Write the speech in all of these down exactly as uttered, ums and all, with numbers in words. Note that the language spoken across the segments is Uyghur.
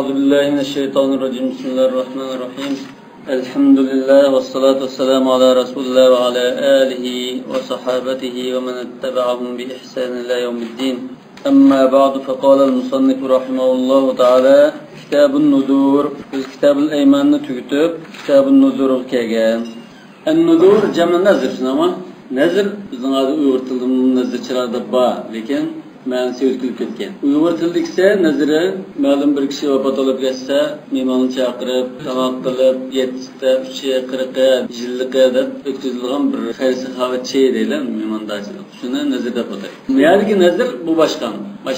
أعوذ بالله من الشيطان الرجيم. بسم الله الرحمن الرحيم. الحمد لله والصلاة والسلام على رسول الله وعلى آله وصحابته ومن اتبعهم بإحسان إلى يوم الدين. أما بعد، فقال المصنف رحمه الله تعالى: كتاب النذور. بىز كىتابۇل ئەيماننى تۈگىتىپ، كىتابۇن نۇزۇرغا كەلگەن. ئەن نۇزۇر جەمئى نەزر، شۇنداقمۇ؟ نەزر بىزنىڭ ھازىر ئۇيغۇر تىلىدا نەزر چىراغ دەپ بار، لېكىن مەنىسى ئۆتۈپ كەتكەن. ئۇيغۇر تىلىدىكىسى نەزرى مەلۇم بىر كىشى ۋاپات بولۇپ كەتسە، مېھماننى چاقىرىپ، تاماق قىلىپ، يەتتىسى، ئۈچى، قىرىقى، يىللىقى دەپ ئۆتكۈزۈلىدىغان بىر خەير-ساخاۋەت چېيى دەيلى، مېھماندارچىلىق. شۇنى نەزر دەپ ئاتايدۇ. بۇ يەردىكى نەزر بۇ باشقا.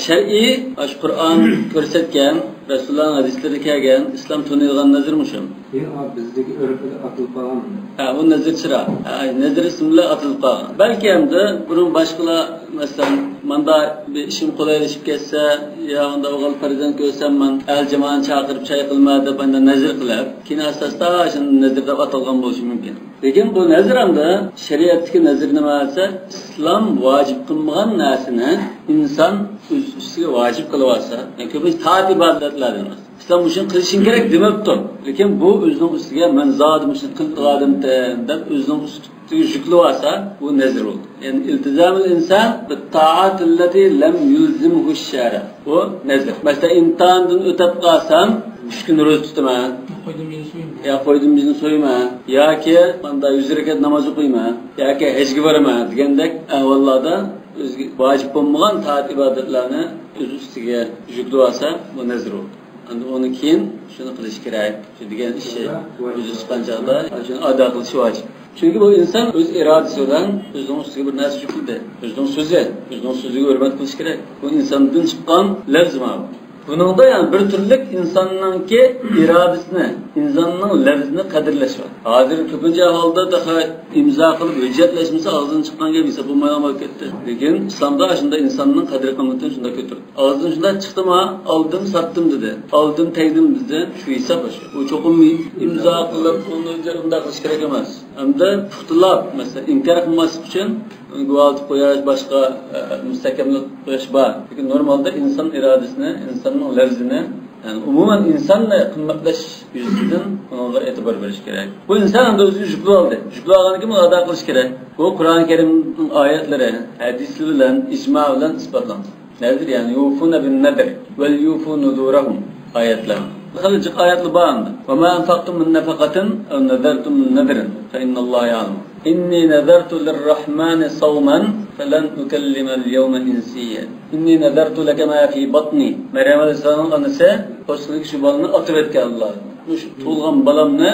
شەرئىي، شۇ قۇرئان كۆرسەتكەن، رەسۇلۇللانىڭ ھەدىسلىرىدە كەلگەن، ئىسلام تونۇيدىغان نەزر مۇشۇ. كېيىن ئۇ بىزدىكى ئۆرپىدە ئاتىلىپ قالغان. ھە، ئۇ نەزىر چىراغ. ھە، نەزىر ئىسمى بىلەن ئاتىلىپ قالغان. بەلكى ئەمدى بۇرۇن باشقىلار، مەسىلەن، ماندا بىر ئىشىم قولايلىشىپ كەتسە، يا ئاندا ئوغۇل پەرزەنت كۆرسەم، مەن ئەل جامائەتنى چاقىرىپ چاي قىلىمەن دەپ ئاندا نەزىر قىلىپ، كېيىن ئاستا-ئاستا شۇ نەزىر دەپ ئاتالغان بولۇشى مۇمكىن. لېكىن بۇ نەزىر ئەمدى شەرىئەتتىكى نەزىر نېمە دېسە، ئىسلام ۋاجىپ قىلمىغان نەرسىنى ئىنسان ئۆز ئۈستىگە ۋاجىپ قىلىۋالسا، يەنى كۆپىنچە تائەت ئىبادەتلەردىن ئىسلام مۇشۇنى قىلىشىڭ كېرەك دېمەپتۇ. لېكىن بۇ ئۆزىنىڭ ئۈستىگە، مەن زادى مۇشۇنى قىلىدىغان ئادەمتىن دەپ ئۆزىنىڭ ئۈستىگە يۈكلىۋالسا، بۇ نەزر بولدى. يەنى ئىلتىزامۇل ئىنسان بىت تائاتىللەتى لەم يۇلزىمھۇ شەرئ. بۇ نەزر. مەسىلەن، ئىمتىھاندىن ئۆتۈپ قالسام، ئۈچ كۈن روزا تۇتىمەن. قويدىن بىرنى سويىمەن. يا قويدىن بىرنى سويىمەن. ياكى ماندا يۈز رەكەت ناماز ئوقۇيمەن. ياكى ھەجگە بارىمەن دېگەندەك ئەھۋاللاردا ئۆزىگە ۋاجىپ بولمىغان تائەت ئىبادەتلەرنى ئۆز ئۈستىگە يۈكلىۋالسا، بۇ نەزر بولدى. ئەمدى ئۇنى كېيىن شۇنى قىلىش كېرەك. شۇ دېگەن ئىشى يۈزىگە چىققان چاغدا شۇنى ئادا قىلىشى ۋاجىپ. چۈنكى بۇ ئىنسان ئۆز ئىرادىسى بىلەن ئۆزىنىڭ ئۈستىگە بىر نەرسە يۈكلىدى. ئۆزىنىڭ سۆزى، ئۆزىنىڭ سۆزىگە ھۆرمەت قىلىش كېرەك. بۇ ئىنساندىن چىققان لەفز مانا بۇ. بۇنىڭدا يەنى بىر تۈرلۈك ئىنساننىڭكى ئىرادىسىنى، ئىنساننىڭ لەفزىنى قەدىرلەش بار. ھازىر كۆپىنچە ھالدا تېخى ئىمزا قىلىپ ھۆججەتلەشمىسە ئاغزىدىن چىققان گەپ ھېساب بولمايدىغان بولۇپ كەتتى. لېكىن ئىسلامدا شۇنداق ئىنساننىڭ قەدىر قىممىتىنى شۇنداق كۆتۈردى. ئاغزىدىن شۇنداق چىقتىما، ئالدىم، ساتتىم دېدى. ئالدىم، تەگدىم دېدى. شۇ ھېساب شۇ. ئۇ چوقۇم ئىمزا قىلىپ، ئۇنى ئۇنداق قىلىش كېرەك ئەمەس. ھەمدە پۇختىلاپ، مەسىلەن، ئىنكار قىلماسلىق ئۈچۈن گۇۋاھلىتىپ قويۇش، باشقا، ئە، مۇستەھكەملەپ قويۇش بار. لېكىن نورمالدا ئىنسان ئىرادىسىنى، ئىنساننىڭ لەۋزىنى، يەنى ئومۇمەن ئىنساننى قىممەتلەش يۈزىسىدىن ئۇنىڭغا ئېتىبار بېرىش كېرەك. بۇ ئىنسان ئەمدى ئۆزىگە يۈكلەپ ئالدى. يۈكلەپ ئالغاندىن كېيىن بۇنى ئادا قىلىش كېرەك. بۇ قۇرئان كەرىمنىڭ ئايەتلىرى، ھەدىسلىرى بىلەن، ئىجما بىلەن ئىسپاتلانغان. نەزر، يەنى يۇفۇنە بىن نەزر، ۋەل يۇفۇ نۇزۇرەھۇم ئايەتلەر. خېلى جىق ئايەتلەر بار ئەمدى. ۋە ما ئەنفەقتۇم مىن نەفەقەتىن ئەۋ نەزەرتۇم مىن نەزرىن فەئىننەللاھە يەئلەمۇ. ئىننى نەزەرتۇ لىررەھمانى سەۋمەن فەلەن ئۇكەللىمەل يەۋمە ئىنسىييە. ئىننى نەزەرتۇ لەكە ما فى بەتنى. مەريەم ئەلەيھىسسالامنىڭ ئانىسى پوستىدىكى شۇ بالىنى ئاتىۋەتكەن ئاللا. مۇشۇ تۇغۇلغان بالامنى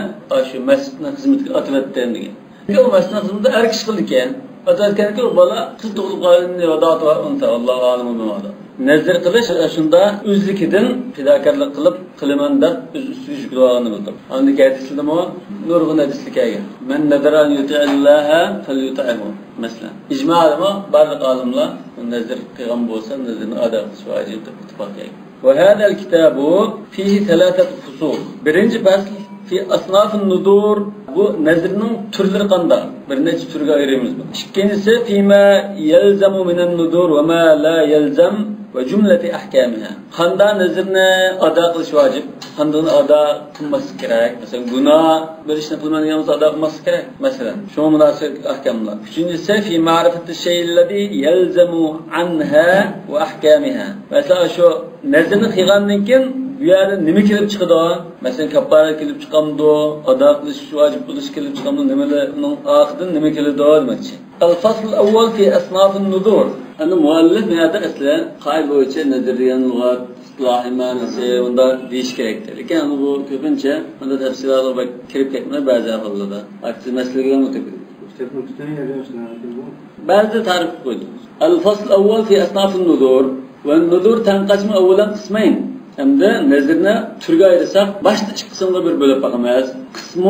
شۇ مەسچىتنىڭ خىزمىتىگە ئاتىۋەتتىم دېگەن. ئۇ مەسچىتنىڭ خىزمىتىدە ئەر كىشى قىلىدىكەن. ئاتىۋەتكەندىكىن ئۇ بالا قىز تۇغۇلۇپ قالغان، ۋەداتۇھا ئۇنسا، ۋاللاھۇ ئەئلەمۇ بىما ۋەدا. نەزر قىلىش شۇندا ئۆزلۈكىدىن پىداكارلىق قىلىپ قىلىمەن دەپ ئۆز ئۈستىگە يۈكلەپ ئالغاننى بىلدۇق. ئاندىكى ھەدىسلەردىمۇ نۇرغۇن ھەدىسلەر كەلگەن. مەن نەزەرە ئەن يۇتىئەللاھە فەليۇتىئهۇ. مەسىلەن، ئىجمادىمۇ بارلىق ئالىملار نەزر قىلغان بولسا نەزرىنى ئادا قىلىش ۋاجىپ دەپ ئىتتىپاق كەلگەن. وهذا الكتاب فيه ثلاثة فصول. بىرىنچى پەسىل في أصناف النذور. بۇ نەزرنىڭ تۈرلىرى قانداق؟ بىر نەچچە تۈرگە ئايرىيمىز بۇنى. ئىككىنچىسى فيما يلزم من النذور وما لا يلزم وجملة أحكامها. قانداق نەزرنى ئادا قىلىش ۋاجىپ، قاندىقىنى ئادا قىلماسلىق كېرەك. مەسىلەن، گۇناھ بىر ئىشنى قىلىمەن دېگەن بولسا ئادا قىلماسلىق كېرەك. مەسىلەن، شۇڭا مۇناسىۋەتلىك ئەھكاملار. ئۈچىنچىسى في معرفة الشيء الذي يلزم عنها وأحكامها. مەسىلەن، شۇ نەزىرنى قىلغاندىن كېيىن بۇ يەردە نېمە كېلىپ چىقىدۇ؟ مەسىلەن، كاپپارەت كېلىپ چىقامدۇ؟ ئادا قىلىش ۋاجىپ بولۇش كېلىپ چىقامدۇ؟ نېمىلەر، ئۇنىڭ ئاخىرىدىن نېمە كېلىدۇ دېمەكچى. الفصل الأول في أصناف النذور. ئەمدى مۇئەللىپ بۇ يەردە ئەسلى قائىدە بويىچە نەزىر دېگەن لۇغەت، ئىستىلاھىي مەنىسى، ئۇنداق دېيىش كېرەكتى. لېكىن ئەمدى بۇ كۆپىنچە ئۇنداق تەپسىلاتلارغا بەك كىرىپ كەتمەي بەزى ئەھۋاللاردا. ئاكتىپ مەسىلىگە مۇتەكىللىم. كىتابنىڭ پۈتۈن يەرلىرى شۇنداق ئىكەن بۇ. بەزىدە تەرىپ قويدۇم. الفصل الأول في أصناف النذور. والنذور تنقسم أولا قسمين. ئەمدى نەزىرنى تۈرگە ئايرىساق، باشتا ئىككى قىسىمغا بىر بۆلۈپ باقىمىز. قسم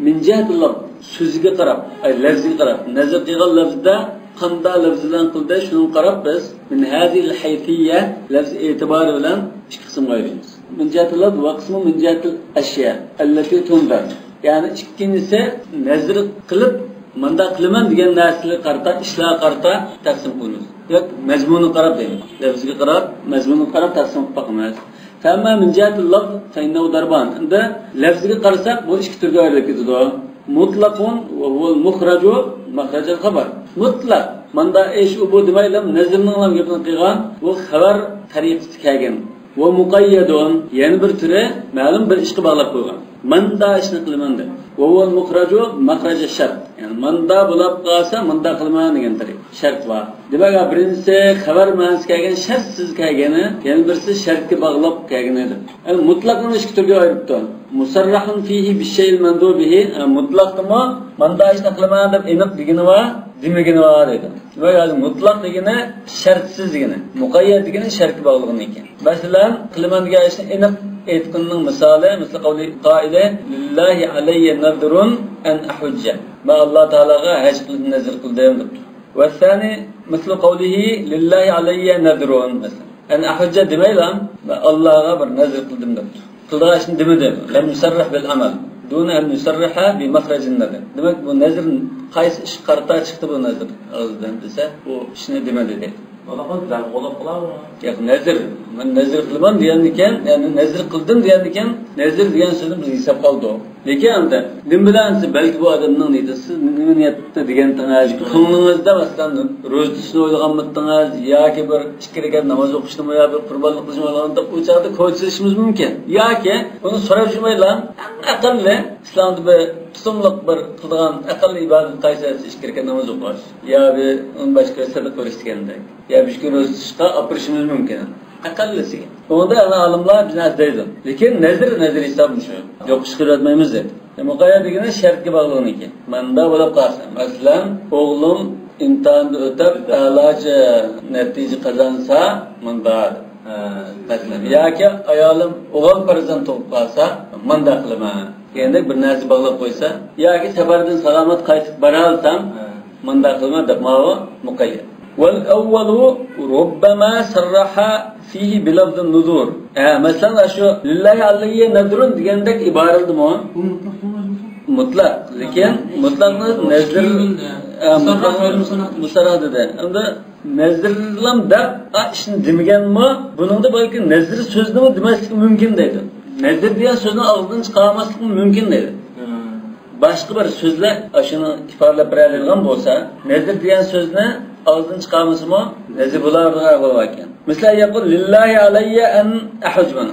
من جهة اللفظ، سۆزىگە قاراپ، ئەي، لەفزىگە قاراپ. نەزىر قىلغان لەفزىدە قانداق لەفز بىلەن قىلدى، شۇنىڭغا قاراپ بىز من هذه الحيثية، لەفز ئېتىبارى بىلەن ئىككى قىسىمغا ئايرىيمىز. من جهة اللفظ وقسم من جهة الأشياء التي تنذر. يەنى ئىككىنچىسى، نەزىر قىلىپ، مۇنداق قىلىمەن دېگەن نەرسىلەرگە قارىتا، ئىشلارغا قارىتا تەقسىم قىلىمىز. ياكى مەزمۇنىغا قاراپ دەيمىز. لەفزىگە قاراپ، مەزمۇنىغا قاراپ تەقسىم قىلىپ باقىمىز. فأما من جهة اللفظ فإنه ضربان. ئەمدى لەپزىگە قارىساق، بۇ ئىككى تۈرگە ئايرىلىپ كېتىدۇ. مطلق وهو المخرج مخرج الخبر. مۇتلەق، ماندا ئىش ئۇ بۇ دېمەيلا، نەزرنىڭ گېپىنى قىلغان، بۇ خەۋەر تەرىقىسىدە كەلگەن. ۋە مۇقەييەدۇن، يەنە بىر تۈرى، مەلۇم بىر ئىشقا باغلاپ قويغان. ماندا ئىشنى قىلىمەن دەپ. ۋە ھۇۋەل مۇخرەجۇ مەخرەجە شەرت. يەنى ماندا بولاپ قالسا، ماندا قىلىمەن دېگەن تەرىپ. شەرت بار. دېمەك، بىرىنچىسى خەۋەر مەنىسى كەلگەن، شەرتسىز كەلگىنى، يەنە بىرسى شەرتكە باغلاپ كەلگىنى دەپ. يەنى مۇتلەقنى ئىككى تۈرگە ئايرىپتۇ. مۇسەررەھۇن فىھى بىششەيئىل مەنزۇ بىھى. يەنى مۇتلەقتىمۇ ماندا ئىشنى قىلىمەن دەپ ئېنىق دېگىنى بار، دېمىگىنى بار دەيدۇ. ۋە ھازىر مۇتلەق دېگىنى شەرتسىز دېگىنى، مۇقەييەت دېگىنى شەرتكە باغلىغىنى ئىكەن. مەسىلەن، قىلىمەن دېگەن ئىشنى ئېنىق ئېيتقىنىنىڭ مىسالى، مىسلى قەۋلى قائىلى، لىللاھى ئەلەييە نەزرۇن ئەن ئەھۇججە. مەن ئاللا تائالاغا ھەج قىلىپ نەزر قىلدىم دەپتۇ. ۋەسسانى مىسلى قەۋلىھى لىللاھى ئەلەييە نەزرۇن، مەسىلەن. ئەن ئەھۇججە دېمەيلا، مەن ئاللاغا بىر نەزر قىلدىم دەپتۇ. قىلىدىغان ئىشنى دېمىدى. لەم يۇسەررىھ بىل ئەمەل دۇنە ئەن يۇسەررىھە بى مەخرەجىن نەزر. دېمەك، بۇ نەزر قايسى ئىشقا قارىتا چىقتى بۇ نەزر ئاغزىدىن دېسە، بۇ ئىشنى دېمىدى دەيدۇ. بۇنىڭغا دەم بولۇپ قالامۇ؟ ياق، نەزر. مەن نەزر قىلىمەن دېگەندىكىن، يەنى نەزر قىلدىم دېگەندىكىن، نەزر دېگەن سۆزنى بىز ھېسابقا ئالدۇق. لېكىن ئەمدى نېمە بىلەن دېسە، بەلكى بۇ ئادەمنىڭ نىيىتى، سىز نېمە نىيەتتە دېگەن تېڭەج، كۆڭلىڭىزدە مەسىلەن روزا تۇتۇشنى ئويلىغانمىدىڭىز ياكى بىر ئىككى رەكەت ناماز ئوقۇشنىمۇ يا بىر قۇربانلىق قىلىشنى ئويلىغاندا، ئۇ چاغدا كوچا سېلىشىمىز مۇمكىن. ياكى ئۇنى سوراپ يۈرمەيلا، ئەڭ ئەقەللى ئىسلامدا بىر تۇتۇملۇق بىر قىلىدىغان ئەقەللىي ئىبادەت قايسى دېسە، ئىككى رەكەت ناماز ئوقۇش يا بىر ئۇنىڭ باشقا سەدىقە بېرىش دېگەندەك. يا بىر كۈن روزا تۇتۇشقا ئاپىرىشىمىز مۇمكىن. ئەقەللىسىگە. ئۇنىڭدا ئەنە ئالىملار بىزنى ئەزدەيدۇ. لېكىن نەزر، نەزر ھېسابى شۇ. يوق ئىشقا يۈرەتمەيمىز دەيدۇ. مۇقەييەت دېگىنى شەرتكە باغلىغىنىكى. ماندا بولۇپ قالسا، مەسىلەن، ئوغلۇم ئىمتىھاندا ئۆتۈپ، ئەلاچە نەتىجە قازانسا، ماندا. ھە، مەسىلەن، ياكى ئايالىم ئوغۇل پەرزەنت تۇغۇپ قالسا، ماندا قىلىمەن دېگەندەك بىر نەرسە باغلاپ قويسا، ياكى سەپەردىن سالامەت قايتىپ بارالىسام، ھە، ماندا قىلىمەن دەپ ماۋۇ مۇقەييەت. ۋەل ئەۋۋەلۇ رۇببەما سەررەھە فىھى بىلەفزىن نۇزۇر. ھە، مەسىلەن، شۇ لىللاھى ئەلەييە نەزرۇن دېگەندەك ئىبارىلىدىمۇ؟ بۇ مۇتلەق بولمايدۇ. مۇتلەق، لېكىن مۇتلەقنى نەزر، ئە، مۇتلەق مۇسەررەھ دېدى. ئەمدى نەزرلەم دەپ، ئا، ئىشنى دېمىگەنمۇ؟ بۇنىڭدا بەلكى نەزر سۆزنىمۇ دېمەسلىكى مۇمكىن دەيدۇ. نەزر دېگەن سۆزنى ئاغزىدىن چىقارماسلىقمۇ مۇمكىن دەيدۇ. باشقا بىر سۆزلەر ئاشۇنى ئىپادىلەپ بېرەلەيدىغان بولسا، نەزر دېگەن سۆزنى ئاغزىدىن چىقارمىسىمۇ، نەزر بولىدىغان ئەھۋال بار ئىكەن. مىسال يەقۇل، لىللاھى ئەلەييە ئەن ئەھۇججە.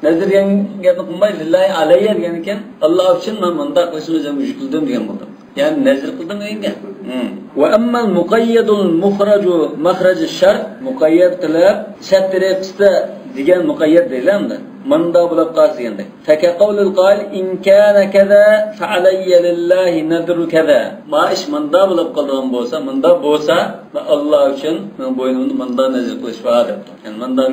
نەزر دېگەن گەپنى قىلماي، لىللاھى ئەلەييە دېگەن ئىكەن، ئاللا ئۈچۈن مەن مۇنداق قىلىشنى ئۆزۈمگە يۈكلىدىم دېگەن بولدى. يەنى نەزر قىلدىم دېگەن گەپ. ھىم. ۋە ئەممەل مۇقەييەدۇل مۇخرەجۇ مەخرەجە شەرت، مۇقەييەت قىلىپ، شەرت تەرىقىسىدە دېگەن مۇقەييەت دەيلى ئەمدى. ماندا بولۇپ قالسا دېگەندەك. فكقول القائل، إن كان كذا فعلي لله نذر كذا. ما ئىش ماندا بولۇپ قالىدىغان بولسا، ماندا بولسا، مەن ئاللا ئۈچۈن مېنىڭ بوينۇمدا ماندا نەزر قىلىش بار دەپتۇ. يەنى ماندا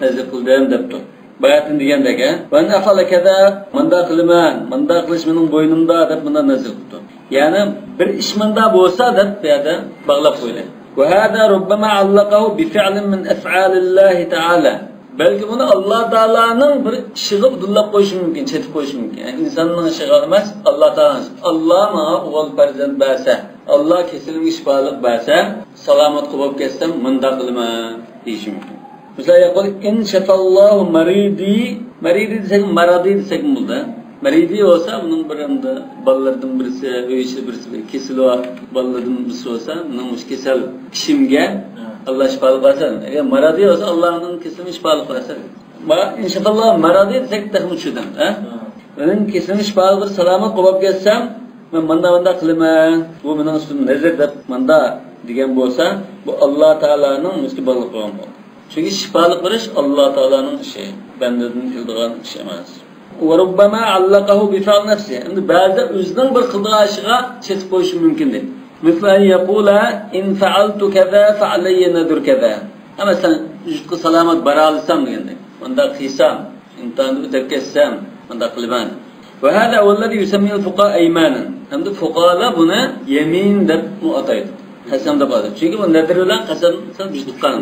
نەزر قىلدىم دەپتۇ. باياتىن دېگەندەك، ھە؟ وإن أفعل كذا، ماندا قىلىمەن، ماندا قىلىش مېنىڭ بوينۇمدا دەپ ماندا نەزر قىپتۇ. يەنى بىر ئىش ماندا بولسا دەپ بۇ يەردە باغلاپ قويدى. وهذا ربما علقه بفعل من أفعال الله تعالى. بەلكى بۇنى ئاللا تائالانىڭ بىر ئىشىغا دۇللاپ قويۇشى مۇمكىن، چېتىپ قويۇشى مۇمكىن. يەنى ئىنساننىڭ ئىشىغا ئەمەس، ئاللا تائالانىڭ ئىشىغا. ئاللا ماڭا ئوغۇل پەرزەنت بەرسە، ئاللا كېسىلىمگە شىپالىق بەرسە، سالامەت بولۇپ كەتسەم مۇنداق قىلىمەن دېيىشى مۇمكىن. مىسال يەقۇل، إن شفى الله مريضي، مەرىدى دېسەك، مارادى دېسەكمۇ بولىدۇ. مەرىدى بولسا، بۇنىڭ بىر ئەمدى بالىلىرىدىن بىرسى، ئۆي ئىچىدە بىرسى بىر كېسىلى بار بالىلىرىدىن بىرسى بولسا، مېنىڭ مۇشۇ كېسەل كىشىمگە ھە. ئاللا شىپالىق بەرسە. ئەگەر مارادى بولسا، ئاللانىڭ كېسىلىنى شىپالىق بەرسە. ما، إن شفى الله مريضي دېسەك تېخىمۇ چۈشىدۇ، ھە؟ ھە. مېنىڭ كېسىلىم شىپالىق بىر سالامەت بولۇپ كەتسەم، مەن ماندا ماندا قىلىمەن. بۇ مېنىڭ ئۈستۈمدە نەزىر دەپ ماندا دېگەن بولسا، بۇ ئاللا تائالانىڭ مۇشۇ بالىلىق بولغان بولدى. چۈنكى شىپالىق بېرىش ئاللا تائالانىڭ ئىشى، بەندىدىن كېلىدىغان ئىش ئەمەس. وربما علقه بفعل نفسه. ئەمدى بەزىدە ئۆزىنىڭ بىر قىلىدىغان ئىشىغا چېتىپ قويۇشى مۇمكىن دەيدۇ. مثل أن يقول، إن فعلت كذا فعلي نذر كذا. ھە، مەسىلەن، يۇرتقا سالامەت بارالىسام دېگەندەك. مۇنداق قىلسام، ئىمتىھاندا ئۆتۈپ كەتسەم، مۇنداق قىلىمەن. وهذا هو الذي يسميه الفقهاء أيمانا. ھەمدە فۇقاھالار بۇنى يەمىن دەپمۇ ئاتايدۇ. قەسەم دەپ ئاتايدۇ. چۈنكى بۇ نەزىر بىلەن قەسەم سەل بىر تۇغقان.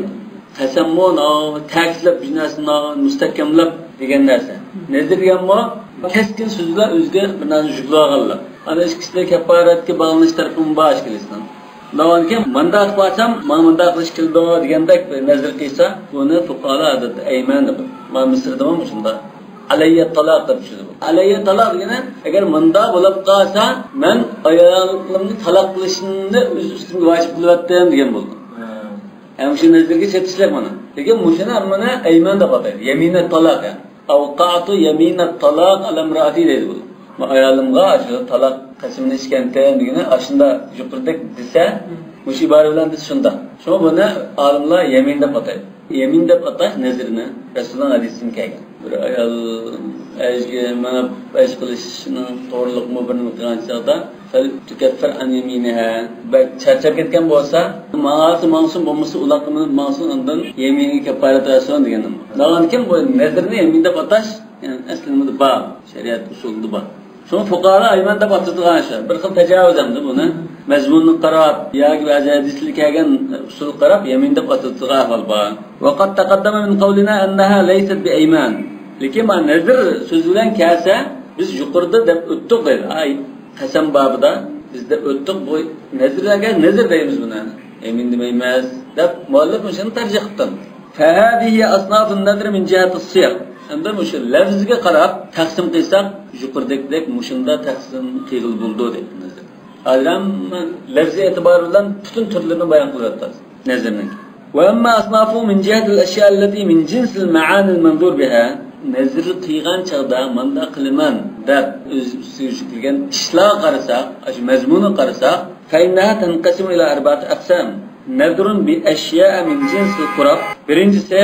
قەسەممۇ ناۋادا تەكىتلەپ بىر نەرسىنى ناۋادا مۇستەھكەملەپ دېگەن نەرسە. نەزىر دېگەنمۇ كەسكىن سۆز بىلەن ئۆزىگە بىر نەرسىنى جۈگلەۋالغانلىق. ئانا ئىككىسىدە كەپپارەتكە باغلىنىش تەرىپىمۇ بار ئىككىلىسىنىڭ. ناۋادا مانداق قىلىپ قالسام، ماڭا مۇنداق قىلىش كېلىدۇ دېگەندەك بىر نەزىر قىلسا، بۇنى فۇقاھالار ئادەتتە ئەيمەن دەپ. مانا مىسىردىمۇ مۇشۇنداق. ئەلەييە تالاق دەپ چۈشىدۇ. ئەلەييە تالاق دېگىنى، ئەگەر مۇنداق بولۇپ قالسا، مەن ئايالىمنى تالاق قىلىشنى ئۆز ئۈستۈمگە ۋاجىپ قىلىۋەتتىم دېگەن بولىدۇ. ھە. ھەم شۇ نەزىرگە چېتىشلىق مانا. لېكىن مۇشۇنى ھەممىنى ئەيمان دەپ ئاتايدۇ. يەمىنە تالاق، يەنى. ئاۋقاتۇ يەمىنە تالاق ئەلە ئىمرائەتى دەيدۇ بۇ. ئايالىمغا شۇ تالاق قەسىمىنى ئىچكەنتىم دېگىنى ئاشۇنداق يۇقىرىدەك دېسە، مۇشۇ ئىبارە بىلەن دېسە شۇنداق. شۇڭا بۇنى ئالىملار يەمىن دەپ ئاتايدۇ. يەمىن دەپ ئاتاش نەزىرنى رەسۇلۇللاھنىڭ ھەدىسىدىن كەلگەن. بىر ئايال ھەجگە مېڭىپ ھەج قىلىشنىڭ توغرىلىقمۇ بىرنى قىلغان چاغدا، فەل تۇكەففىر ئەن يەمىنىھا. بەك چارچاپ كەتكەن بولسا، ماڭسا ماڭسۇن، بولمىسا ئۇلاققا مىنىپ ماڭسۇن، ئاندىن يەمىنىگە كەپپارەت بەرسۇن دېگەن. دەۋاتكەن بۇ نەزىرنى يەمىن دەپ ئاتاش، يەنى ئەسلىمىزدە بار، شەرىئەت ئۇسۇلىدا بار. شۇڭا فۇقاھالار ئەيمان دەپ ئاتىدىغان ئىش. بىر خىل تاجاۋۇز ئەمدى بۇنى. مەزمۇنىغا قاراپ ياكى بەزى ھەدىسلەرگە كەلگەن ئۇسۇلغا قاراپ يەمىن دەپ ئاتىدىغان ئەھۋال بار. وقد تقدم من قولنا أنها ليست بأيمان. لېكىن مانا نەزىر سۆزى بىلەن كەلسە، بىز يۇقىرىدا دەپ ئۆتتۇق دەيدۇ. ئاي، قەسەم بابىدا بىز دەپ ئۆتتۇق. بۇ نەزىر دېگەن نەزىر دەيمىز بۇنى. يەمىن دېمەيمىز دەپ مۇئەللىپ مۇشۇنى تەرجىھ قىپتۇ. فهذه هي أصناف النذر من جهة الصيغ. ئەمدى مۇشۇ لەۋزگە قاراپ تەقسىم قىلساق، يۇقىرىدەكدەك مۇشۇنداق تەقسىم قىلغىلى بولىدۇ دەيدۇ نەزىر. ھازىر ھەممە لەۋزىي ئېتىبار بىلەن پۈتۈن تۈرلىرىنى بايان قىلىۋاتىمىز نەزىرنىڭ. وأما أصنافه من جهة الأشياء التي من جنس المعاني المنظور بها. نەزىر قىلغان چاغدا مانداق قىلىمەن دەپ ئۆز ئۈستىگە يۈكلىگەن ئىشلارغا قارىساق، ئاشۇ مەزمۇنغا قارىساق، فإنها تنقسم إلى أربعة أقسام. نذر بأشياء من جنس القرب. بىرىنچىسى،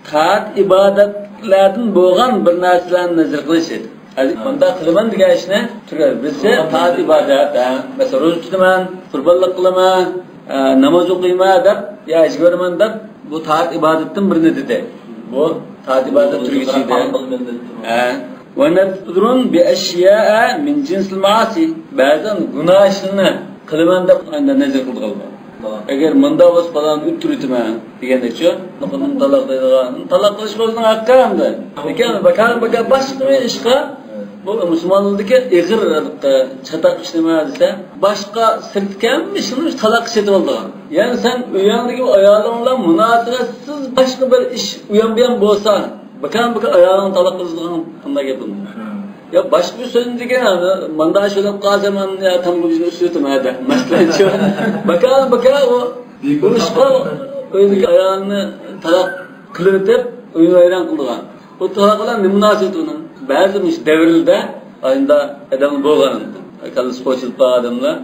تائەت ئىبادەتلەردىن بولغان بىر نەرسىلەرنى نەزىر قىلىش ئىدى. ھازىر مۇنداق قىلىمەن دېگەن ئىشنى تۈرلەر. بىرسى تائەت ئىبادەت، ھە. مەسىلەن، روزا تۇتىمەن، قۇربانلىق قىلىمەن، ئە، ناماز ئوقۇيمەن دەپ، يا ھەجگە بارىمەن دەپ، بۇ تائەت ئىبادەتتىن بىرنى دېدى. بۇ تائەت ئىبادەت تۈرگۈچى ئىدى. ھە. ونذر بأشياء من جنس المعاصي. بەزەن گۇناھ ئىشلىرىنى قىلىمەن دەپ ئاندىن نەزىر قىلىدىغان بار. ئەگەر مۇنداق بولسا پالانى ئۆلتۈرۈۋېتىمەن دېگەندەكچۇ. تالاق دەيدىغان. تالاق قىلىشقا ئۆزىنىڭ ھەققى ئەمدى. لېكىن بىكار، بىكار باشقا بىر ئىشقا، بۇ مۇسۇلمانلىقتىكى ئېغىر چاتاق ئىش نېمە دېسە، باشقا سىرتتىكى ھەممە ئىشنى تالاققا سېتىۋالىدىغان. يەنى سەن ئۆيۈڭدىكى ئايالىڭ بىلەن مۇناسىۋەتسىز باشقا بىر ئىش ئۇيان بۇيان بولسا، بىكار بىكار ئايالىڭنى تالاق قىلىدىغان قانداق گەپ بۇ؟ يا باشقا بىر سۆزنى دېگەن، ماندا شۇنداق قالسا مەن يا تامغا بىزنى ئۈسۈۋېتىمەن ھەدە. مەسىلەن شۇ. بىكار بىكار ئۇ ئۇرۇشقا ئۆيدىكى ئايالىنى تالاق قىلىۋېتىپ، ئۆينى ۋەيران قىلىدىغان. ئۇ تالاق بىلەن نېمە مۇناسىۋىتى ئۇنىڭ؟ بەزى مۇشۇ دەۋرلەردە ئاينىدا ئادەم بولغان. كاللىسى قوچۇلۇپ قالغان ئادەملەر.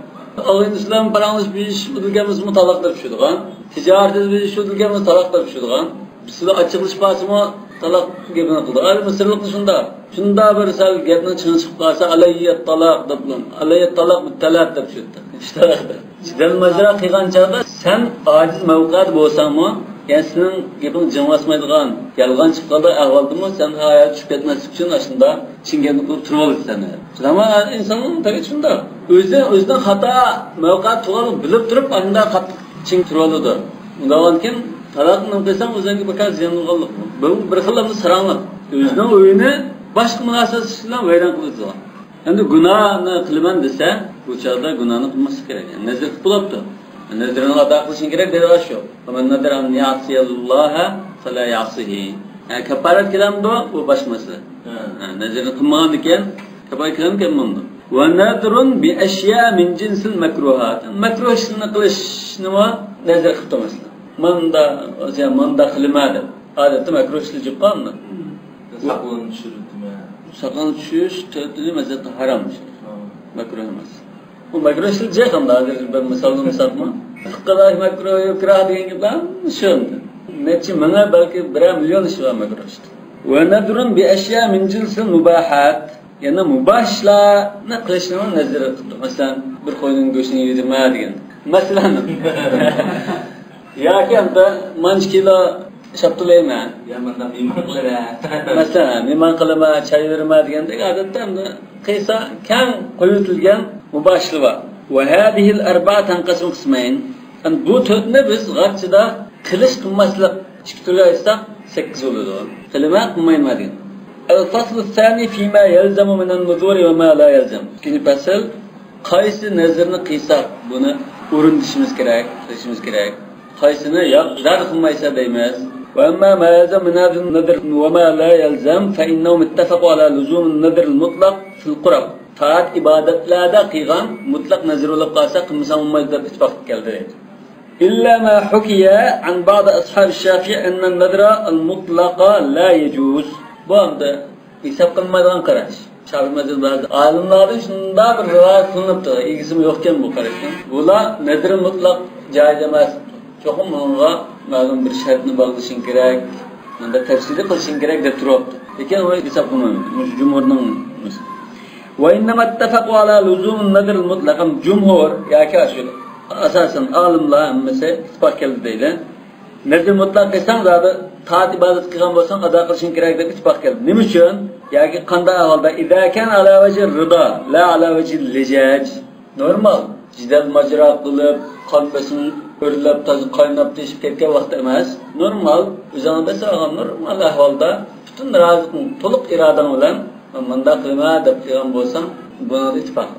ئاغىنىسى بىلەن پاراڭلىشىپ يېيىشىپ ئۆتۈلگەنمىز تالاق بېرىپ چۈشىدىغان. تىجارىتىدە بىر ئىش ئۆتۈلگەنمىز تالاق بېرىپ چۈشىدىغان. بىسىدە ئاچچىقلىشىپ قالسىمۇ تالاق گېپىنى قىلىدۇ. ئەل مىسىرلىقتا شۇنداق. شۇنداق بىر سەل گەپنىڭ چىڭى چىقىپ قالسا، ئەلەييە تالاق دەپ، ئەلەييە تالاق بىتەلەپ دەپ چۈشىدۇ. ئىشتىراكتا. جېدەل ماجىرا قىلغان چاغدا سەن ئاجىز مەۋقەدە بولساڭمۇ، يەنى سېنىڭ گېپىڭ جىڭ باسمايدىغان، يالغان چىقىپ قالىدىغان ئەھۋالدىمۇ سەن ھايات چۈشۈپ كەتمەسلىك ئۈچۈن ئاشۇنداق چىڭ گەپنى قىلىپ تۇرۇۋالىسەن. شۇنداقمۇ ئىنساننىڭ تەبىئىتى شۇنداق. ئۆزى، ئۆزىنىڭ خاتا مەۋقەدە تۇرغانلىقىنى بىلىپ تۇرۇپ ئاشۇنداق قاتتىق چىڭ تۇرۇۋالىدۇ. ئۇنداقكەن تالاقنى قىلساڭ ئۆزۈڭگە بىكار زىيان بولغانلىق. بۇ بىر خىل ئەمدى ساراڭلىق. ئۆزىنىڭ ئۆيىنى باشقا مۇناسىۋەتسىز بىلەن ۋەيران قىلىۋېتىدىغان. ئەمدى گۇناھنى قىلىمەن دېسە، بۇ چاغدا گۇناھنى قىلماسلىق كېرەك. يەنى نەزىر قىلىپ بولاپتۇ. نەزىرىنى ئادا قىلىشىڭ كېرەك دەيدىغان شۇ. فمن نذر أن يعصي الله فلا يعصه. ھە، كاپپارەت كېلەمدۇ؟ بۇ باشقا مەسىلە. ھە. ھە، نەزىرنى قىلمىغاندىكىن كاپپارەت كېلەمدۇ، كەلمەمدۇ؟ ونذر بأشياء من جنس المكروهات. مەكرۇھ ئىشلارنى قىلىشنىمۇ نەزىر قىلىپتۇ مەسىلەن. ماندا، ماندا قىلىمەن دەپ. ئادەتتە مەكرۇھ ئىشلار جىق قالمىدى. ساقىلىنى چۈشۈرۈپتىمەن. ساقىلىنى چۈشۈرۈش تۆتىنچى مەزھەپتە ھارام ئىش. ھە. مەكرۇھ ئەمەس. بۇ مەكرۇھ ئىشلار جىق ئەمدى، ھازىر بىر مىسالدىن مىسالمۇ. قىلىش مەكرۇھ، كراھ دېگەن گەپلەر ھەممىسى شۇ ئەمدى. نەچچە مىڭ، بەلكى بىرەر مىليون ئىش بار مەكرۇھ ئىشتا. ونذر بأشياء من جنس المباحات. يەنە مۇباھ ئىشلارنى قىلىشنىمۇ نەزىر قىلىپتۇ. مەسىلەن، بىر قوينىڭ گۆشىنى يېدىم ھە دېگەن. مەسىلەن. ياكى ئەمدى مانچە كىلو شاپتۇل يەيمەن. يا مۇنداق مېھمان قىلىمەن. مەسىلەن، مېھمان قىلىمەن، چاي بېرىمەن دېگەندەك ئادەتتە ئەمدى قىيسا كەڭ قويۇۋېتىلگەن مۇباھ ئىشلار بار. وهذه الأربعة تنقسم قسمين. ئەمدى بۇ تۆتنى بىز غارچىدا قىلىش قىلماسلىق ئىككى تۈرگە ئايرىساق سەككىز بولىدۇ. قىلىمەن، قىلمايمەن دېگەن. الفصل الثاني فيما يلزم من النذور وما لا يلزم. ئىككىنچى پەسىل، قايسى نەزىرنى قىلساق بۇنى ئورۇندىشىمىز كېرەك، قىلىشىمىز كېرەك. قايسىنى ياق، زادى قىلمايسەن دەيمىز. وأما ما يلزم من هذا النذر وما لا يلزم فإنهم اتفقوا على لزوم النذر المطلق في القرب. تائەت ئىبادەتلەردە قىلغان مۇتلەق نەزىر بولۇپ قالسا، قىلمىساڭ بولمايدۇ دەپ ئىتتىپاق كەلدى. إلا ما حكي عن بعض أصحاب الشافعي أن النذر المطلق لا يجوز. بۇ ئەمدى ھېساب قىلمايدىغان قاراش. شافىئىي مەزھەبى بەزى ئالىملاردىن شۇنداق بىر رىۋايەت قىلىنىپتۇ، ئىگىسىمۇ يوقكەن بۇ قاراشنىڭ. بۇلار نەزرى مۇتلەق جايىز ئەمەس. چوقۇم بۇنىڭغا مەلۇم بىر شەرتنى باغلىشىڭ كېرەك، مۇنداق تەپسىلىي قىلىشىڭ كېرەك دەپ تۇرۇپتۇ. لېكىن ئۇ ھېساب قىلمايمەن. مۇشۇ جۇمھۇرنىڭ نېمىسى. وإنما اتفقوا على لزوم النذر المطلق. جۇمھۇر ياكى ئاشۇ ئاساسەن ئالىملار ھەممىسى ئىتتىپاق كەلدى دەيدۇ. نەزر مۇتلەق قىلساڭ، زادى تائەت ئىبادەت قىلغان بولساڭ، ئادا قىلىشىڭ كېرەك دەپ ئىتتىپاق كەلدى. نېمە ئۈچۈن؟ ياكى قانداق ئەھۋالدا؟ إذا كان على وجه الرضا لا على وجه اللجاج. نورمال. جېدەل ماجىرا قىلىپ، قان بېسىمى ئۆرلەپ، تازا قايناپ تېشىپ كەتكەن ۋاقىت ئەمەس. نورمال. ئۆزۈڭ بېسىۋالغان نورمال ئەھۋالدا پۈتۈن رازىلىقىڭ، تولۇق ئىرادەڭ بىلەن مەن مۇنداق قىلىمەن دەپ قىلغان بولساڭ، بۇنىڭدا ئىتتىپاق.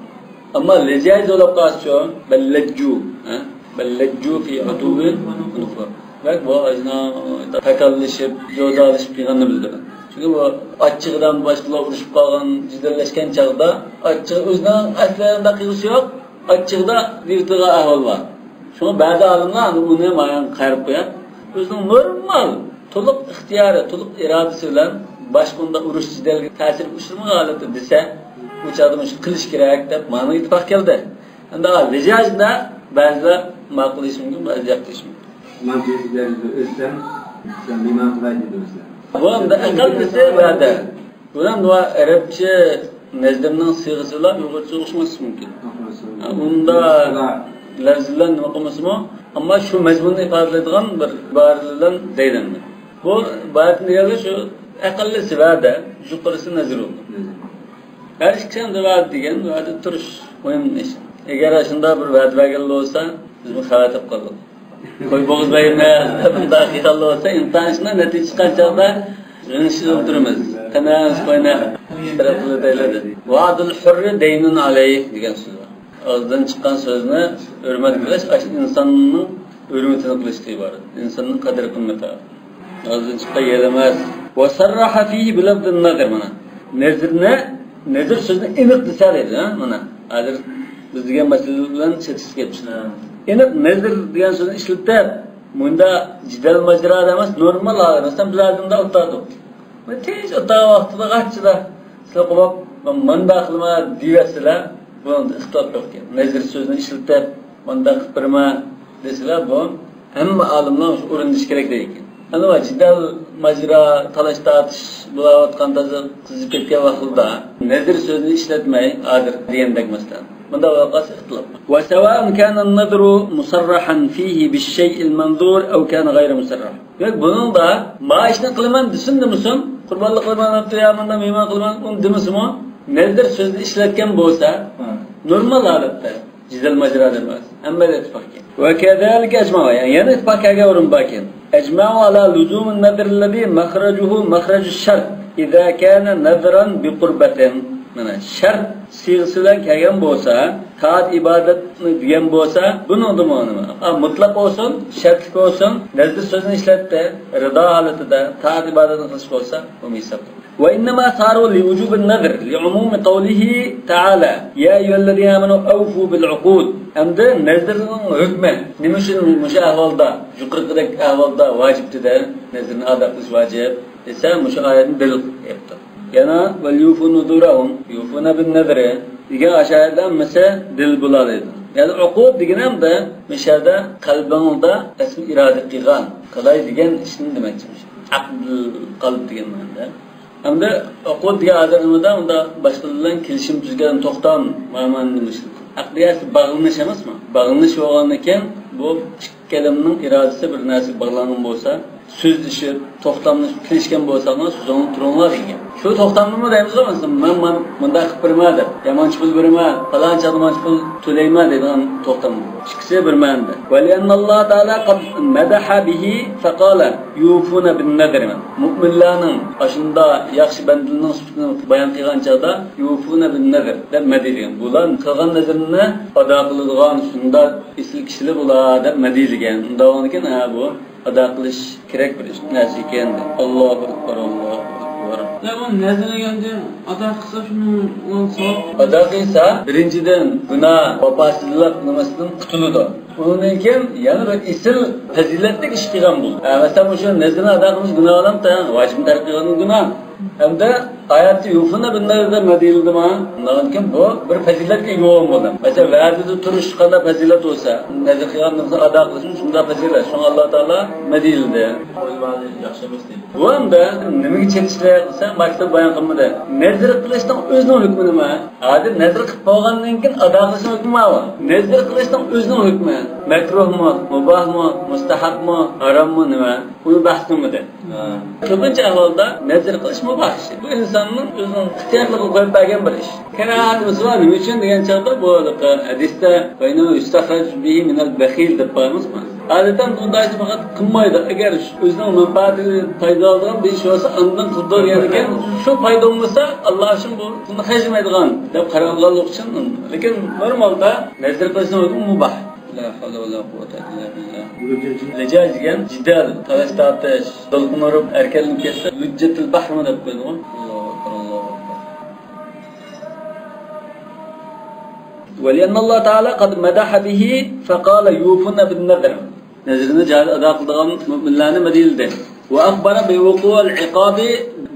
ئەمما لىجايىز بولۇپ قالسىچۇ؟ بەللەججۇ، ھە؟ بەللەججۇ فى عتو ونفور. دېمەك، بۇ ئاشۇنداق تاكاللىشىپ، جوزالىشىپ قىلغاننى بىلدۈرىدۇ. چۈنكى بۇ ئاچچىقىدىن باشقىلار ئۇرۇشۇپ قالغان، جېدەللەشكەن چاغدا ئاچچىقى ئۆزىنىڭ ئەسلى ئۇنداق قىلغۇسى يوق. ئاچچىقىدا دېيىدىغان ئەھۋال بار. شۇڭا بەزى ئالىملار ئۇنى مايان قايرىپ قويۇپ، ئۆزىنىڭ نورمال، تولۇق ئىختىيارى، تولۇق ئىرادىسى بىلەن باشقا ئۇنداق ئۇرۇش جېدەلگە تەسىر ئۇچرىمىغان ھالەتتە دېسە، ئۇ چاغدا مۇشۇ قىلىش كېرەك دەپ مانا ئىتتىپاق كەلدى. ئەمدى لىجاجدا بەزىلەر ماقۇل دېيىشى مۇمكىن، بەزىلەر ياق دېيىشى مۇمكىن. مەن بىر يەردە ئۆلسەم، سەن مېھمان قىلاي دېدىم سىلەر. بۇ ئەمدى ئەقەللىسى ۋەدە. بۇ ئەمدى ئەرەبچە نەزرنىڭ سىيغىسى بىلەن ئۇيغۇرچە ئوخشىماسلىقى مۇمكىن. ئۇندا لەۋز بىلەن نېمە قىلمىسىمۇ، ئەمما شۇ مەزمۇننى ئىپادىلەيدىغان بىر ئىبارە بىلەن دەيدۇ. بۇ ئىبارەتنى دېگەندە شۇ ئەقەللىسى ۋەدە، يۇقىرىسى نەزر بولىدۇ. ھەر ئىككىسى ھەم ۋەدە دېگەن ۋەدە تۇرۇش مۇھىم ئىش. ئەگەر ئاشۇنداق بىر ۋەدە بەرگەن بولسا، بىزمۇ خەۋەر تېپىپ قالدۇق. قوي بوغۇز بەرمەس، مۇنداق خىيال بولسا، ئىمتىھان ئىشىنىڭ نەتىجىسى چىققان چاغدا غىڭشىپ ئولتۇرىمىز. قېنى، قوينى تەرەپ قىلىۋېتەيلى دېدى. وعد الحر دين عليه دېگەن سۆز بار. ئاغزىدىن چىققان سۆزنى ھۆرمەت قىلىش، ئاشۇ ئىنساننىڭ ھۆرمىتىنى قىلىشقا ئىبارەت. ئىنساننىڭ قەدىر قىممىتى. ئاغزىدىن چىققان يەر ئەمەس. وصرح فيه بلفظ النذر، مانا. نەزرنى، نەزر سۆزىنى ئېنىق دېسە دەيدۇ، ھە؟ مانا، ھازىر بىز دېگەن مەسىلە بىلەن چېتىشىپ كەتمىسۇن. ھە. ئېنىق نەزر دېگەن سۆزنى ئىشلىتىپ، مۇنداق جېدەل ماجىرا ئەمەس، نورمال ھالدا، مەسىلەن، بىز ھازىر مۇنداق ئولتۇردۇق. بىر تىنچ ئولتۇرغان ۋاقتىدا غاچچىدا سىلەر قوبۇپ، مەن مۇنداق قىلىمەن دېيىۋەتسىلەر، بۇنىڭدا ئىختىلاپ يوق ئىكەن. نەزر سۆزىنى ئىشلىتىپ، مۇنداق قىلىپ بېرىمەن دېسىلەر، بۇ ھەممە ئالىملار شۇ ئورۇندىشى كېرەك دەيدىكەن. ئەنە جېدەل، ماجىرا، تالاش-تارتىش بولاۋاتقان، تازا قىزىپ كەتكەن ۋاقتىدا نەزر سۆزىنى ئىشلەتمەي، ھازىر دېگەندەك مەسىلەن. بۇنداق بولۇپ قالسا ئىختىلاپ. وسواء كان النذر مصرحا فيه بالشيء المنذور أو كان غير مصرح. دېمەك، بۇنىڭدا ما ئىشنى قىلىمەن دېسۇن دېمىسۇن، قۇربانلىق قىلىمەن دەپتۇ يا مۇنداق مېھمان قىلىمەن، ئۇنى دېمىسىمۇ، نەزر سۆزىنى ئىشلەتكەن بولسا، ھە، نورمال ھالەتتە. جېدەل ماجىرا ئەمەس. ھەممىدە ئىتتىپاق ئىكەن. وكذلك أجمعوا، يەنى، يەنە ئىتتىپاق كەلگەن ئورۇن باركەن. أجمعوا على لزوم النذر الذي مخرجه مخرج الشرط إذا كان نذرا بقربة. مانا، شەرت سىيغىسى بىلەن كەلگەن بولسا، تائەت ئىبادەتنى دېگەن بولسا، بۇنىڭدىمۇ نېمە؟ ئا، مۇتلەق بولسۇن، شەرتلىك بولسۇن، نەزر سۆزىنى ئىشلەتتى، رىدا ھالىتىدە تائەت ئىبادەتنى قىلىش بولسا، بۇ ھېسابتا. وإنما صاروا لوجوب النذر لعموم قوله تعالى: يا أيها الذين آمنوا أوفوا بالعقود. ئەمدى نەزرنىڭ ھۆكمى نېمە ئۈچۈن مۇشۇ ئەھۋالدا، يۇقىرىقىدەك ئەھۋالدا ۋاجىپتىدە، نەزرنى ئادا قىلىش ۋاجىپ دېسە، مۇشۇ ئايەتنى دەلىل قىلىپتۇ. يەنە: وليوفوا نذورهم يوفون بالنذر دېگەن ئاشۇ ئايەتلەر ھەممىسى دەلىل بولالايدۇ. يەنى ئوقۇد دېگىنى ئەمدى مۇشۇ يەردە قەلبىڭدە رەسمىي ئىرادە قىلغان، قىلاي دېگەن ئىشنى دېمەكچى. ئەقدىل قەلب دېگەن مەنىدە. ئەمدى ئوقۇد دېگەن ھازىر نېمىدە، ئۇندا باشقىلار بىلەن كېلىشىم تۈزگەن، توختام، مانا نېمە ئىشلىتىدۇ. ئەقدىيەسى باغلىنىش ئەمەسمۇ؟ باغلىنىش بولغاندىن كېيىن، بۇ ئىككى قەلبنىڭ ئىرادىسى بىر نەرسىگە باغلانغان بولسا، سۆزلىشىپ، توختاملىشىپ كېلىشكەن بولساڭلار، سۆزۈڭنى تۇرۇڭلار دېگەن. شۇ توختامنىمۇ دەيمىزغۇ، مەسىلەن، مەن، مەن مۇنداق قىلىپ بېرىمەن دەپ، يا مانچە پۇل بېرىمەن، پالانچى چاغدا مانچە پۇل تۆلەيمەن دەيدىغان توختام. ئىككىسى بىر مەنىدە. ولأن الله تعالى قد مدح به فقال: يوفون بالنذر. مۇئمىنلارنىڭ ئاشۇنداق ياخشى بەندىلىرىنىڭ سۈپىتىنى بايان قىلغان چاغدا، يوفون بالنذر دەپ مەدھىيلىگەن. بۇلار قىلغان نەزرىنى ئادا قىلىدىغان شۇنداق ئېسىل كىشىلەر بۇلار دەپ مەدھىيلىگەن. شۇنداق بولغاندىكىن، ھە، بۇ ئادا قىلىش كېرەك بىر ئىش، نەرسە ئىكەن. ئاللاھۇ ئەكبەر، ئاللاھۇ ئەكبەر. يا، بۇ نەزىرلىگەندىن ئادا قىلسا شۇنىڭ بىلەن ساۋاب. ئادا قىلسا، بىرىنچىدىن، گۇناھ، ۋاپاسىزلىق نېمىسىدىن قۇتۇلىدۇ. ئۇنىڭدىن كېيىن يەنە بىر ئېسىل پەزىلەتلىك ئىش قىلغان بولىدۇ. ھە، مەسىلەن، مۇشۇ نەزىرنى ئادا قىلمىسا گۇناھ بولامدۇ؟ ھە، ۋاجىپنى تەرك قىلغان گۇناھ. ھەمدە ئايەتتە يۇفۇنە بىن نەزر دەپ دېيىلدىمۇ؟ ئۇندىن كېيىن بۇ بىر پەزىلەتكە ئىگە بولغان بولىدۇ. مەسىلەن، ۋەدىدە تۇرۇش قانداق پەزىلەت بولسا، نەزر قىلغان نەزىرنى ئادا قىلىشمۇ شۇنداق پەزىلەت. شۇڭا ئاللا تائالا دېيىلدى. بۇ ئەمدى نېمىگە چېتىشلىق دېسە، ماكتىپ بايان قىلمىدى. نەزر قىلىشنىڭ ئۆزىنىڭ ھۆكمى نېمە؟ ھازىر نەزر قىلىپ بولغاندىن كېيىن ئادا قىلىشنىڭ ھۆكمى ماۋۇ. نەزر قىلىشنىڭ ئۆزىنىڭ ھۆكمى. مەكرۇھمۇ، مۇباھمۇ، مۇستەھەبمۇ، ھاراممۇ نېمە؟ ئۇنى بەھس قىلمىدى. ھە. كۆپىنچە ئەھۋالدا نەزر قىلىش مۇباھ ئىش. بۇ ئىنساننىڭ ئۆزىنىڭ ئىختىيارلىقىغا قويۇپ بەرگەن بىر ئىش. كاراھەت نېمىسى بار؟ نېمە ئۈچۈن دېگەن چاغدا بۇ ھەدىستە فَإِنَّهُ يُسْتَخْرَجُ بِهِ مِنَ الْبَخِيلِ دەپ قويامىزغۇ. ئادەتەن بۇنداق ئىشنى پەقەت قىلمايدۇ. ئەگەر ئۆزىنىڭ مەنپەئەتىگە پايدا ئالىدىغان بىر ئىش بولسا، ئاندىن قىلىدۇ دېگەندىكىن، شۇ پايدا بولمىسا، ئاللا ئۈچۈن بۇ پۇلنى خەجلىمەيدىغان دەپ قاراپ قالغانلىقى ئۈچۈن. لېكىن نورمالدا نەزر قىلىشنىڭ ھۆكمى مۇباھ. لا حول ولا قوة إلا بالله. لجاج دېگەن جېدەل، تالاش-تارتىش، دولقۇن ئۇرۇپ ئەركىلىنىپ كەتسە، لۇججەتىل بەھرمۇ دەپ قويىدىغۇ. ئاللاھۇ ئەكبەر، ئاللاھۇ ئەكبەر. ولأن الله تعالى قد مدح به فقال يوفون بالنذر. نەزرىنى جايىدا ئادا قىلىدىغان مۆمىنلەرنى مەدھىيلىدى. وأخبر بوقوع العقاب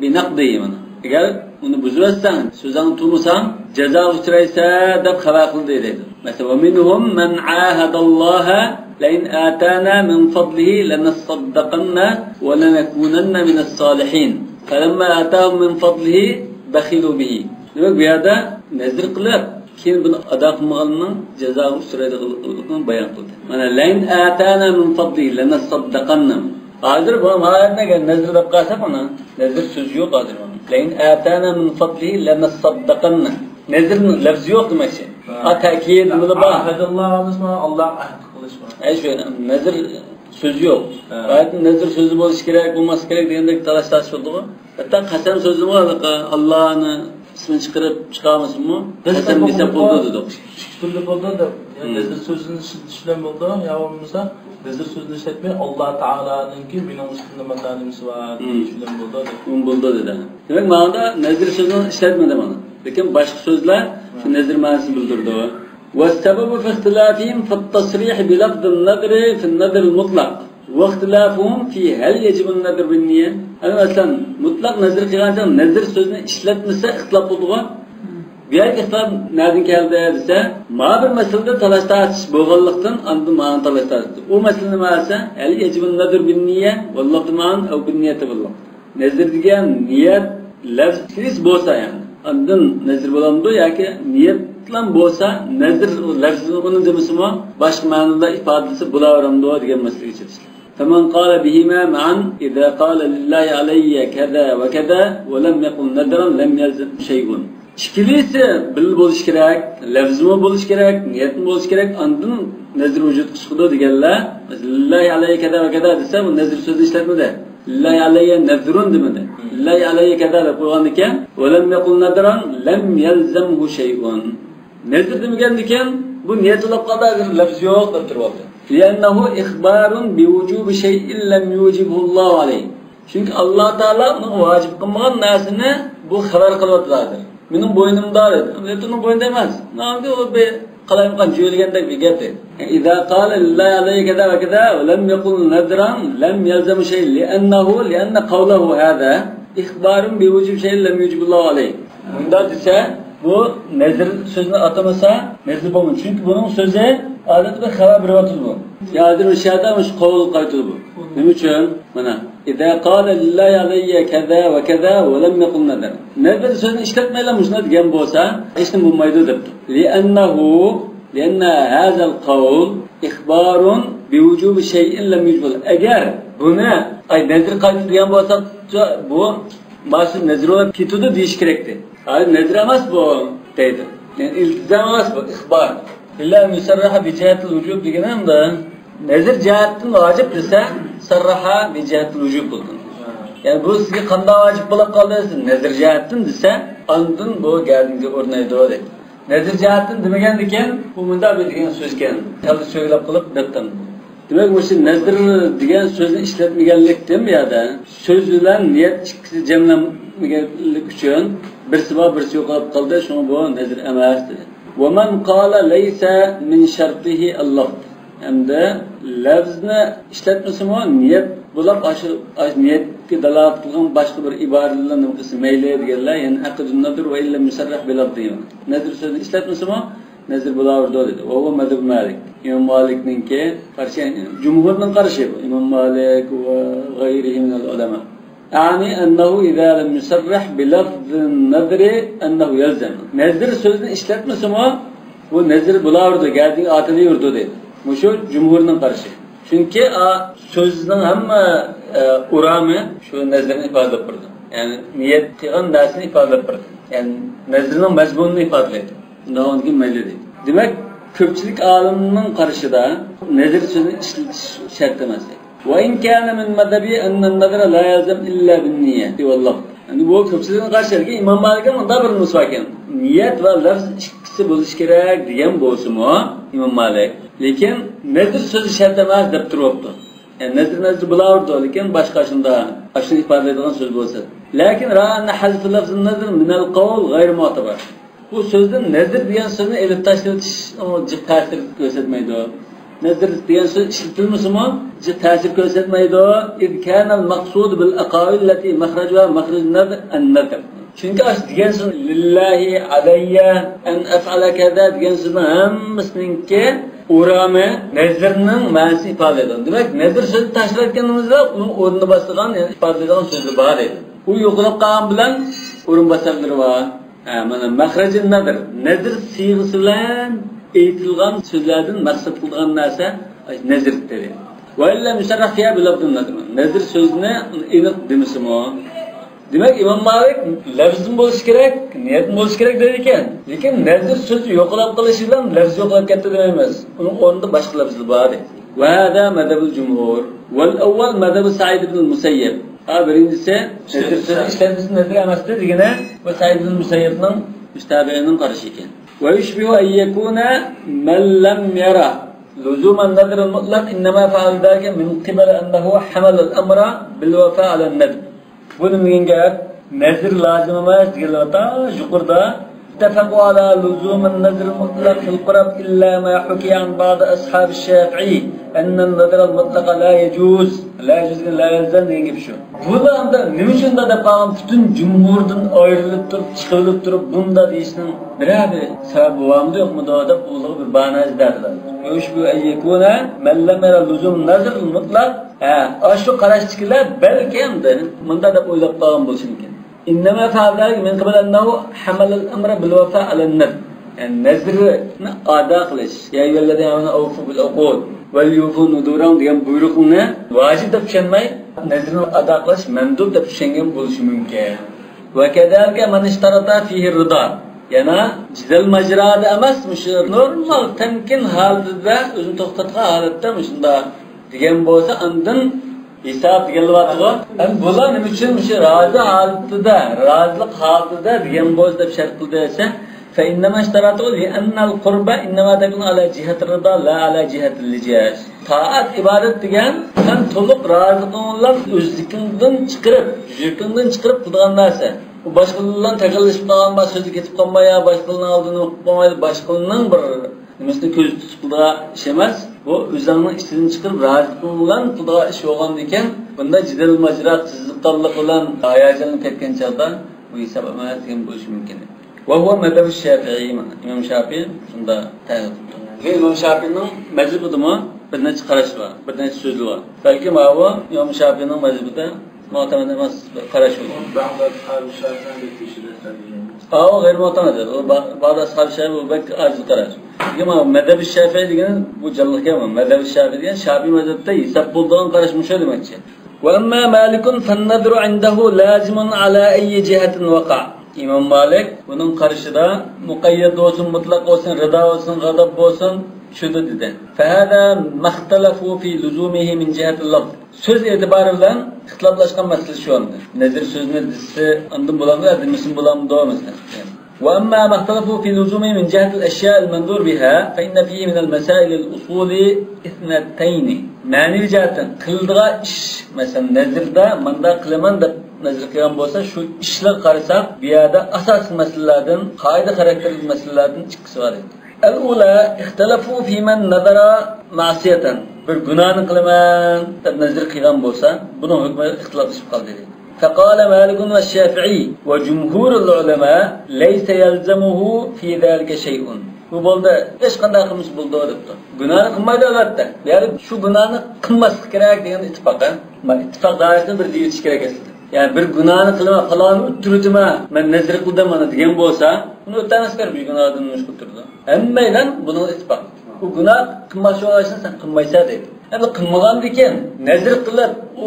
بنقضه، مانا. ئەگەر ئۇنى بۇزۇۋەتسەڭ، سۆزۈڭنى تۇتمىساڭ، جازاغا ئۇچرايسەن دەپ خەۋەر قىلدى دەيدۇ. مەسىلەن، ومنهم من عاهد الله لئن آتانا من فضله لنصدقن ولنكونن من الصالحين فلما آتاهم من فضله بخلوا به. دېمەك، بۇ يەردە نەزر قىلىپ، كېيىن بۇنى ئادا قىلمىغاننىڭ جازاغا ئۇچرايدىغانلىقىنى بايان قىلدى. مانا، لئن آتانا من فضله لنصدقن. ھازىر بۇ ئايەتنى ئەگەر نەزر دەپ قالساق، مانا، نەزر سۆزى يوق ھازىر بۇنىڭ. لئن آتانا من فضله لنصدقن. نەزر لەپزى يوق دېمەكچى. ھە. ئا، تەكىد، بۇنى بار. ئەھدىللا دېسە، ئاللا ئەھد قىلىش بار. ئەي، شۇ، نەزر سۆزى يوق. ھە. ئايەتتە نەزر سۆزى بولۇشى كېرەك، بولماسلىقى كېرەك دېگەندەك تالاش-تارتىش بولدىغۇ. ھەتتا قەسەم سۆزىمۇ ھېلىقى ئاللانى ئىسمىنى چىقىرىپ چىقارمىسىمۇ، قەسەم دېسە بولىدۇ دېدۇق. ئىككى تۈرلۈك بولىدۇ دەپ. يا نەزر سۆزىنى ئىشلىتىش بىلەن بولىدۇ، يا بولمىسا نەزر سۆزىنى ئىشلەتمەي، ئاللا تائالانىڭكى مېنىڭ ئۈستۈمدە مانداق نېمىسى بار دېيىش بىلەن بولىدۇ دەپ. ئۇم، بولىدۇ دېدى. دېمەك، ماڭىدا نەزر سۆزىنى ئىشلەتمىدى مانا. لېكىن باشقا سۆزلەر شۇ نەزر مەنىسىنى بىلدۈرىدۇ. والسبب في اختلافهم في التصريح بلفظ النذر في النذر المطلق. واختلافهم في هل يجب النذر بالنية؟ ئەنە مەسىلەن، مۇتلەق نەزر قىلغان چاغ نەزر سۆزىنى ئىشلەتمىسە ئىختىلاپ بولىدىغۇ. بۇ يەرگە ئىختىلاپ نەدىن كەلدى دېسە، مانا بىر مەسىلىدە تالاش-تارتىش بولغانلىقتىن ئاندىن مانا تالاش-تارتىش. ئۇ مەسىلە نېمە دېسە، هل يجب النذر بالنية واللفظ معا أو بالنية واللفظ. نەزر دېگەن نىيەت، لەفز ئىككىلىسى بولسا، يەنى ئاندىن نەزر بولامدۇ ياكى نىيەتلا بولسا، نەزر لەفزىنى ئۇنى دېمىسىمۇ، باشقا مەنىدە ئىپادىلىسە بولاۋېرامدۇ دېگەن مەسىلىگە چېتىشلىق. فمن قال بهما معا إذا قال لله علي كذا وكذا ولم يقل نذرا لم يلزمه شيء. ئىككىلىسى بىللە بولۇشى كېرەك، لەفزىمۇ بولۇشى كېرەك، نىيەتمۇ بولۇشى كېرەك، ئاندىن نەزر ۋۇجۇدقا چىقىدۇ دېگەنلەر، لىللاھى ئەلەيھى كەزا ۋە كەزا دېسە، ئۇ نەزر سۆزىنى ئىشلەتمىدى. لىللاھى ئەلەييە نەزرۇن دېمىدى. لىللاھى ئەلەيھى كەزا دەپ قويغاندىكىن، ۋەلەم يەقۇل نەزرەن لەم يەلزەمھۇ شەيئۇن. نەزر دېمىگەندىكىن، بۇ نىيەت بولۇپ قالدى، ھازىر لەفز يوق دەپ تۇرۇۋالدى. لىئەننەھۇ ئىخبارۇن بىۋۇجۇبى شەيئىن لەم يۇجىبھۇللاھۇ ئەلەيھ. چۈنكى ئاللا تائالا ئۇنىڭغا ۋاجىپ قىلمىغان نەرسىنى بۇ خەۋەر قىلىۋاتىدۇ ھازىر. مېنىڭ بوينۇمدا دېدى. ئەمەلىيەتتە ئۇنىڭ بوينىدا ئەمەس. ناھايىتى ئۇ بىر قالايمىقان جۆيلىگەندەك بىر گەپ دېدى. ئىزا قال لىللاھى ئەلەيھى كەزا ۋە كەزا ۋە لەم يەقۇل نەزرەن لەم يەلزەمھۇ شەيئۇن لىئەننەھۇ، لىئەننە قەۋلەھۇ ھازا ئىخبارۇن بىۋۇجۇبى شەيئىن لەم يۇجىبھۇللاھۇ ئەلەيھ. مۇنداق دېسە، بۇ نەزر سۆزىنى ئاتىمىسا، نەزر بولمايدۇ. چۈنكى بۇنىڭ سۆزى ئادەتتە بىر خەۋەر بېرىۋاتىدۇ بۇ. يا ھازىر مۇشۇ يەردە مۇشۇ قول قايتىدۇ بۇ. نېمە ئۈچۈن؟ مانا، إذا قال لله علي كذا وكذا ولم يقل نذر. نەزر سۆزىنى ئىشلەتمەيلا مۇشۇنداق دېگەن بولسا، ھېچنېمە بولمايدۇ دەپتۇ. لأنه، لأن هذا القول إخبار بوجوب شيء لم يوجبه. ئەگەر بۇنى، ئاي، نەزر قايتىدۇ دېگەن بولسا، بۇ مانا شۇ نەزر بولۇپ كېتىدۇ دېيىش كېرەكتى. ھازىر نەزر ئەمەس بۇ دەيدۇ. يەنى ئىلتىزام ئەمەس بۇ، ئىخبار. إلا أن يصرح بجهة الوجوب دېگىنى ئەمدى نەزر جەھەتتىن ۋاجىپ دېسە، سەررەھە بىجەھەتىل ۋۇجۇب بولدى. يەنى بۇ سىزگە قانداق ۋاجىپ بولۇپ قالدى دېسە، نەزر جەھەتتىن دېسە، ئاندىن بۇ گەدىنگە ئورنايدۇ دەيدۇ. نەزر جەھەتتىن دېمىگەندىكىن، بۇ مۇنداق بىر دېگەن سۆزكەن. كاللا سۆگىلەپ قىلىپ دەپتىن. دېمەك، مۇشۇ نەزر دېگەن سۆزنى ئىشلەتمىگەنلىكتىن بۇ يەردە سۆز بىلەن نىيەت ئىككىسى جەملەنمىگەنلىك ئۈچۈن بىرسى بار، بىرسى يوقاپ قالدى. شۇڭا بۇ نەزر ئەمەس دېدى. ومن قال ليس من شرطه اللفظ. ھەمدە لەفزنى ئىشلەتمىسىمۇ، نىيەت بولاپ، ئاشۇ، ئاشۇ نىيەتكە دالالەت قىلغان باشقا بىر ئىبارە بىلەن نېمە قىلسا مەيلى دېگەنلەر، يەنى عقد النذر وإن لم يصرح بلفظ دېگەن. نەزر سۆزىنى ئىشلەتمىسىمۇ، نەزر بولاۋېرىدۇ دېدى. وهو مذهب مالك. ئىمام مالىكنىڭكى قارىشى، يەنى جۇمھۇرنىڭ قارىشى بۇ. ئىمام مالىك وغيره من العلماء. يعني أنه إذا لم يصرح بلفظ النذر أنه يلزم. نەزر سۆزىنى ئىشلەتمىسىمۇ، بۇ نەزر بولاۋېرىدۇ، گەدىگە ئاتىلىۋېرىدۇ دەيدۇ. مۇشۇ جۇمھۇرنىڭ قارىشى. چۈنكى، ئا، سۆزنىڭ ھەممە، ئە، ئورامى شۇ نەزرنى ئىپادىلەپ بېرىدۇ. يەنى نىيەت قىلغان نەرسىنى ئىپادىلەپ بېرىدۇ. يەنى نەزرنىڭ مەزمۇنىنى ئىپادىلەيدۇ. ئۇنداق بولغاندىكىن مەيلى دەيدۇ. دېمەك، كۆپچىلىك ئالىمنىڭ قارىشىدا نەزر سۆزىنى ئىشلىتىش شەرت ئەمەس دەيدۇ. وإن كان من مذهبه أن النذر لا يلزم إلا بالنية واللفظ. ئەمدى بۇ كۆپچىلىكنىڭ قارىشى، ئىمام مالىكنىڭ مۇنداق بىر نۇسخىسى باركەن. نىيەت ۋە لەفز ئىككىسى بولۇشى كېرەك دېگەن بولسىمۇ، ئىمام مالىك، لېكىن نەزر سۆزى شەرت ئەمەس دەپ تۇرۇپتۇ. يەنى نەزر، نەزر بولاۋېرىدۇ، لېكىن باشقا شۇنداق ئاشۇنى ئىپادىلەيدىغان سۆز بولسا. لكن رأى أن حذف لفظ النذر من القول غير معتبر. بۇ سۆزدىن نەزر دېگەن سۆزنى ئېلىپ تاشلىۋېتىش ئۇنىڭغا جىق تەسىر كۆرسەتمەيدۇ. نەزر دېگەن سۆز ئىشلىتىلمىسىمۇ جىق تەسىر كۆرسەتمەيدۇ. إذ كان المقصود بالأقاويل التي مخرجها مخرج النذر النذر. چۈنكى ئاشۇ دېگەن سۆز لله علي أن أفعل كذا دېگەن سۆزنىڭ ھەممىسىنىڭكى ئورامى نەزرنىڭ مەنىسىنى ئىپادىلەيدۇ. دېمەك، نەزر سۆزىنى تاشلاۋەتكىنىمىزدا ئۇنىڭ ئورنىنى باسىدىغان، يەنى ئىپادىلەيدىغان سۆزلەر بار دەيدۇ. ئۇ يوقىلىپ قالغان بىلەن ئورۇنباسارلىرى بار. ھە، مانا، مەخرەجى نەزر. نەزر سىيغىسى بىلەن ئېيتىلغان سۆزلەردىن مەقسەت قىلىدىغان نەرسە نەزر دېدى. وإن لم يصرح فيها بلفظ النذر. نەزر سۆزىنى ئېنىق دېمىسىمۇ. دېمەك، ئىمام مالىك لەفزمۇ بولۇشى كېرەك، نىيەتمۇ بولۇشى كېرەك دەيدىكەن. لېكىن نەزر سۆزى يوقىلاپ قېلىشى بىلەن لەفز يوقاپ كەتتى دېمەيمىز. ئۇنىڭ ئورنىدا باشقا لەفزلەر بار دەيدۇ. وهذا مذهب الجمهور. والأول مذهب سعيد بن المسيب. ھا، بىرىنچىسى، نەزر سۆزى ئىشلەتمىسە نەزر ئەمەستى دېگىنى، بۇ سەئىد ئىبن مۇسەييىبنىڭ، مۇشۇ تابىئىنىڭ قارىشى ئىكەن. ويشبه أن يكون من لم ير لزوم النذر المطلق إنما فعل ذلك من قبل أنه حمل الأمر بالوفاء على الندب. بۇ نېمە دېگەن گەپ؟ نەزر لازىم ئەمەس دېگەنلەر تا يۇقىرىدا. اتفقوا على لزوم النذر المطلق في القرب إلا ما حكي عن بعض أصحاب الشافعي أن النذر المطلق لا يجوز. لا يجوز، لا يلزم دېگەن گەپ شۇ. بۇلار ئەمدى نېمە ئۈچۈن ئۇنداق دەپ قالغان؟ پۈتۈن جۇمھۇردىن ئايرىلىپ تۇرۇپ، چىقىرىلىپ تۇرۇپ، بۇنداق دېيىشنىڭ بىرەر بىر سەۋەبى بارمىدۇ، يوقمىدۇ دەپ ئۇلارغا بىر باھانە ئىزدەدىلەر. يشبه أن يكون من لم ير لزوم النذر المطلق. ھە، ئاشۇ قاراشتىكىلەر بەلكى ئەمدى مۇنداق دەپ ئويلاپ قالغان بولۇشى مۇمكىن. إنما فعل ذلك من قبل أنه حمل الأمر بالوفاء على الندب. يەنى نەزرنى ئادا قىلىش. يا أيها الذين آمنوا أوفوا بالعقود وليوفوا نذورهم دېگەن بۇيرۇقنى ۋاجىپ دەپ چۈشەنمەي، نەزرنى ئادا قىلىش مەندۇب دەپ چۈشەنگەن بولۇشى مۇمكىن. وكذلك من اشترط فيه الرضا. يەنە جېدەل ماجىرادا ئەمەس، مۇشۇ نورمال، تەمكىن ھالىتىدە، ئۆزىنى توختاتقان ھالەتتە مۇشۇنداق دېگەن بولسا، ئاندىن ھېساب دېگەنلەر بارغۇ. ئەمدى بۇلار نېمە ئۈچۈن مۇشۇ رازى ھالىتىدە، رازىلىق ھالىتىدە دېگەن بولسا دەپ شەرت قىلدى دېسە، فإنما اشترطه لأن القربة إنما تكون على جهة الرضا لا على جهة اللجاج. تائەت، ئىبادەت دېگەن سەن تولۇق رازىلىقىڭ بىلەن ئۆزلۈكۈڭدىن چىقىرىپ، يۈرىكىڭدىن چىقىرىپ قىلىدىغان نەرسە. ئۇ باشقىلار بىلەن تەكەللىشىپ قالغان بار سۆزى كېتىپ قالماي، يا باشقىلارنىڭ ئالدىنى ئۇقۇپ قالمايدۇ، باشقىلارنىڭ بىر نېمىسىنى كۆزدە تۇتۇپ قىلىدىغان ئىش ئەمەس. بۇ ئۆزۈڭنىڭ ئىچىدىن چىقىرىپ، رازىلىقىڭ بىلەن قىلىدىغان ئىش بولغانىكەن، بۇنداق جېدەل ماجىرا، قىزىقارلىق بىلەن ھاياجانلىنىپ كەتكەن چاغدا بۇ ھېساب ئەمەس دېگەن بولۇشى مۇمكىن. وهو مذهب الشافعي، مانا، ئىمام شافىئى شۇنداق تەلىق قىپتۇ. ئىمام شافىئىنىڭ مەزھىپىدىمۇ بىر نەچچە قاراش بار، بىر نەچچە سۆزلىرى بار. بەلكى ماۋۇ ئىمام شافىئىنىڭ مەزھىپىدە مۇئتەمەد ئەمەس بىر قاراش بولىدۇ. بعض أصحاب الشافعي في شدة الترجيح. ئاۋۇ غەيرىي مۇئتەمەد. ئۇ با-، بعض أصحاب الشافعي، بۇ بەك ئاجىز قاراش. لېكىن ماۋۇ مەزھەب شافىئى دېگەن بۇ جانلىق گەپ. مەزھەب شافىئى دېگەن شافىئى مەزھەپتە ھېساب بولىدىغان قاراش مۇشۇ دېمەكچى. وأما مالك فالنذر عنده لازم على أي جهة وقع. ئىمام مالىك، بۇنىڭ قارىشىدا مۇقەييەت بولسۇن، مۇتلەق بولسۇن، رىدا بولسۇن، غەزەپ بولسۇن، شۇدا دېدى. فهذا ما اختلفوا في لزومه من جهة اللفظ. سۆز ئېتىبارى بىلەن ئىختىلاپلاشقان مەسىلە شۇ ئەمدى. نەزر سۆزىنى دېسە ئاندىن بولامدۇ، دېمىسىمۇ بولامدۇ مەسىلەن. وأما ما اختلفوا في لزومه من جهة الأشياء المنظور بها فإن فيه من المسائل الأصول اثنتين. مەنىۋى جەھەتتىن قىلىدىغان ئىش، مەسىلەن، نەزىردە مانداق قىلىمەن دەپ نەزىر قىلغان بولسا، شۇ ئىشلارغا قارىساق، بۇ يەردە ئاساسىي مەسىلىلەردىن، قائىدە خاراكتېرلىك مەسىلىلەردىن ئىككىسى بار ئىدى. الأولى اختلفوا في من نذر معصية. بىر گۇناھنى قىلىمەن دەپ نەزىر قىلغان بولسا، بۇنىڭ ھۆكمى ئىختىلاپلىشىپ قالدى. فقال مالك والشافعي وجمهور العلماء ليس يلزمه في ذلك شيء. بۇ بولدى، ھېچقانداق قىلمىسا بولىدۇ دەپتۇ. گۇناھنى قىلمايدۇ ئەلۋەتتە. يەنى شۇ گۇناھنى قىلماسلىق كېرەك دېگەن ئىتتىپاق، ھە؟ ما ئىتتىپاق دائىرىسىنى بىر دېيىۋېتىش كېرەك ئەسلىدە. يەنى بىر گۇناھنى قىلىمەن، پالانى ئۆلتۈرۈۋېتىمەن، مەن نەزىر قىلدىم مانا دېگەن بولسا، ئۇنى ئۆتەمەس كېرەك، بىر گۇناھدىن نېمە قىلىپ تۇرىدۇ. ھەممەيلەن بۇنىڭغا ئىتتىپاق. بۇ گۇناھ قىلماقچى بولغان ئىشنى سەن قىلمايسەن دەيدۇ. ئەمدى قىلمىغاندىكىن، نەزىر قىلىپ، ئۇ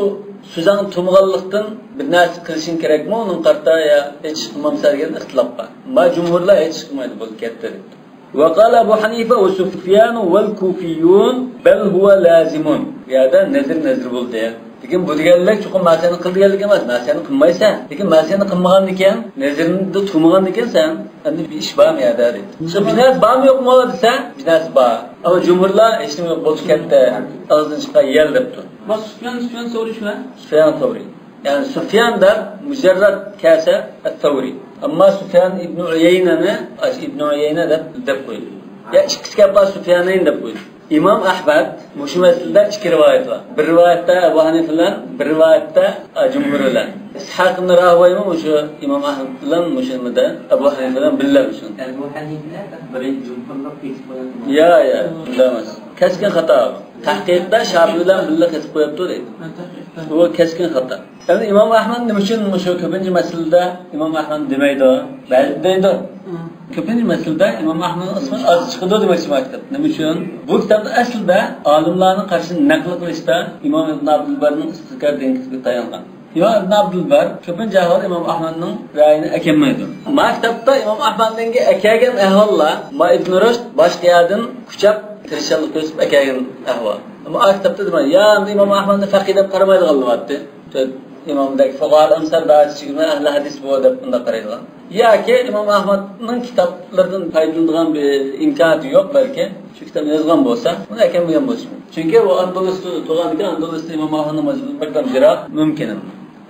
سۆزۈڭ تۇرمىغانلىقتىن بىر نەرسە قىلىشىڭ كېرەكمۇ؟ ئۇنىڭغا قارىتا يا ھېچ ئىش قىلمامسەن دېگەن ئىختىلاپ بار. ما جۇمھۇرلار ھېچ ئىش قىلمايدۇ، بولدى، كەتتى دەيدۇ. وقال أبو حنيفة وسفيان والكوفيون بل هو لازم. بۇ يەردە نەزىر نەزىر بولدى. لېكىن بۇ دېگەنلىك چوقۇم مەسىلەنى قىل دېگەنلىك ئەمەس، مەسىلەنى قىلمايسەن. لېكىن مەسىلەنى قىلمىغاندىكىن، نەزىرىڭدە تۇرمىغاندىكىن سەن، ئەمدى بىر ئىش بارمۇ يەردە دەيدۇ. شۇ بىر نەرسە بارمۇ يوقمۇ دېسە، بىر نەرسە بار. ئەمما جۇمھۇرلار ھېچنېمە يوق، بولدى، كەتتى، ئاغزىدىن چىققان يەل دەپتۇ. ما سۇفيان، سۇفيان سەۋرى شۇ، ھە؟ سۇفيان سەۋرى. يەنى سۇفيان دەپ مۇجەررەت كەلسە ئەس-سەۋرى. ئەمما سۇفيان ئىبنى ئۇيەينەنى ئاشۇ ئىبنى ئۇيەينە دەپ، دەپ قويدى. يا ئىككىسى كەپ بار سۇفيانەين دەپ قويدى. ئىمام ئەھمەد مۇشۇ مەسىلىدە ئىككى رىۋايەت بار. بىر رىۋايەتتە ئەبۇ ھەنىفە بىلەن، بىر رىۋايەتتە، ئە، جۇمھۇر بىلەن. ئىسھاق ئىبنى راھۇۋەيمۇ مۇشۇ ئىمام ئەھمەد بىلەن مۇشۇ نېمىدە ئەبۇ ھەنىفە بىلەن بىللە مۇشۇ. ئەبۇ ھەنىفە بىرى جۇمھۇرلۇق كېسىپ قويۇپتۇ. يا، يا، ئۇنداق ئەمەس. كەسكىن خاتا. تەھقىقتا شافىئى بىلەن بىللە كېسىپ قويۇپتۇ دەيدۇ. ھە، تەھقىقتا. بۇ كەسكىن خاتا. يەنى ئىمام ئەھمەد نېمە ئۈچۈن مۇشۇ كۆپىنچە مەسىلىدە ئىمام ئەھمەد دېمەيدۇ؟ بەزى دەيدۇ. مم. كۆپىنچە مەسىلىدە ئىمام ئەھمەدنىڭ ئىسمى ئاز چىقىدۇ دېمەكچى بۇ كىتاب. نېمە ئۈچۈن؟ بۇ كىتابتا ئەسلىدە ئالىملارنىڭ قارىشىنى نەقىل قىلىشتا ئىمام ئىبن ئابدۇلبەرنىڭ ئىستىزكار دېگەن كىتابىغا تايانغان. ئىمام ئىبن ئابدۇلبەر كۆپىنچە ئەھۋالدا ئىمام ئەھمەدنىڭ رەيىنى ئەكەلمەيدۇ. ما كىتابتا ئىمام ئەھمەدنىڭكى ئەكەلگەن ئەھۋاللار، ما ئىبن رۇشد باشقا يەردىن كۈچەپ تىرىشچانلىق كۆرسىتىپ ئەكەلگەن ئەھۋال. ئەمما ئا كىتابتا دېمەيدۇ. يا ئەمدى ئىمام ئەھمەدنى فەقىھ دەپ قارىمايدىغانلار بارتى. تۆت ئىمامدەك فۇقاھا ئەمسەل بارچە چىگىمە ئەھلى ھەدىس بۇ دەپ بۇنداق قارايدىغان. ياكى ئىمام ئەھمەدنىڭ كىتابلىرىدىن پايدىلىنىدىغان بىر ئىمكانىيىتى يوق بەلكى. شۇ كىتابنى يازغان بولسا، ئۇنى ئەكەلمىگەن بولۇشى مۇمكىن. چۈنكى ئۇ ئاندالۇستا تۇغان ئىكەن، ئاندالۇستا ئىمام ئەھمەدنىڭ مەزھىپىدىن بىردەم يىراق مۇمكىن.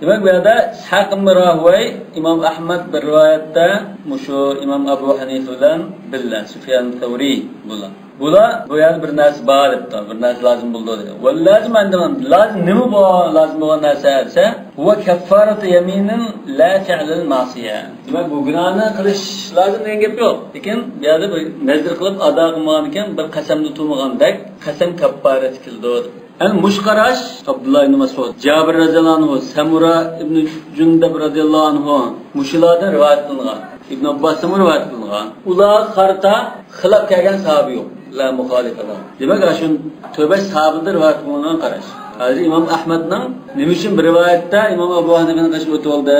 دېمەك، بۇ يەردە ئىسھاق ئىبن راھۇۋەي، ئىمام ئەھمەد بىر رىۋايەتتە مۇشۇ ئىمام ئەبۇ ھەنىفە بىلەن بىللە، سۇفيان سەۋرى بۇلار. بۇلار بۇ يەردە بىر نەرسە بار دەپتۇ، بىر نەرسە لازىم بولىدۇ دېدى. ۋەل لازىم ئەندىمەن، لازىم نېمە بۇ لازىم بولغان نەرسە دېسە، ھۇۋە كەففارەتۇ يەمىنىن لا فىئلىل مەسىيە. دېمەك، بۇ گۇناھنى قىلىش لازىم دېگەن گەپ يوق. لېكىن بۇ يەردە بىر نەزىر قىلىپ ئادا قىلمىغاندىكىن بىر قەسەمدە تۇرمىغاندەك قەسەم كەففارەتكە كېلىدۇ. ئەنە مۇشۇ قاراش ئابدۇللا ئىبن مەسئۇد، جابىر رەزىياللاھۇ ئەنھۇ، سەمۇرا ئىبن جۇندەب رەزىياللاھۇ ئەنھۇ مۇشۇلاردىن رىۋايەت قىلىنغان. ئىبن ئابباستىنمۇ رىۋايەت قىلىنغان. ئۇلارغا قارىتا خىلاپ كەلگەن ساھابە يوق. لا مۇخالىفە لەھۇم. دېمەك، ئاشۇ تۆت بەش ساھابىدىن رىۋايەت قىلىنغان قاراش. ھازىر ئىمام ئەھمەدنىڭ نېمە ئۈچۈن بىر رىۋايەتتە ئىمام ئەبۇ ھەنىفەنى قېشىپ ئۆتۈۋالدى؟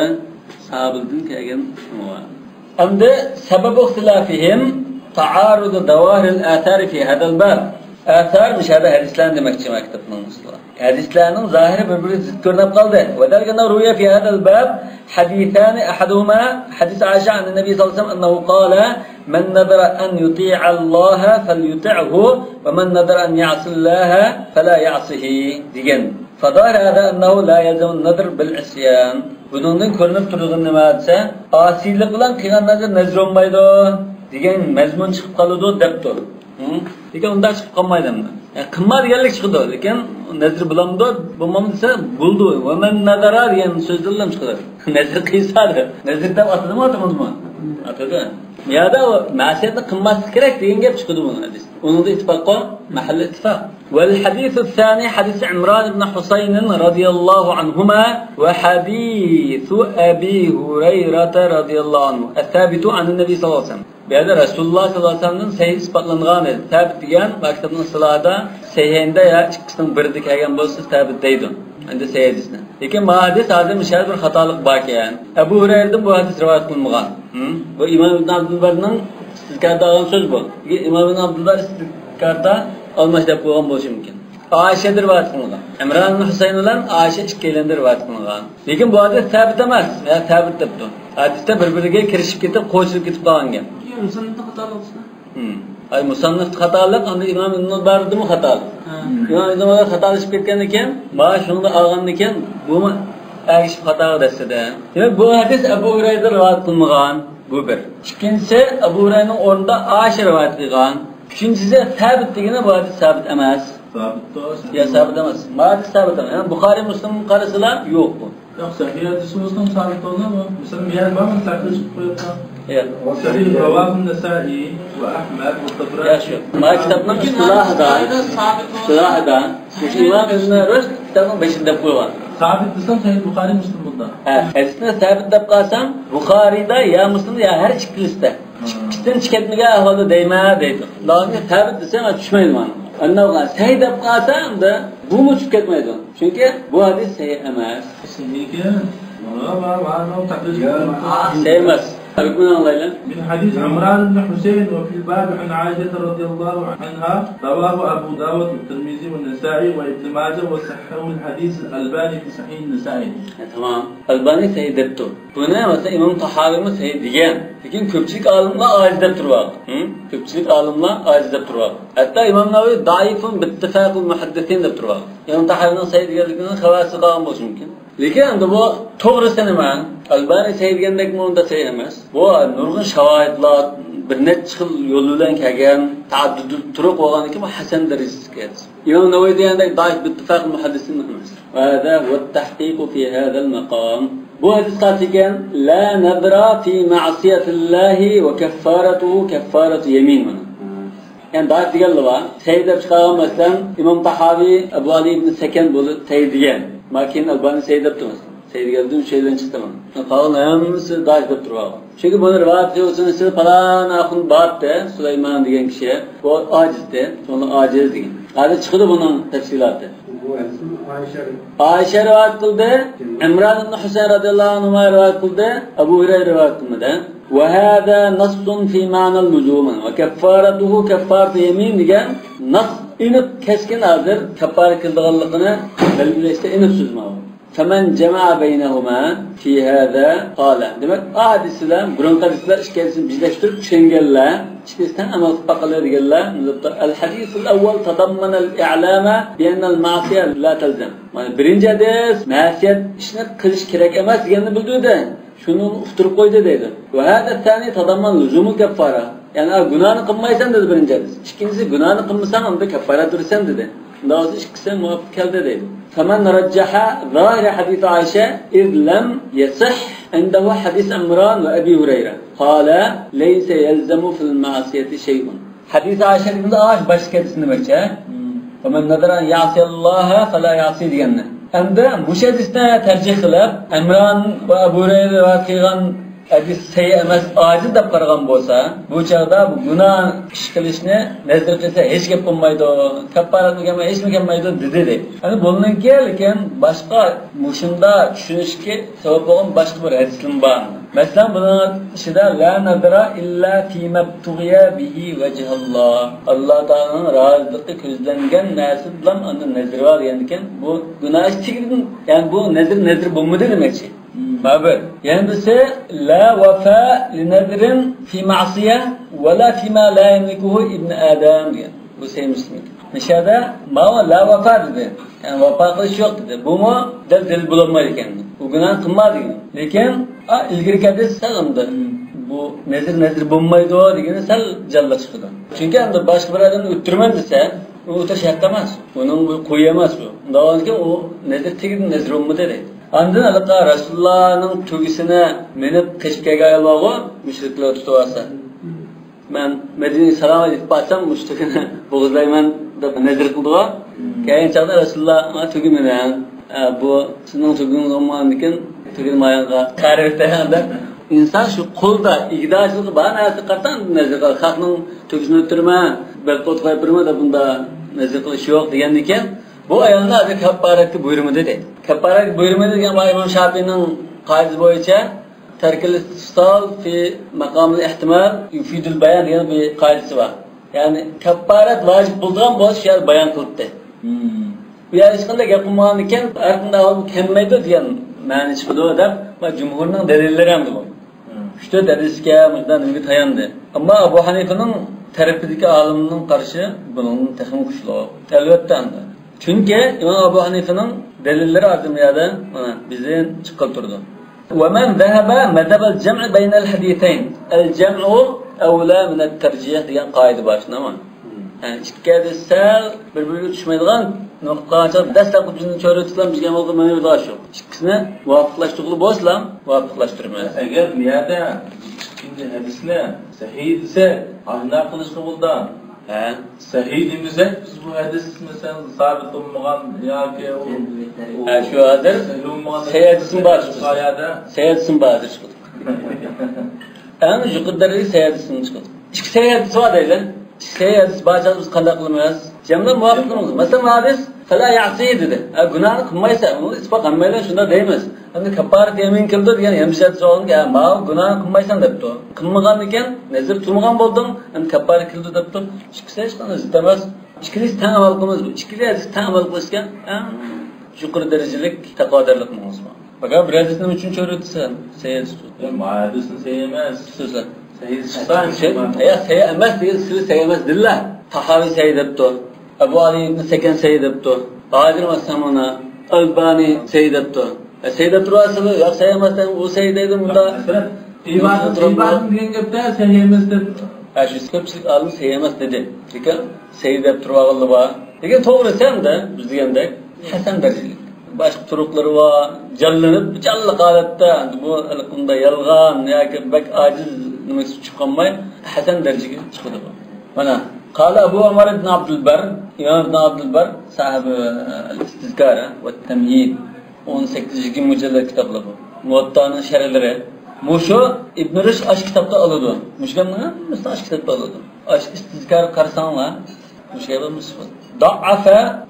ساھابىدىن كەلگەن شۇڭا. ئەمدى سەبەبۇ ئىختىلافىھىم تائارۇدۇ زاۋاھىرىل ئاسارى فى ھازال باب. ئاسار، مۇشۇ يەردە ھەدىسلەرنى دېمەكچى مەكتەپنىڭ ئۇسۇلى. ھەدىسلەرنىڭ زاھىرى بىر-بىرىگە زىت كۆرۈنۈپ قالدى. وذلك أنه روي في هذا الباب حديثان، أحدهما حديث عائشة عن النبي صلى الله عليه وسلم أنه قال: من نذر أن يطيع الله فليطعه، ومن نذر أن يعصي الله فلا يعصه دېگەن. فظاهر هذا أنه لا يلزم النذر بالعصيان. بۇنىڭدىن كۆرۈنۈپ تۇرىدىغىنى نېمە دېسە، ئاسىيلىق بىلەن قىلغان نەزىر نەزىر بولمايدۇ دېگەن مەزمۇن چىقىپ قالىدۇ دەپتۇ. ھە؟ لېكىن ئۇنداق چىقىپ قالمايدۇ ئەمدى. يا، قىلما دېگەنلىك چىقىدۇ، لېكىن نەزىر بولامدۇ، بولمامدۇ دېسە، بولىدۇ. ۋەمەن نەزەرە دېگەن سۆزدىنلا چىقىدۇ. نەزىر قىلسا دەپ. نەزىر دەپ ئاتىدىمۇ، ئاتىمىدىمۇ؟ ئاتىدۇ. يا دا ئۇ مەسىيەتنى قىلماسلىق كېرەك دېگەن گەپ چىقىدۇ بۇنىڭ ھەدىسىدە. ئۇنىڭدا ئىتتىپاق بار، مەھەللە ئىتتىپاق. والحديث الثاني حديث عمران بن حصين رضي الله عنهما وحديث أبي هريرة رضي الله عنه الثابت عن النبي صلى الله عليه وسلم. بۇ يەردە رەسۇلۇللاھ سەللەللاھۇ ئەلەيھى ۋەسەللەمدىن سەھىھ ئىسپاتلانغان ھەدىس. سەھىھ دېگەن ماكتابنىڭ ئىستىلاھىدا سەھىھەيندە يا ئىككىسىنىڭ بىرىدە كەلگەن بولسا سەھىھ دەيدۇ. ئەمدى سەھىھ ھەدىسنى. لېكىن ما ھەدىس ھازىر مۇشۇ يەردە بىر خاتالىق باركەن. ئەبۇ ھۇرەيرىدىن بۇ ھەدىس رىۋايەت قىلىنمىغان. ھىم؟ بۇ ئىمام ئىبن ئابدۇلبەرنىڭ ئىستىزكاردا ئالغان سۆز بۇ. ئىمام ئىبن ئابدۇلبەر ئىستىزكاردا ئالماش دەپ قويغان بولۇشى مۇمكىن. ئائىشەدىن رىۋايەت قىلىنغان. ئىمران ئىبن ھۇسەين بىلەن ئائىشە ئىككىيلەندىن رىۋايەت قىلىنغان. لېكىن بۇ ھەدىس سابىت ئەمەس. يا سابىت دەپتۇ. ھەدىستە بىر-بىرىگە كىرىشىپ كېتىپ، قوشۇلۇپ كېتىپ قالغان گەپ. مۇسەننىپنىڭ خاتالىقى. ھىم. ئاي، مۇسەننىپ خاتالىق، ئەمدى ئىمام ئىبن مۇبارەكتىمۇ خاتالىق. ھە. ئىمام ئىبن مۇبارەك خاتالىشىپ كەتكەندىكىن، مانا شۇنى ئالغاندىكىن، بۇمۇ ئەگىشىپ خاتاغا دەسسىدە. دېمەك، بۇ ھەدىس ئەبۇ ھۇرەيرىدىن رىۋايەت قىلمىغان. بۇ بىر. ئىككىنچىسى، ئەبۇ ھۇرەيرىنىڭ ئورنىدا ئائىشە رىۋايەت قىلغان. ئۈچىنچىسى، سابىت دېگىنى بۇ ھەدىس سابىت ئەمەس. سابىت. يا، سابىت ئەمەس. بۇ ھەدىس سابىت ئەمەس. يەنى بۇخارىي، مۇسلىمغا قارىسىلا يوق بۇ. ياق، سەھىھ ھەدىسىمىزنىڭ سابىت بولغان، مەسىلەن، بۇ يەردە بارمۇ، تەھرىر قىلىپ قويۇپتۇ. ياق. سەھىھ رواه النسائي وأحمد والطبراني. ياق، شۇ. مانا كىتابنىڭ ئىستىلاھىدا، ئىستىلاھىدا مۇشۇ ئىمام ئىبن رۇشد كىتابنىڭ بېشىدا دەپ قويغان. سابىت دېسەم، سەھىھ بۇخارىي، مۇسلىم بۇندا. ھە، ھەدىسنى سابىت دەپ قالسام، بۇخارىيدا يا مۇسلىمدا يا ھەر ئىككىلىسىدە. ھە. ئىككىسىدىن چىقىپ كەتمىگەن ئەھۋالدا دەيمەن دەيدۇ. لازىم سابىت دېسەم، چۈشمەيدۇ مانا. ئەمما سەھىھ دەپ قالسا، ئەمدى بۇمۇ چۈشۈپ كەتمەيدۇ. چۈنكى بۇ ھەدىس سەھىھ ئەمەس. سەھىھكەن. مانا، مانا، مانا، تەقلىد قىلىمەن. سەھىھ ئەمەس. ھۆكمىنى ئاڭلايلى. من حديث عمران بن حسين وفي الباب عن عائشة رضي الله عنها رواه أبو داود والترمذي والنسائي وابن ماجه وصححه الحديث الألباني في صحيح النسائي. ھە، تامام. ئەلبانى سەھىھ دەپتۇ. بۇنى، مەسىلەن، ئىمام تاھاۋىمۇ سەھىھ دېگەن. لېكىن كۆپچىلىك ئالىملار ئاجىز دەپ تۇرۇۋالغان. ھىم؟ كۆپچىلىك ئالىملار ئاجىز دەپ تۇرۇۋالغان. ھەتتا ئىمام نەۋەۋى زەئىفۇن بىتتىفاقىل مۇھەددىسىن دەپ تۇرۇۋالغان. ئىمام تاھاۋىنىڭ سەھىھ دېگەنلىكىنىڭ خەۋەرسىز قالغان بولۇشى مۇمكىن. لېكىن ئەمدى بۇ توغرىسى نېمە؟ ئەلبانى سەھىھ دېگەندەكمۇ ئۇنداق سەھىھ ئەمەس. بۇ نۇرغۇن شاۋاھىدلار، بىر نەچچە خىل يول بىلەن كەلگەن، تەئەددۇدۇ تۇرۇق بولغاندىكىن بۇ ھەسەن دەرىجىسىگە يەتسە. ئىمام نەۋەۋى دېگەندەك زەئىف بىتتىفاق مۇھەددىسىن ئەمەس. وهذا هو التحقيق في هذا المقام. بۇ ھەدىس قايسى ئىكەن؟ لا نذر في معصية الله وكفارته كفارة يمين. يەنى زەئىف دېگەنلەر بار. سەھىھ دەپ چىقارغان، مەسىلەن، ئىمام تاھاۋى، ئەبۇ ئەلى ئىبن سەكەن بولۇپ سەھىھ دېگەن. ماكىن ئەلبانى سەھىھ دەپتۇ، مەسىلەن. سەھىھ دېگەندىن شەيلەن چىقتى مانا. قالغان ھەممىسى زەئىف دەپ تۇرۇۋالغان. چۈنكى بۇنى رىۋايەت قىلغۇچىنىڭ ئىچىدە پالان ئاخۇن بارتى، سۇلايمان دېگەن كىشى. بۇ ئاجىزتى، شۇڭا ئاجىز دېگەن. ھازىر چىقىدۇ بۇنىڭ تەپسىلاتى. بۇ ھەدىسنى ئائىشە، ئائىشە رىۋايەت قىلدى. ئىمران ئىبن ھۈسەيىن رەزىياللاھۇ ئەنھۇما رىۋايەت قىلدى. ئەبۇ ھۇرەيرە رىۋايەت قىلمىدى. وهذا نص في معنى اللزوم وكفارته كفارة يمين دېگەن نەس ئېنىق، كەسكىن ھازىر كەففارەت قىلىدىغانلىقىنى بەلگىلەشتە ئېنىق سۆز ماۋۇ. فمن جمع بينهما في هذا قال. دېمەك، ئا ھەدىس بىلەن بۇرۇنقى ھەدىسلەر ئىككىلىسىنى بىرلەشتۈرۈپ چۈشەنگەنلەر، ئىككىلىسى تەڭ ئەمەل قىلىپ باققانلار دېگەنلەر، الحديث الأول تضمن الإعلام بأن المعصية لا تلزم. مانا بىرىنچى ھەدىس مەسىيەت ئىشنى قىلىش كېرەك ئەمەس دېگەننى بىلدۈردى. شۇنى ئۇقتۇرۇپ قويدى دەيدۇ. وهذا الثاني تضمن لزوم الكفارة. يەنى، ئا، گۇناھنى قىلمايسەن دېدى بىرىنچى ھەدىس. ئىككىنچىسى، گۇناھنى قىلمىساڭ ئەمدى كەففارەت بېرىسەن دېدى. شۇنداق بولسا ئىككىسى مۇۋاپىق كەلدى دەيدۇ. فمن رجح ظاهر حديث عائشة إذ لم يصح عنده حديث عمران وأبي هريرة قال ليس يلزم في المعصية شيء. ھەدىس ئائىشە دېگەندە، ئاشۇ باشتىكى ھەدىس دېمەكچى، ھە؟ مم. فمن نذر أن يعصي الله فلا يعصه دېگەننى. ئەمدى مۇشۇ ھەدىسنى تەرجىھ قىلىپ، ئىمران ۋە ئەبۇ ھۇرەيرە رىۋايەت قىلغان ھەدىس سەھىھ ئەمەس، ئاجىز دەپ قارىغان بولسا، بۇ چاغدا بۇ گۇناھ ئىش قىلىشنى نەزىر قىلسا ھېچ گەپ بولمايدۇ، كەففارەتمۇ كەلمەيدۇ، ھېچنېمە كەلمەيدۇ دېدى دەيدۇ. يەنى بۇنىڭكى، لېكىن باشقا مۇشۇنداق چۈشىنىشكە سەۋەب بولغان باشقا بىر ھەدىسلىرىمۇ بار. مەسىلەن، بۇنىڭ ئىچىدە لا نذر إلا فيما ابتغي به وجه الله. ئاللا تائالانىڭ رازىلىقى كۆزلەنگەن نەرسە بىلەن ئاندىن نەزىر بار دېگەندىكىن، بۇ گۇناھ ئىش تېگىدىن، يەنى بۇ نەزىر نەزىر بولمىدى دېمەكچى. مم. بۇ بىر. يەنە بىرسى، لا وفاء لنذر في معصية ولا فيما لا يملكه ابن آدم دېگەن. بۇ سەھىھ مۇسلىم. نىشادا ماۋۇ لا ۋاپا دېدى. يەنى ۋاپا قىلىش يوق دېدى. بۇمۇ دەل دەلىل بولالمايدىكەن. ئۇ گۇناھ قىلمىدى دېگەن. لېكىن، ئا، ئىلگىرىكى ھەدىس سەل ئەمدى، مم، بۇ نەزىر نەزىر بولمايدۇ دېگىنى سەل جانلىق چىقىدۇ. چۈنكى ئەمدى باشقا بىر ئادەمنى ئۆلتۈرىمەن دېسە، ئۇ ئۆلتۈرۈش ھەق ئەمەس. ئۇنىڭ بۇ قويى ئەمەس بۇ. ئۇنداق بولغاندىكىن ئۇ نەزىر تېگىدىن نەزىر بولمىدى دەيدۇ. ئاندىن ھېلىقى رەسۇلۇللانىڭ تۆگىسىنى مىنىپ قېچىپ كەلگەن ئايال بارغۇ، مۇشرىكلار تۇتۇۋالسا. مەن مەدىنىگە سالام ئېيتىپ بارسام، مۇشۇ تۆگىنى بوغۇزلايمەن دەپ نەزىر قىلدىغۇ. مم. كەلگەن چاغدا رەسۇلۇللا، ماڭا تۆگە مېنىڭ، ئە، بۇ سىزنىڭ تۆگىڭىز بولمىغاندىكىن، تۆگىنى مايانغا قەرز بېرىڭ دەپ. ئىنسان شۇ قولدا ئىگىدارچىلىقى بار نەرسىگە قارىتا نەزىر قىلىدۇ. خەقنىڭ تۆگىسىنى ئۆلتۈرىمەن، بىر قوت قويۇپ بېرىمەن دەپ بۇنداق نەزىر قىلىش يوق دېگەندىكىن، بۇ ئايالنى ھازىر كەپپارەتكە بۇيرۇمىدى دەيدۇ. كەپپارەتكە بۇيرۇمىدى دېگەن بار ئىمام شاپىئىنىڭ قائىدىسى بويىچە، تەركىل ئىستىفسال فى مەقامىل ئېھتىمال يۇفىدۇل بايان دېگەن بىر قائىدىسى بار. يەنى كەپپارەت ۋاجىپ بولىدىغان بولسا شۇ يەردە بايان قىلىپتۇ. مم. بۇ يەردە ھېچقانداق گەپ قىلمىغاندىكىن، ھەر قانداق ئەھۋال بۇ كەلمەيدۇ دېگەن مەنىسى چىقىدۇ دەپ، مانا جۇمھۇرنىڭ دەلىللىرى ئەمدى بۇ. ئۈچ تۆت ھەدىسكە، مۇشۇنداق نېمىگە تاياندى. ئەمما ئەبۇ ھەنىفىنىڭ تەرىپىدىكى ئالىمنىڭ قارىشى بۇنىڭدىن تېخىمۇ كۈچلۈك. ئەلۋەتتە، ئەمدى. چۈنكى ئىمام ئەبۇ ھەنىفىنىڭ دەلىللىرى ھازىر بۇ يەردە، مانا، بىزدىن چىققىلى تۇرىدۇ. ومن ذهب مذهب الجمع بين الحديثين، الجمع أولى من الترجيح دېگەن قائىدە بار، شۇنداقمۇ؟ يەنى ئىككى ھەدىس سەل بىر-بىرىگە چۈشمەيدىغان نۇقتىغا دەسلەپكى بىزنى چۆرۈتسىلەم بىزگە بولغان مەنىۋىدىغا شۇ. ئىككىسىنى مۇۋاپىقلاشتۇرغىلى بولسىلام، مۇۋاپىقلاشتۇرىمىز. ئەگەر بۇ يەردە ئىككىنچى ھەدىسنى سەھىھ دېسەك، ئاشۇنداق قىلىشقا بولىدۇ. ھە. سەھىھ دېمىسەك، بىز بۇ ھەدىس، مەسىلەن، سابىت بولمىغان ياكى ئۇ، ئۇ ھە، شۇ ھازىر سەھىھ بولمىغان سەھىھ ھەدىسمۇ بار. سايەدە. سەھىھ ھەدىسمۇ بار ھازىر چىقىدۇ. ئەڭ يۇقىرى دەرىجىلىك سەھىھ ھەدىسمۇ چىقىدۇ. ئىككى سەھىھ ھەدىس بار دەيلى. ئىككى سەھىھ ھەدىس بار چاغدا بىز قانداق قىلىمىز؟ جەملەپ مۇۋاپىق قىلىمىز. مەسىلەن، بۇ ھەدىس، فلا يعصي دېدى. ھە، گۇناھنى قىلمايسەن، ئۇنى ئىسپات ھەممەيلەن شۇنداق دەيمىز. ئەمدى كاففارەت يەمىن كېلىدۇ دېگەن ھەممە شەرت سوئالغا، ھە، ماۋۇ گۇناھنى قىلمايسەن دەپتۇ. قىلمىغاندىكىن، نەزىر تۇرمىغان بولدۇڭ، ئەمدى كاففارەت كېلىدۇ دەپتۇ. ئىككىسى ھېچقانداق زىت ئەمەس. ئىككىلىسى تەڭ ئەمەل قىلىمىز. بۇ ئىككىلى ھەدىس تەڭ ئەمەل قىلىشكە ئەڭ يۇقىرى دەرىجىلىك تەقۋادارلىق مېڭىسى بار. بەك بىر ھەدىسنى ئۈچىنچى ئورۇندا تۇتىسەن، سەھىھ ھەدىس تۇت. يا، ما ھەدىسنى سەھىھ ئەمەس. تۇتىسەن. سەھىھ چىقسا، سەھىھ، يا، سەھىھ ئەمەس دېگەن سىلى سەھىھ ئەمەس دېدىلا. تاھاۋى سەھىھ دەپتۇ. ئەبۇ ئەلى ئىبنى سەكەن سەھىھ دەپتۇ. ھازىر مەسىلەن مانا ئەلبانى سەھىھ دەپتۇ. يا، سەھىھ دەپ تۇرۇۋاتسىلا، يا، سەھىھ ئەمەس دەپ، ئۇ سەھىھ دەيدۇ، مۇندا. مەسىلەن، ئىبادەت، ئىبادەت دېگەن گەپتە سەھىھ ئەمەس دەپ. ھە، شۇ كۆپچىلىك ئالىم سەھىھ ئەمەس دېدى. لېكىن سەھىھ دەپ تۇرۇۋالغانلار بار. لېكىن توغرىسى ھەمدە بىز دېگەندەك ھەسەن دەرىجىلىك. باشقا تۇرۇقلىرى بار، جانلىنىپ، جانلىق ھالەتتە، بۇ ھېلىقىندا يالغان ياكى بەك ئاجىز نېمىسى چۈشۈپ قالماي، ھەسەن دەرىجىگە چىقىدۇ بۇ. مانا، قال ئەبۇ ئۆمەر ئىبن ئابدۇلبەر، ئىمام ئىبن ئابدۇلبەر، ساھىبى ئىستىزكار ۋە تەمھىد، ئون سەككىز يىگىرمە مۇجەللەت كىتابلار بۇ. مۇۋەتتانىڭ شەرھلىرى. مۇشۇ ئىبن رۇشد ئاش كىتابتا ئالىدۇ. مۇشۇلارنىڭ ھەممىسىنى ئاش كىتابتا ئالىدۇ. ئاش ئىستىزكار قارىساڭلار، مۇشۇ يەردە مۇسبەت. ضعف